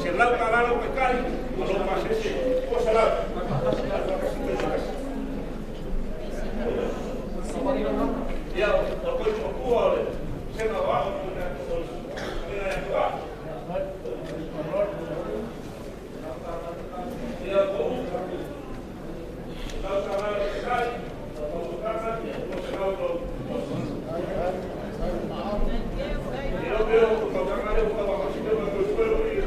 Se lau ka lalo kai kai, ma lo pa se se, o se lau. Ia, o koi o kua o le, se na wa o o le ia tua. Ia, o lau ka lalo kai kai, o ka o se lau lo. Ia o o ka ka o ka wa se o ka ko o ia.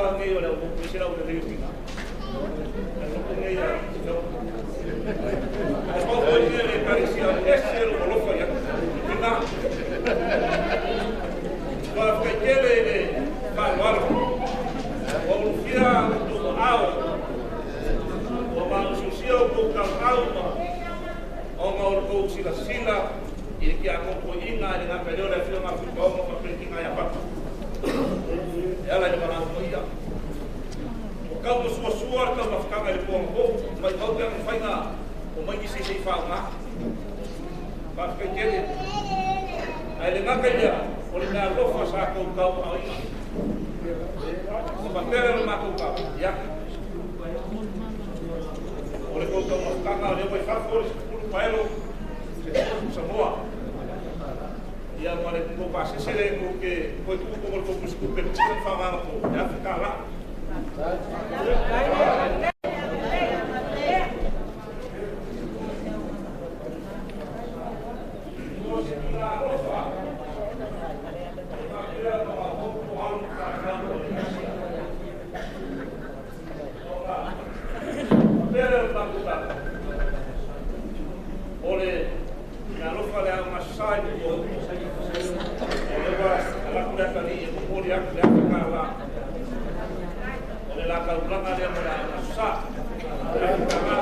a nei o le au se lau le lei tina. Ai nei a ai pau foi le karisia ese lo alofa ia. Tina. Faafetai tele i le faaaloalo. Ua ulufia outou aao. Ua malusiusia outou tautau ma ona o le tou silasila i le kiakokoiga i le gafaileo le afioga a Fuipaoga ma Peretina ia Papa. E ala i le valaau paia. Ua tau masuasua le taumafataga i le poaga mai mau pe mafaiga o mai nisi sei faaaoga. Faafetai tele. Ae le gata i lea, o le mea alofa sa tou tauaaoina. Ua faapea le matou tau, ia. O le tou taumafataga o lea ua i fafo le 10 paelo se tofu Samoa. Ia ma le tou pasese le tou ke koe tupu ko le tou pusikupe le whaanganga po, e afe ka la. O le alofa le au masai o le wa ala ku le kali e mo le aku le aku ka la o le la ka ulanga le mo le au masa le aku ka la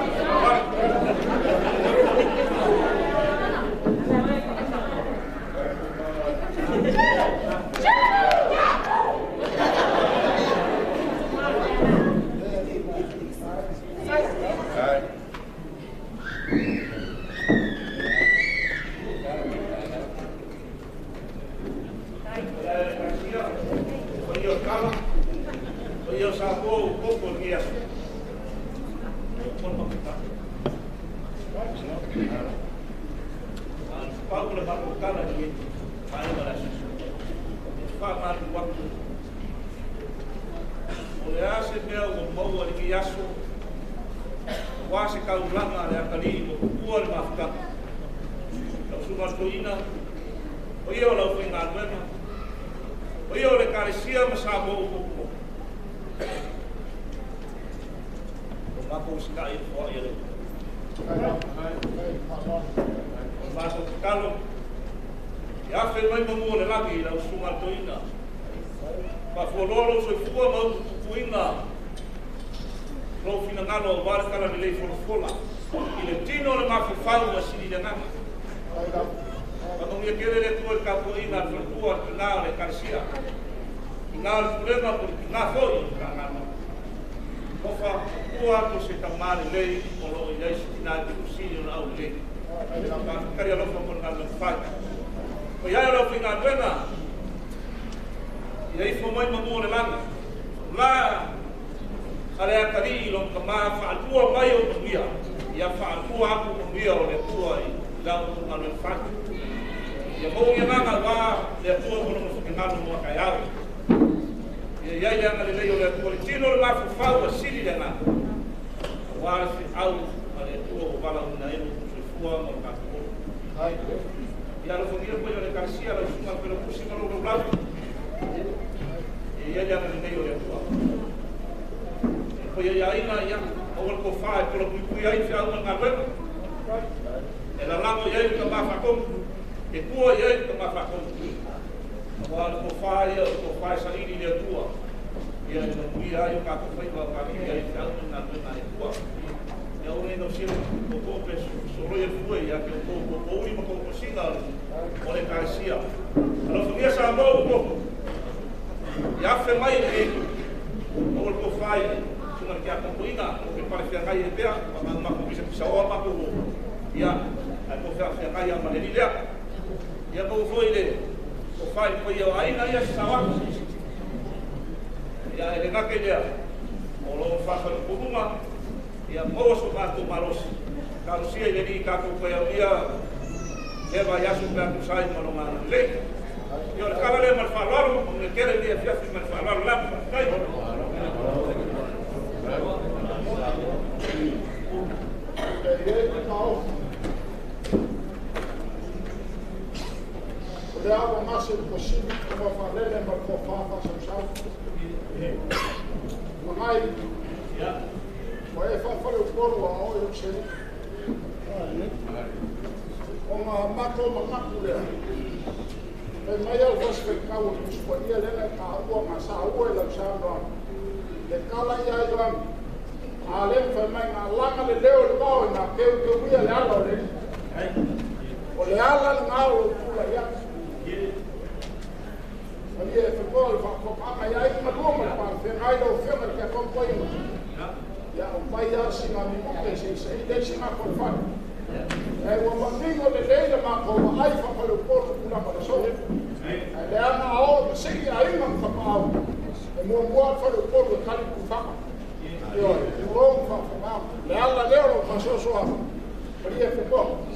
O le awa mase le kosini o mawhalele ma ko whawha sau sau. mai. Wa e whawhare upolu a oe o se. O ngā mato makaku lea. Pe mai au whaswhekau o tusua ia lena ka ua ngā sa ua e lau sānoa. Le kala ia i rangi. A le mwhai mai ngā langa le leo le wao i ngā keu keu ia le ala o le. O le ala le ngā o lo tula ia. Mani e whakoa le whakopanga ia i malua ma le whangai lau whenga le kia kongkoi inga. Ia o mai a singa mimuke se se i le singa korwhani. E ua maningo le leila mako wa ai whakale upolu kula ma le so. E le ana ao ma sei a inga mwhapau. E mua mua whale upolu e kali kuwhaka. Io e rongu whakapau. Le ala leo lo whasosoa. Mani e whakoa.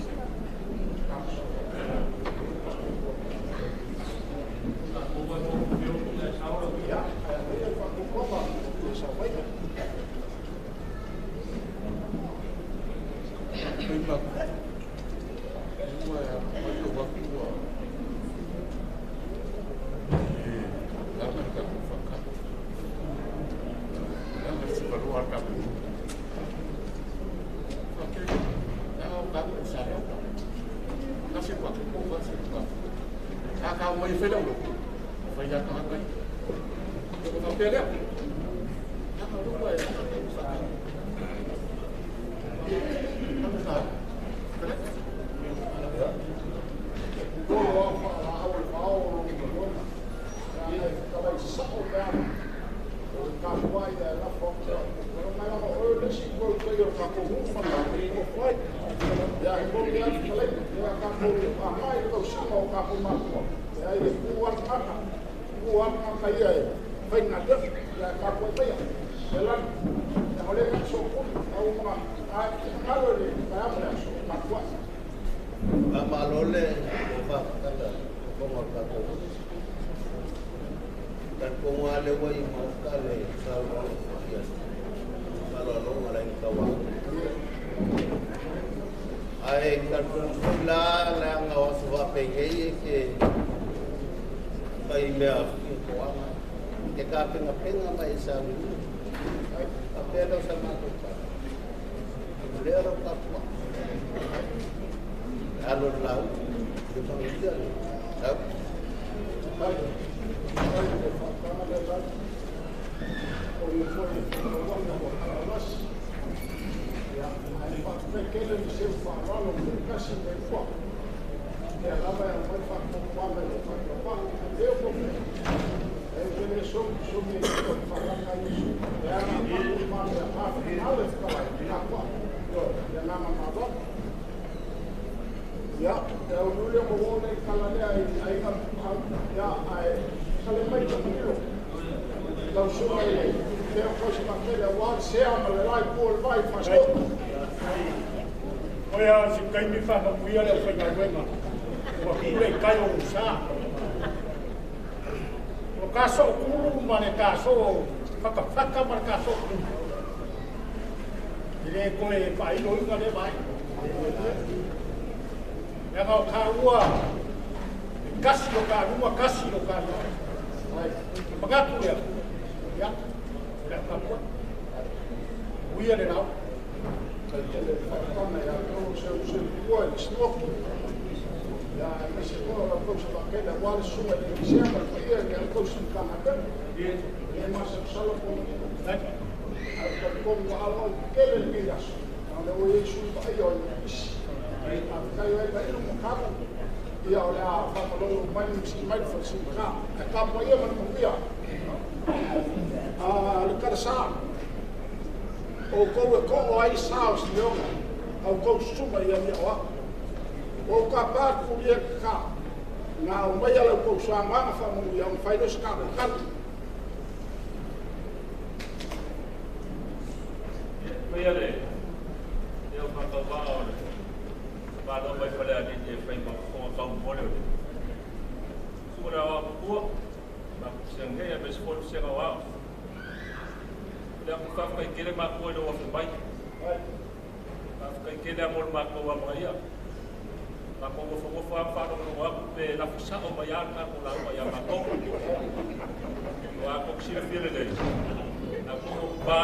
Mā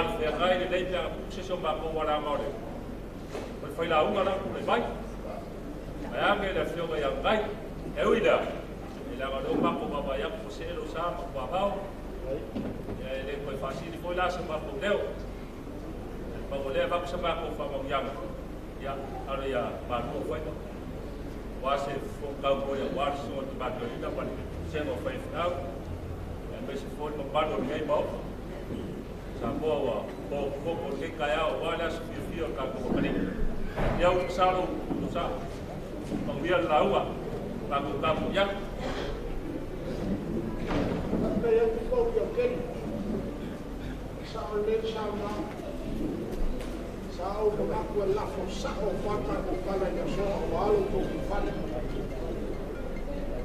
le nei pea se so ma ko wala ma le. Ko fai la unga la ku le mai. Ai ame le fioga ia ngai. E ui la. E la ga lo ma ko ma ya ko se lo sa ma ko mau. Ia e le ko fasili foi la se ma ko leo. Ma ko le va ko sa ma ko fa ma ia. Ia alo ia ma ko foi. Wa se fo ka ko ia wa so te ba ko ina pa se mo fai au. E me se foi ma pa no nei mo. Sa mo wa ko ko ko ke ka ia wa la se fi fi ka ko ko ni. Ia u sa lo sa. Ma ia la ua. Ma ko ka mo ia. Ka ia ko ko ke. Sa o le sa na. Sa o ma ko la fo sa o pa ka ko kala ia so o alo ko ku fale.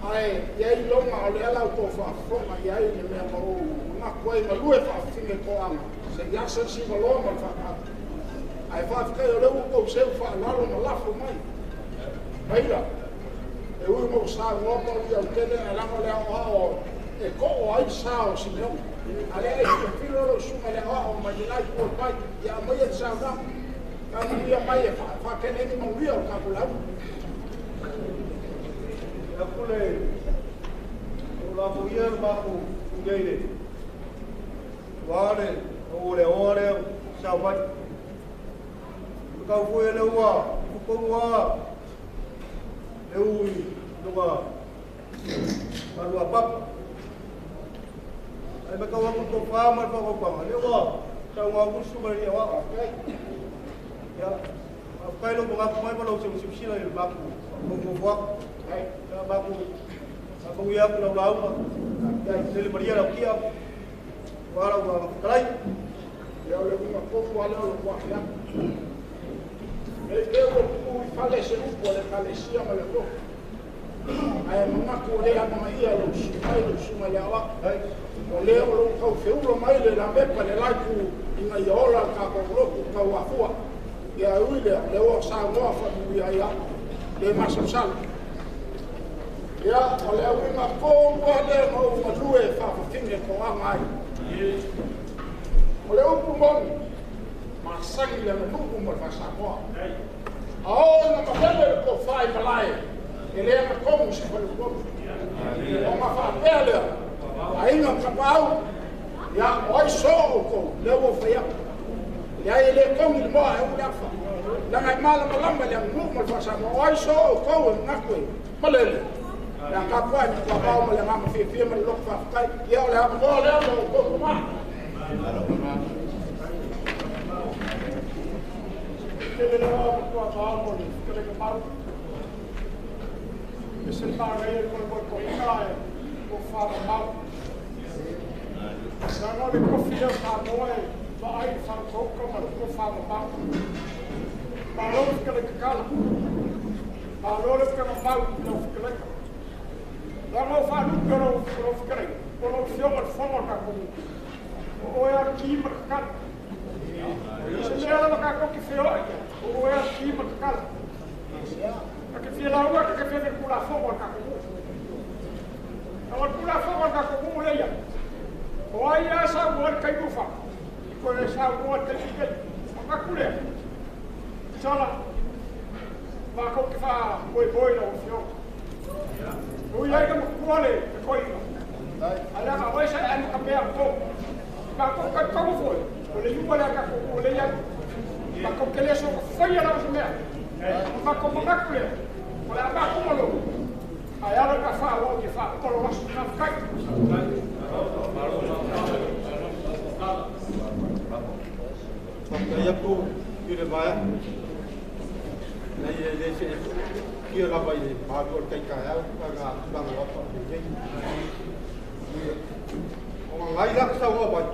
Ai ia i longa o le ala ko fa fonga ia i le mea o nga ko ai ma lue fa finge ko anga. Se ia se si ma lo ma fa ka. Ai fa ka o le u ko se fa lalo ma la fo mai. Mai la. E u mo sa ngo mo ia o tele ala mo le o e ko o ai sa o si me. Ale e filo lo su ma le o ma ni lai ko pai ia mai e sa na. Ka ia mai e fa ke ni mo ia o ka ko la. Ia pule o la mo ia ma ko ngeile. Wale o le o le sa mai. Ka fu ele ua ko ua. E ui lunga malua pap. Ai ma ka wa ko fa ma fa ko pa le ua sa ua ku su ma le wa. Ya kai lo ko mai ma lo se se la ma ku ko ko wa. Ai ma ku ma ku ia ku la la ma. Ya se le maria la kia. Wa la wa kai. Ya le ma ko wa le wa ya. E ke o ku i fale se upo le fale sia ma le ko. Ai ma ko le ma ia lo su mai lo su mai awa. O le o lo kau feulo mai le la mepa le lai ku inga ia ola ka ko lo ku kau afua. Ia ui le le o sa ngoa fa ia ia le ma sa. Ia o le ui ma ko wa le mo ma lue fa fa finge ko anga ai. O le upu moni ma sangi le ma nuku ma fa sa moa. A o na ma pele ko fai malai. E le ma komu se fa le komu. O ma fa pele. A inga ka pau. Ia o ai so o ko le o fa ia. Ia e le komu le moa e u le afa. La ngai mala malamba le ngu ma fa sa moa. O ai so o ko e ngakwe. Malele. La ka pa ni ko pau ma le ngama fi fi ma le lok fa kai. Ia o le ha mo le mo ko ma. Tele le o ko pa mo le ke le mau. E se pa re ko ko ko ika e ko fa mau. Sa no le ko fi pa mo e pa ai fa ko ko ma ko fa mau. Pa lo ke le kala. Pa lo le ke mau lo ke le. La mo fa lu ko lo ke le. Ko lo fi o fo mo ka ko. O e a ki ma kala. Se le ala ka ko ki fe o o e a ki ma kala. A ke fi la ua ke fe ku la fo ka ko. A ku la fo ka ko le ia. O ai a sa mo kai ku fa. Ko le sa mo te ki ka ku le. Sala. Ma ko ki fa ko boi lo fi o. O ia ka mo ku le ko i. Ala ka o sa an ka pe ko. Ma ko ka ko fo. O le yupa le ka ko le ia. Ma ko ke le so fa ia la so mea. Ma ko ma ku le. O le ma ko lo. Ai ala ka fa o ke fa ko lo so na kai. Fa ia ko i le vai. Le le se ki la vai ma ko kai ka au ka ga la wa pa ni. O ngai la sa wa vai.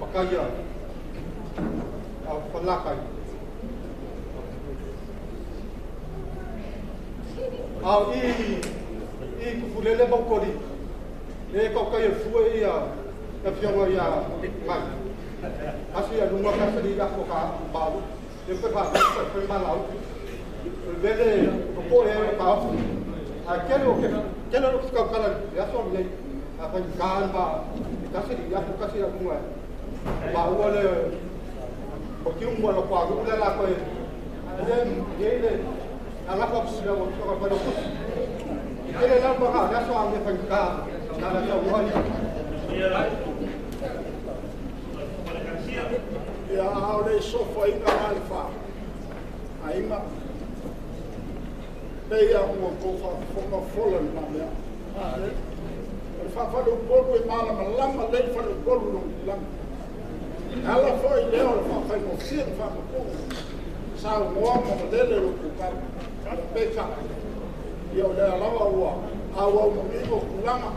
Pakaya a falakai. Au i kufulele mokori. Le ko kai fue ia e fionga ia mai. Asi a lunga ka se la ko ka ba. Le pe pa pe ma lau. Vele o ko e ka fu. A kelo ke kelo ka kala ya so ni. A fa ka ba ka se ya ko ka se ya lunga. Ma ua le o ki umua lo kwa ula la ko le le le ala ko sila o ko pa lo kus. Ele la pa ga so ame fa ka na la sa wa ni. Ia au le sofa inga ma le fa. Ainga. Pei a ua kou faafofoga fola le mea. O le faafaleupolu e malamalama lei faleupolu lona tulaga. E ala foi lea o le faafaigofie ma faamapuu. Saunoa ma malele lo kukala. Peka. Ia o lea lava ua auau manigo tulaga.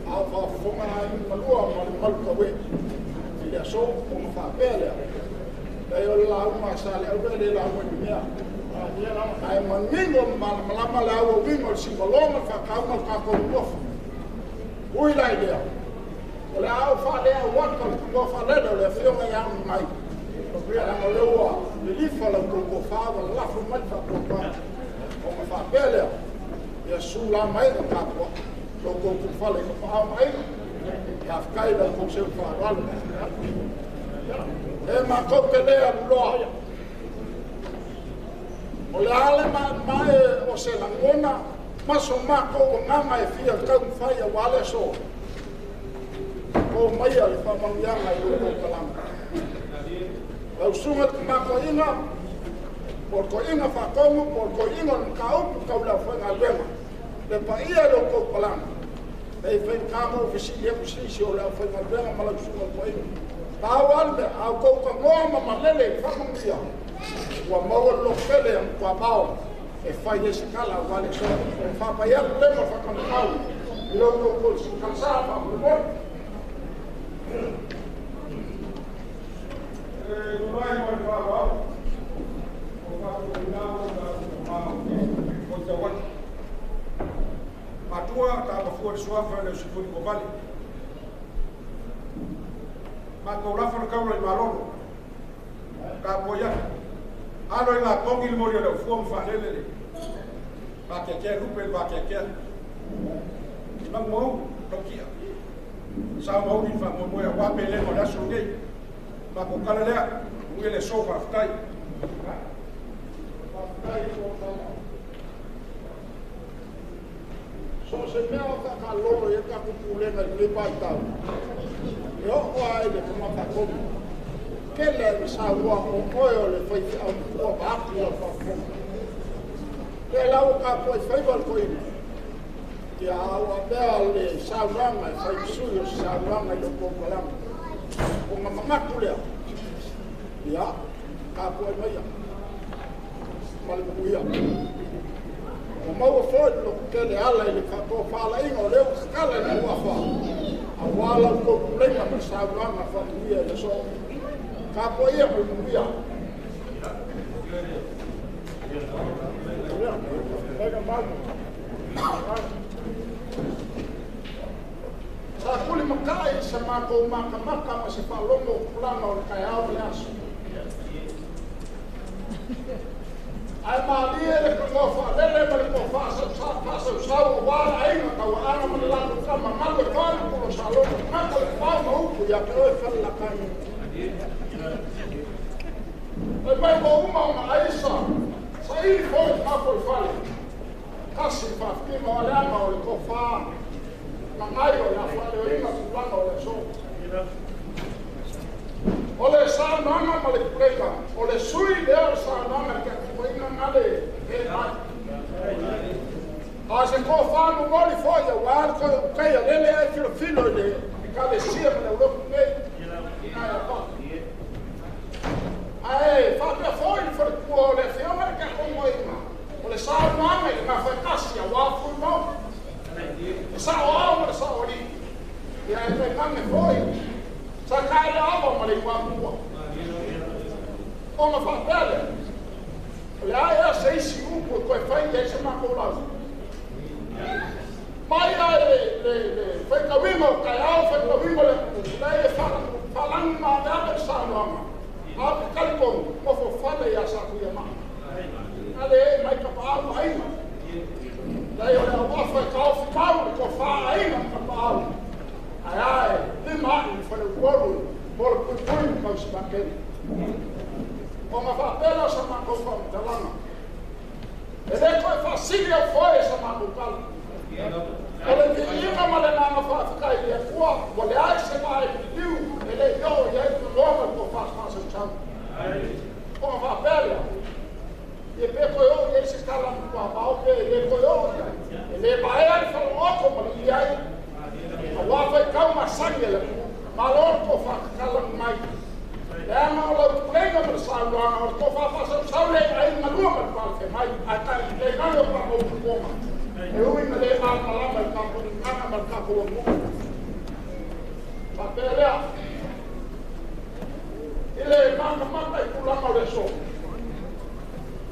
A o faafofoga ai malua ma le malu kaue. I le aso o ma faapea lea. Lei o le lauga a sa le au le lauga i mea. Ae manino malamalama le auauiga o le sigaloa ma le faakauga o le tatou nofo. Ui lai lea. O le au faalea auata o le tagoa faalele o le afioga ia Amagai. Leaga o le ua lilifa lau tou tofā ua lalafo mai le faatuatuaga. O ma faapea lea, ia sula mai na tatua. Lo tou tufale i ka paao ma aiga. Faafetai lau tou seu faaaloalo. E matou te le aluloa. O le ale mae o se lagona, ma so matou agaga e fia taumafai auā le aso. O maia le faamanuiaga i lo tou talaga. Lau susuga i le tamakoiga, po o le toeaina faatonu, po o le toeaina o le mataupu tau le aufaigaluega, le paia i lo tou palaga, e faigata ona ou fesili atu se isi o le aufaigaluega ma lau susuga i le toeaina. Pau lava le mea, a outou tagoa ma malele i le faamanuia, ua maua le lototele a Matuavao e fai ai se tala auā le aso. O le faapai atu lea ma le faatamatau i lo outou kalasa faamolemole. E tulai ma le faaaloalo, o faatoina o tatou tama o tauati. Matua tamafua le suafa le usifuni ua vale. Matou lafo le kaula i malolo. Tapuai atu. Alo i ngā tongi le mori o le ufua ma whaalele le. Vakeakea lupe le vakeakea. I mangu mau, tokia. Sa mauri wha moe a wape le mo le aso nei. Mako kala lea, ui le so whaftai. Whaftai o tama. So se mea o whakalolo i e taku pulega i le vaitau. E oo ai le tamafatonu. Kele le saunoa o oe o le faifeau matua vaeatu lau faafofoga. Lea la ua tapuai faiva le toeaina. Ia a ua avea le saunoaga e fai ma sui o se saunoaga i lo tou palaga. Ona manatu lea, ia tapuai maia ma le manuia. Ua maua foi le lototele ala i le faatofalaiga o lea ua tatala i le uafa auā lau tou pulega ma le saunoaga faamanuia i le aso. Tapuai ia ma le manuia. Sa tuli makai sa matou makamaka ma se faalogo o tulaga o le taeao ma le aso. Ae malie le tagoa faalele ma le toa faasausau auā le aiga tauaaga ma le latou tama galu e fai polo sa logo tagata le fao ma upu ia te oe Falelatai. Fai mai ua uma ona aisa saili foi le mafoifale. Tasi le faafitiga o aleaga o le tofa magai o le a faaleoina tulaga o le aso. O le saunoaga ma le pulega, o le sui lea o le saunoaga i le tapuaiga na le e mai. A se tofa momoli foi auā le toe ukaia lele ai filofilo i le ekalesia ma le aulotu nei. Ina ia pa. Ae faapea foi le faletua o le afioga i le tapuaiga, o le saunoaga i le gafaetasi auā fui mau. Le sao ao ma le sao alii. Ia e tainane foi sa taele ava ma le iuamua. Ona faapea lea, o le a ea se isi upu e toe fai i ai se matou lau. Mai ai le faitauina o taeao, faitauina o le atunuu, lea e faalagi maaveave le saunoaga. A o te talitonu, nofo fale ia Satuiamaa. Ale e mai tapaau ma aiga. Lea o le auafa e taofi mau le tofa aiga ma tapaau. Ae ae, lima ai le faleupolu, i se pakele. O nga whaapela o sa mākou whaamatalanga. E le koe whaasili au foe sa mākou tala. O le viiga ma le nganga whaafika i le kua, wa le ai se vae liu, e le yo i ai tu loa ma ko whaasau. O nga whaapela, e pe koe o i se kala mkua mao pe le koe o i ai. E le maea i whalongoko ma le i ai. A wawai kau masangi e le malo ko whakakalang mai. Le anga o lau tulenga ma le saunoaga o le tofafaasau saule ai malua ma le palfe mai. Ae tai le nai o pakou tuponga. E ui ma le malamalama i taponikaga ma le tatou atunuu. Faapea lea. I le matamata i tulaga o le aso.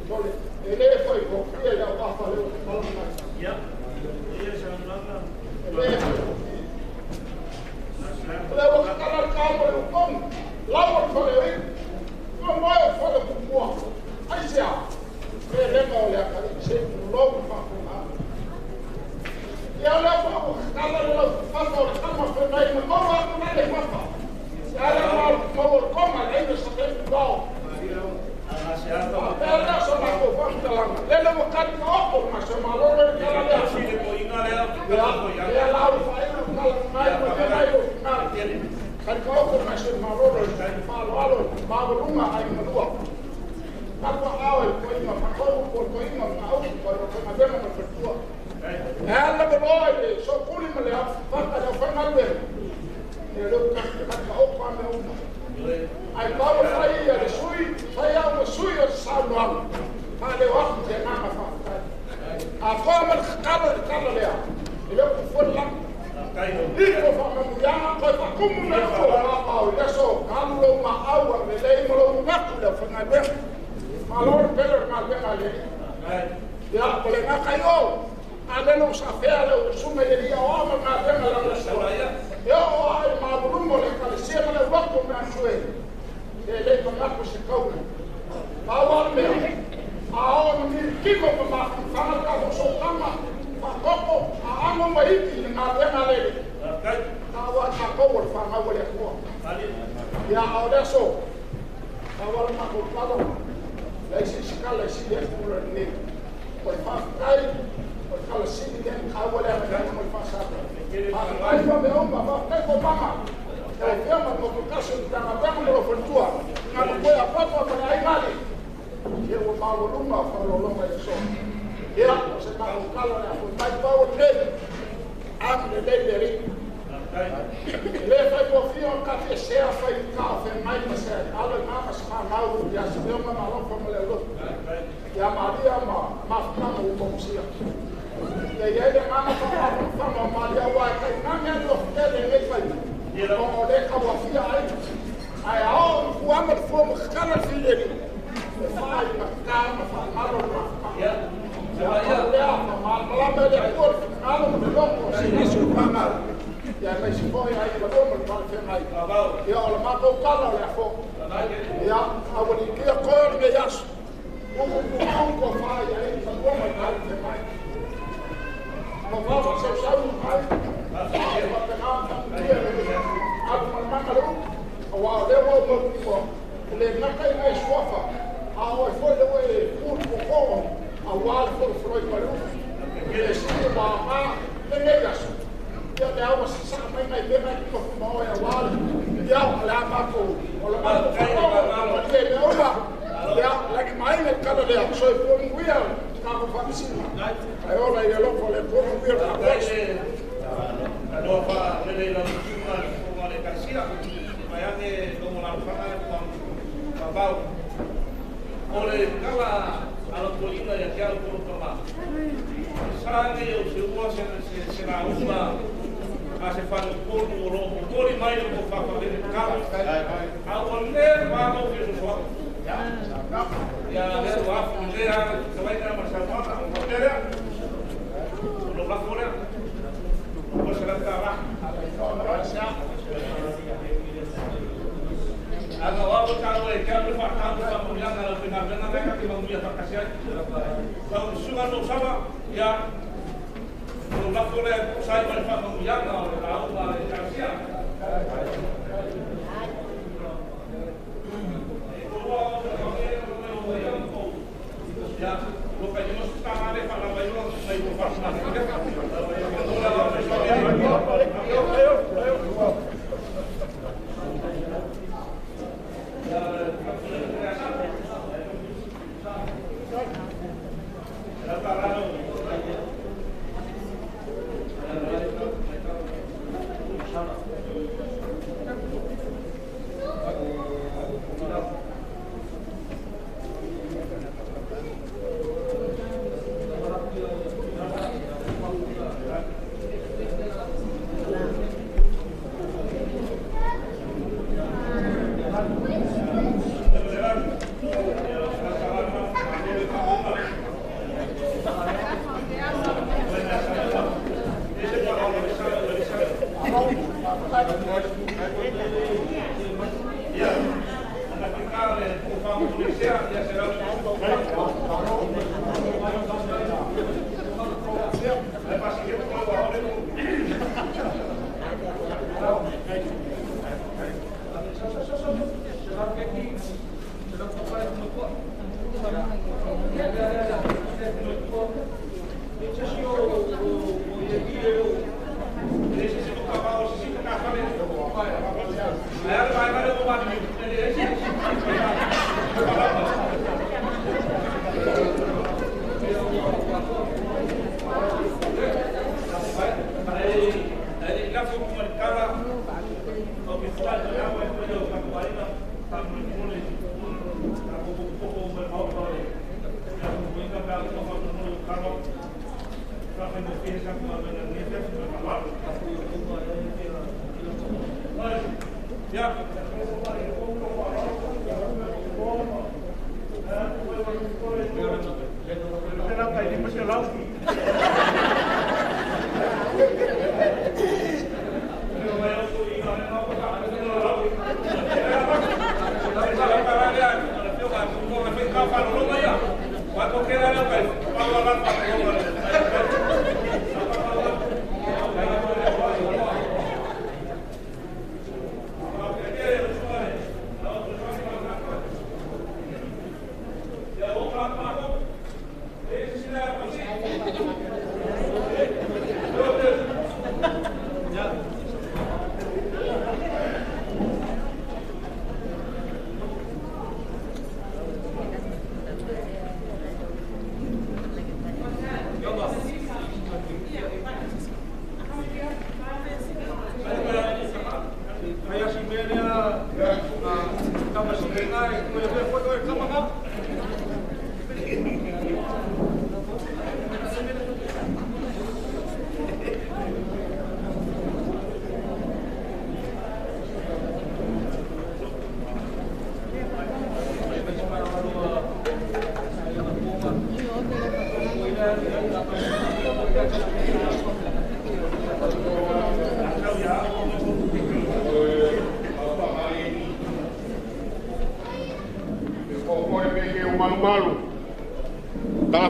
Tole, e le fai kofia i au afa le o te pala mai. E le fai kofia. O le wakakala le kao le ukongi, lau o le fale oi, ua moe o fale pupua. Ai se a, e lenga o le akari, se lou whakonga. Ia o le afa wakakala le lau whafa o le kama whenai, ma maua aku nai le whafa. Ia le maua o le konga, le ina sa te pulao. Pera sa mako whantalanga. Lele wakari ka oko, ma se malolo e kala lea. Lea lau whaina kala ngai ma whenai o finale. Kari ka oko ma se malolo e whalo alo, mawalunga ai malua. Kalua ao e koinga, whakou ko koinga, ngau ko e whakangawenga ma whatua. E ala maloa i le sokuli ma le whaka leo whangalwe. E leo kari ka oko a mea uma. Ai pau fai ia le sui, fai au ma sui o saunoaga. Faaleo aku te agaga faafetai. A foa ma le kakalo i le tala lea, e leo kufua le lagi. Iko faamanuiaga, toe faakumu na lua o maamao i le aso, ka alu lou maau a lelei ma lou manatu i le aufaigaluega. Malo le pele o le galuega a le Alii. Ia, o le gakai o, a le lou safea le usuga i le lia oa ma le galuega la le aso. E oo a i maualuga o le ekalesia ma le uapu o mea sue, e le manatu se kauga. Pau a le mea, a oo na milikino ma mafanafana le tatou sotaga, faatoko, a ano ma iki i le galuega a le Alii. Taua a tatou o le fanau a le Atua. Ia, a o le aso, taua le matou tala, leai se isi kala e sili atu i lenei. O le faafetai, o le kala sili lea na taua le agaga ma le faasala. Faafetai ma mea uma, faafetai kopama. E o fea ma motokasi o le Matagaluega ma lou faletua, i ngā koe a papa ma le aiga alii. Ia ua maualuga o faaaloaloga i le aso. Ia, o se matou tala le afua mai pau o lenei, agalelei le Alii. E le faigofie ona tafiesea faigata o feagai ma se alo i ma se fanau ia se mea ma alofa ma le alofa. Ia Maria ma mafutaga ua momosia. Ia i ai le agaga faamafanafana o Maria aua e tainane atu o fetele lenei faiga. Ona o le tauafia ai. Ae ao ma fuama le fua ma kakala le fileli. E fai ma kaka ma faangalo le mafutaga. Ia o lea faamalamalama e le Atua le finagalo ma le loto o se nisi o pagau. Ia mai se foi ai ma loma le palewhengai. Ia o le mātou tala o le afo. Ia awali kia koe o le mea aso. Uku kuku ko whai ai ma loma le palewhengai. Ma wawa sau sau ai. E wapena whamutia le alu manamana le uku. A wā o lea wau mau kua. O le ngaka i ngai suafa. A oe foi le oe pūru koko. A wā le foro i ma le uku. E si wā ngā le nei aso. Ia le awa sa sa mai ngai mea ngai kuka fuma oe a wā le. Ia o le a mātou. O le mātou whakawa. Ma le mea uma. Ia lagi mai le kala lea. Soe pua munguia ka ko whakasina. Ai ola i le loko le pua munguia ka koe. Aloha wha lele lau tuma le fonga le kasia. Mai ane lomo lau whanga le pua pau. O le kala alo tolina ia kia au tolo kama. Sa nei o se ua se la uma a se whanu kolu o loo mokoli mai o whawhawele kala. A o le wāmau ki o sosoa. Ia le wafu le a te waina ma sa waka o whaperea. O lo lako lea. O se lata rā. Anga wau tau e kia le whakau whamuianga lau pena pena meka ki mamuia whakasi ai. Tau sunga no sawa, ia lo lako lea sai mai whakamuianga o le au ma le kasia.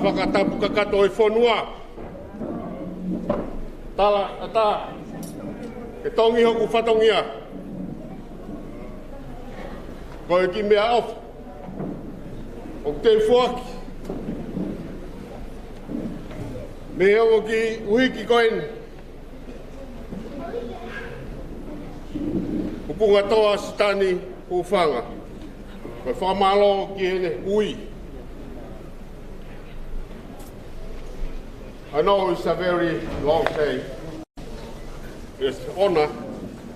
Whakatapu kakato e whanua. Tala, ata. E tongi hoku whatongia. Ko e ki mea off. O te fuaki. Me o ki uiki koen. Upunga toa sitani uwhanga. Koe whamalo ki ene ui. I know it's a very long day. It's an honor.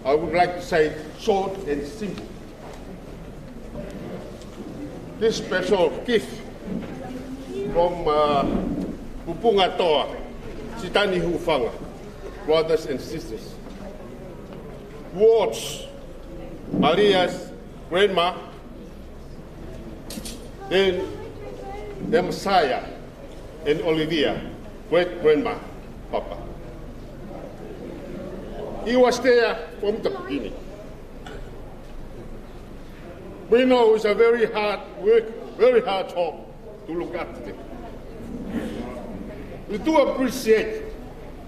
I would like to say short and simple. This special gift from Pupunga Toa, Sitani Hufanga, brothers and sisters. Towards Maria's grandma, then the Messiah and Olivia, great-grandma, Papa. He was there from the beginning. We know it's a very hard work, very hard job to look after them. We do appreciate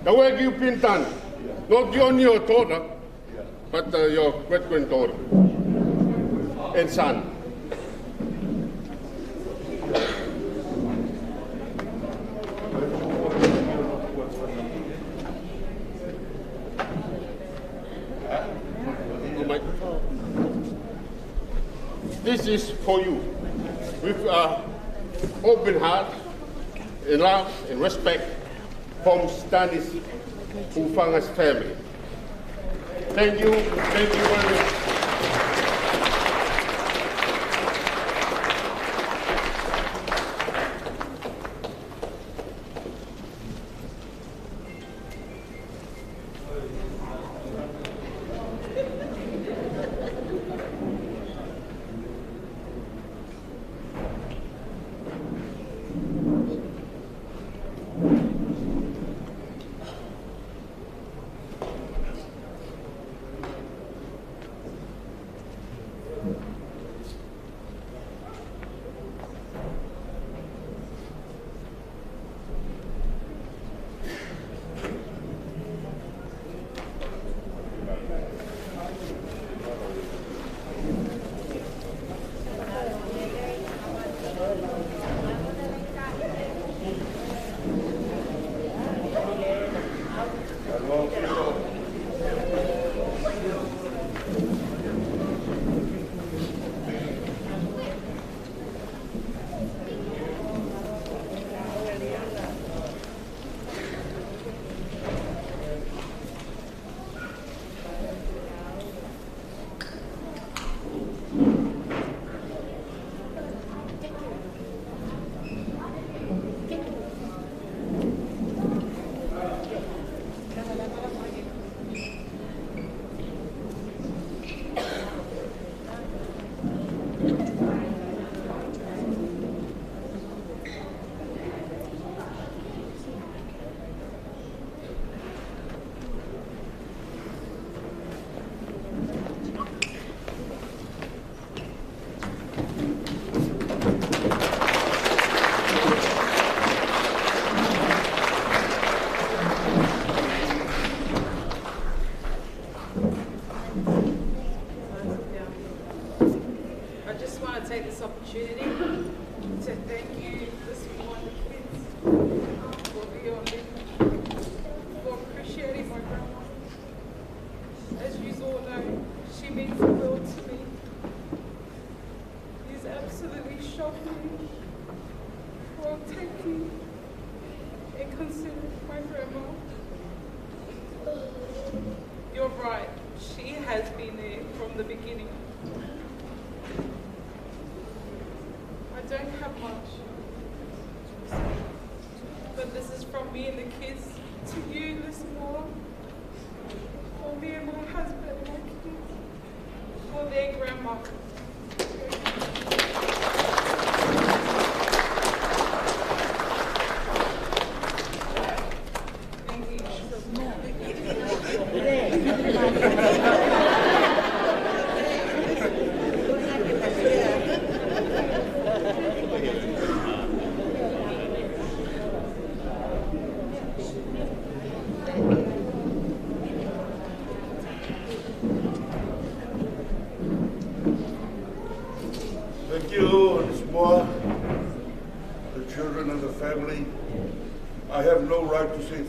the work you've been done, not only your daughter, but your great-granddaughter and son. This is for you, with open heart and love and respect from Stanis Hufanga's family. Thank you. Thank you very much.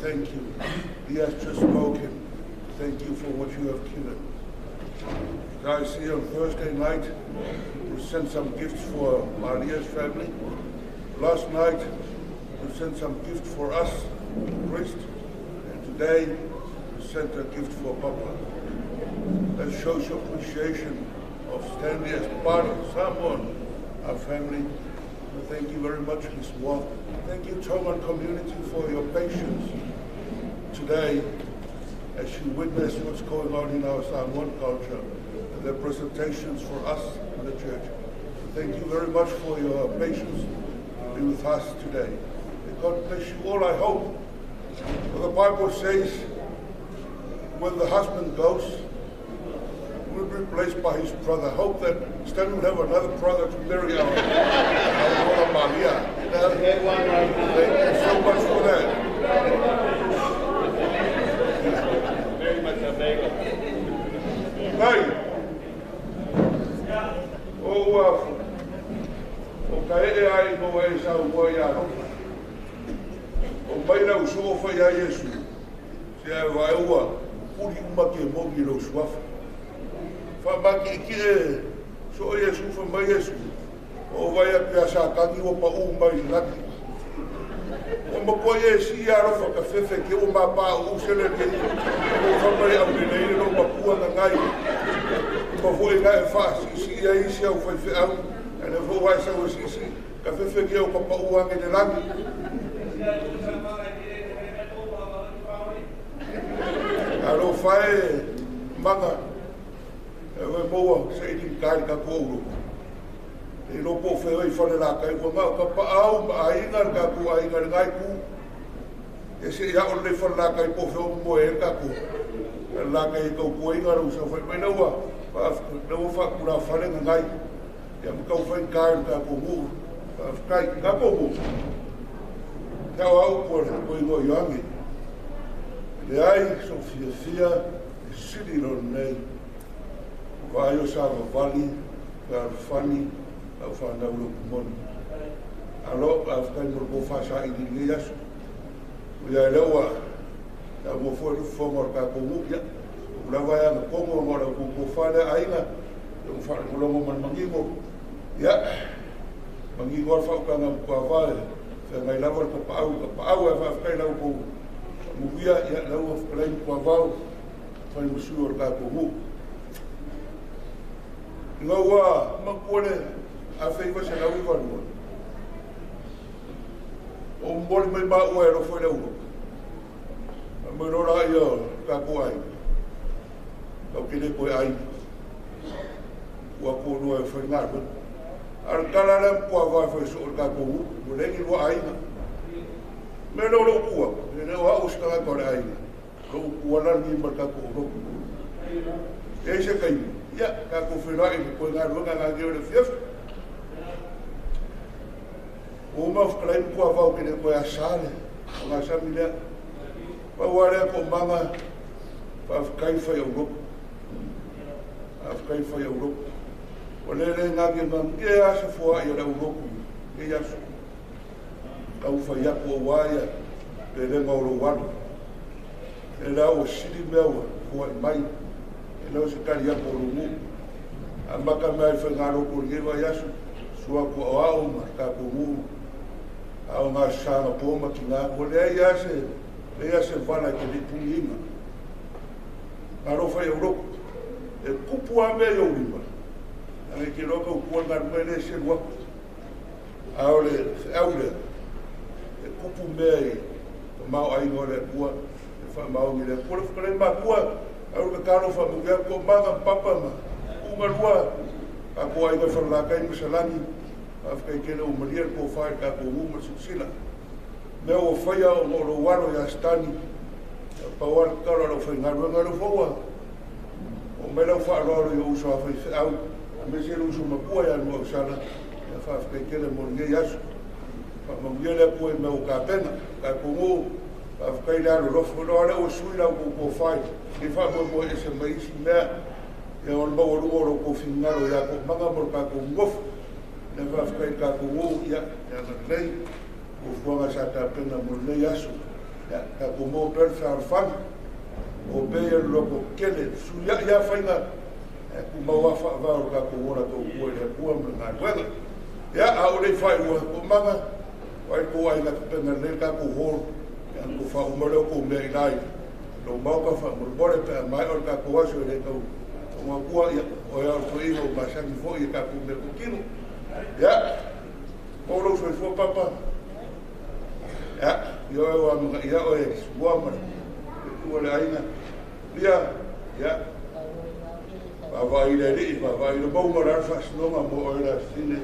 Thank you. He has just spoken. Thank you for what you have given. I see on Thursday night, we sent some gifts for Maria's family. Last night, we sent some gifts for us, priest, and today we sent a gift for Papa. That shows your appreciation of Stanley as part of someone, our family. Thank you very much, Ms. Moore. Thank you, Tongan community, for your patience today as you witness what's going on in our Samoan culture and the presentations for us in the church. Thank you very much for your patience to be with us today. May God bless you all, I hope. For the Bible says, when the husband goes, will be replaced by his brother. I hope that Stanley will have another brother to marry our brother Maria. Thank you so much for that. Very much available. Hey. Oh, o kae ai mo e sa o ia. O mai na usu o fa ia Yesu. Se ai vai ua, uri uma ke mo ki lo suafa. Fa ba ki ki e so Yesu fa mai Yesu. O vai a pia sa kangi o pa u mai laki. Ua matua e si alofa ka fefe ke o mapa o usele ke o whamare au le leire lo mapua na ngai. Ma fo e ngai wha si si ia isi au whai whe au. Ane fo wai sa o si si. Ka fefe ke o kapa ua nge le langi. Alo whae manga. E wai maua se i ringa kai ka kō uro. E lopo o whea i whare rā kai ua ngau ka pa au ma ainga ka ku ainga le ngai ku. E se ia o le whare rā kai po whea o mo e ka ku. Ka rā kai kau ku ainga rau sa whai mai naua. Naua whakura whare nga ngai. Ia ma kau whai kai ka ku ngu. Kai ka ku ngu. Kia o au kua le koe ingoa Ioange. Le ai so fia fia e sili lo nei. Vai o sa vavali, ka alfani, au whanau lo kumoni. Alo, a whakai mo ko whasa i ni nei aso. O ia lewa, ia mo fo le fonga o ka kongu ia. O la vai ana kongo mo la ko ko whale ainga, o whale mo longo man mangingo. Ia, mangingo al whaukanga mo kua whale, wha ngai lava ka paau e whawhakai lau ko muia, ia lau whakalai mo kua wau, whai mo sui o ka kongu. Ngaua, makuale, a whaiwa se lau i vanua. O mboli mai maua e rofo i le uro. A mai rora ia ka ko ai. Kau kele koe ai. Ua kō noa e whai ngā runa. A le kala lea mpua vai whai so o le ka kō uru. Mo lengi lua aina. Me lo lo kua. Le leo hao sitanga ka le aina. Lo kua la ni ma le ka kō uro. E se kai. Ia, ka kō whenua i le koe ngā runa ngā ngeo le fiafi. O mau whakalai mkua wau ke le koe a sale, o ngā sami lea. Pau a lea ko manga, whawhakai whai au roko. Whawhakai whai au roko. O le le ngā ke ngā ke asa fua i o le au roko, ke aso. Kau whai aku o waia, pe lenga o lo walu. E la o sili mea ua fua i mai, e lau se kari aku o lo ngu. A maka mea i whai ngā roko le vai aso, sua ku o au ma ka ko ngu. Au ngā sanga pōma ki ngā, ko lea ia se wana ke le pungi inga. Ngā rofa i Europa, e kupu a mea i au lima. Ngai ke roka ukua ngā runga le se ruaku. A o le au lea, e kupu mea i ka mao ainga o le akua, e wha mao ngi le akua. Le whakalei makua, au ka karo wha mungi ko manga papa ma, unga lua, ka ko ainga wharalakai masalani, a whakai kele o maria ko whai ka ko ngu ma sila. Mea o whaia o ngō waro i a stani, pawar karo lau whai ngā ruanga lau whaua. O mai lau wharoaro i o uso a whai wheau, a me se uso makua ia nua usala, ia whawhakai kele mo ngei aso. Whamangia lea koe mea o ka pena, ka kongo, whawhakai lea alo rofo, no ale o sui lau ko ko whai, i whamoe moe ese mai isi mea, ia o maua lunga o lau ko whingaro ia ko manga mo ka ko ngofu. Ia whawhakai ka kongo, ia ia nei, o fuanga sa ka pena mo nei aso. Ia ka kongo pere whaarwhanga, o pe ia loko kele, su ia ia whainga, ku maua whaavao ka kongo la tau kua le kua mo ngā ruenga. Ia a o lei whai ua ko manga, wai ko ai ngā pena nei ka ko horo, ia ko whaumare o ko mea i lai. Lo mau ka whaamoremore pe a mai o ka ko aso e le tau ngā kua, ia o ia o to iho masangi fo ia ka ko mea ko kino. Ia, o lou soifua papa. Ia, ia oe wa mga ia oe sua ma le tua le aina. Ia, ia, wawai le rii, wawai le maunga le alfa sinonga mo oe la sine,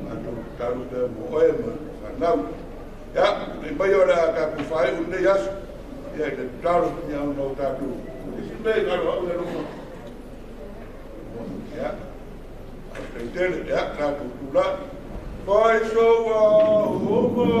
atu talu te mo oe ma whanau. Ia, i mai o le a ka ku whae unei aso, ia i le talu ia ona o tātou. Isi mei karu hau le luma. Ia, a peitele, ia, tātou tūlai. Whai soa o mā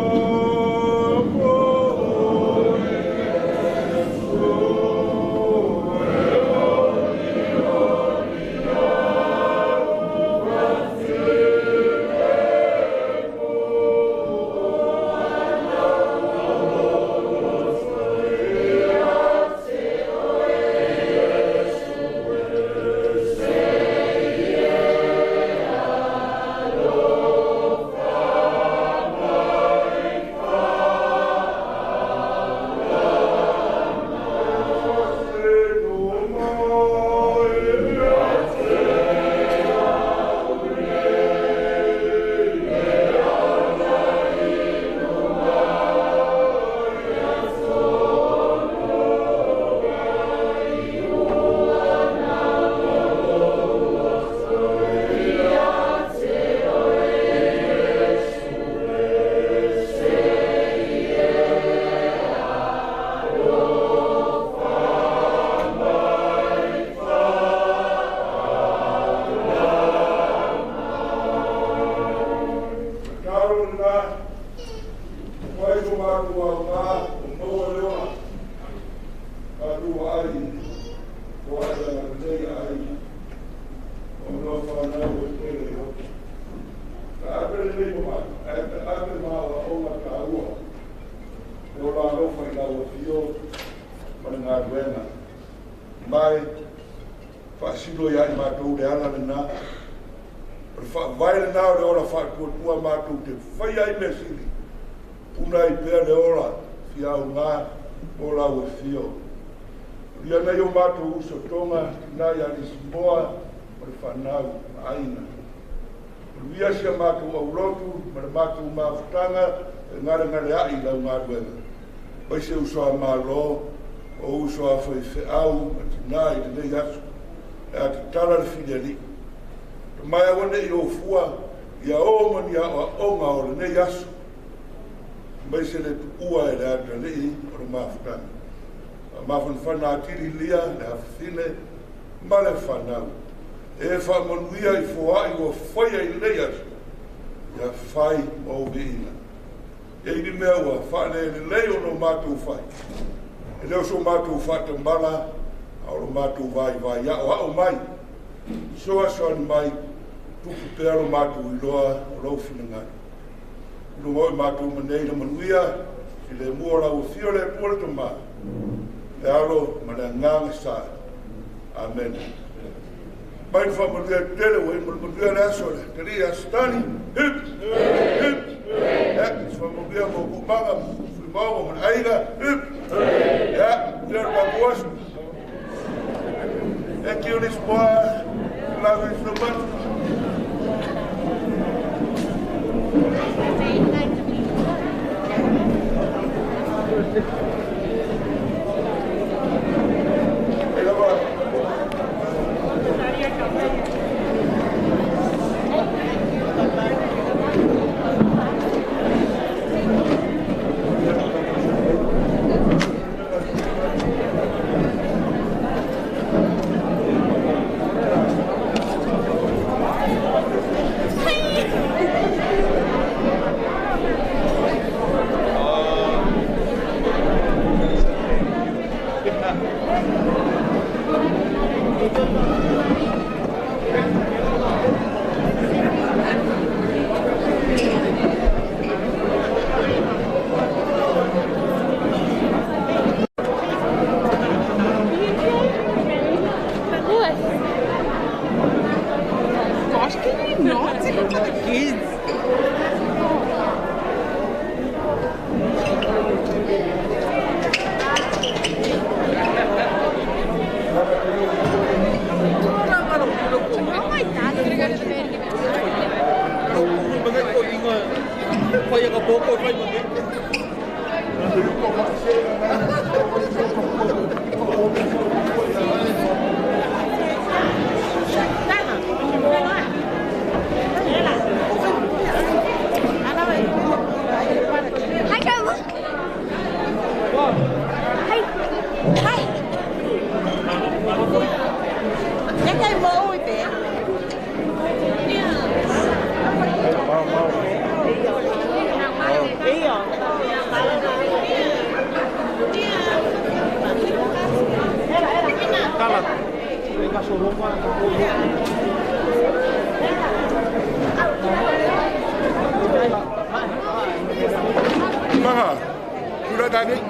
Nei ai o no whanau o tele i hoki. Ka apere nei mo mai, ape maa o ngā tāua. E o la alofa i lau afio ma le ngā. Mai, whaasilo ia i mātou le ala le nā. O le whaavai le nā o le ola whaatuatua mātou te whai ai mea sili. Puna i pea le ola, fia au ngā o lau afio. Ia nei o mātou uso tonga, nā ia Lisboa, o le whanau, aina. O le wia sia mātou au lotu, ma le mātou mafutanga, e ngare ngare ai lau ngā ruenga. Pai se uso a mālo, o uso a whai wheau, ma tina i le nei aso, e a te tala le fili. Te mai awane i o fua, ia o mani a o onga o le nei aso, mai se le tuua e le atalii o le mafutanga. Mafanfana atili lia le hafine ma le whanau. E whaamanuia i foai ua whaia i lei aso, ia whai o viina. E ini mea ua whaale le lei o no mātou whai. E leo so mātou whatamala, a o mātou vai vai ao ao mai. So aso ani mai, tupu pea lo mātou i loa o lau whina ngari. Lunga o mātou manei na manuia, i le mua lau whio le pua le tō. Le alo ma le nganga sa. Amen. Mai ni whaamanuia tele wa i manuia le aso le. Te ri asitani. Hip! Hip! Ya, ni whaamanuia mo kumanga, fuimaunga ma le aiga. Hip! Ya, le makuasu. Thank you, Lisboa. Love you so much. Gosh, can you not? Look at the kids. Hi, Trevor. Hi. Hi. Manga, sudah tadi.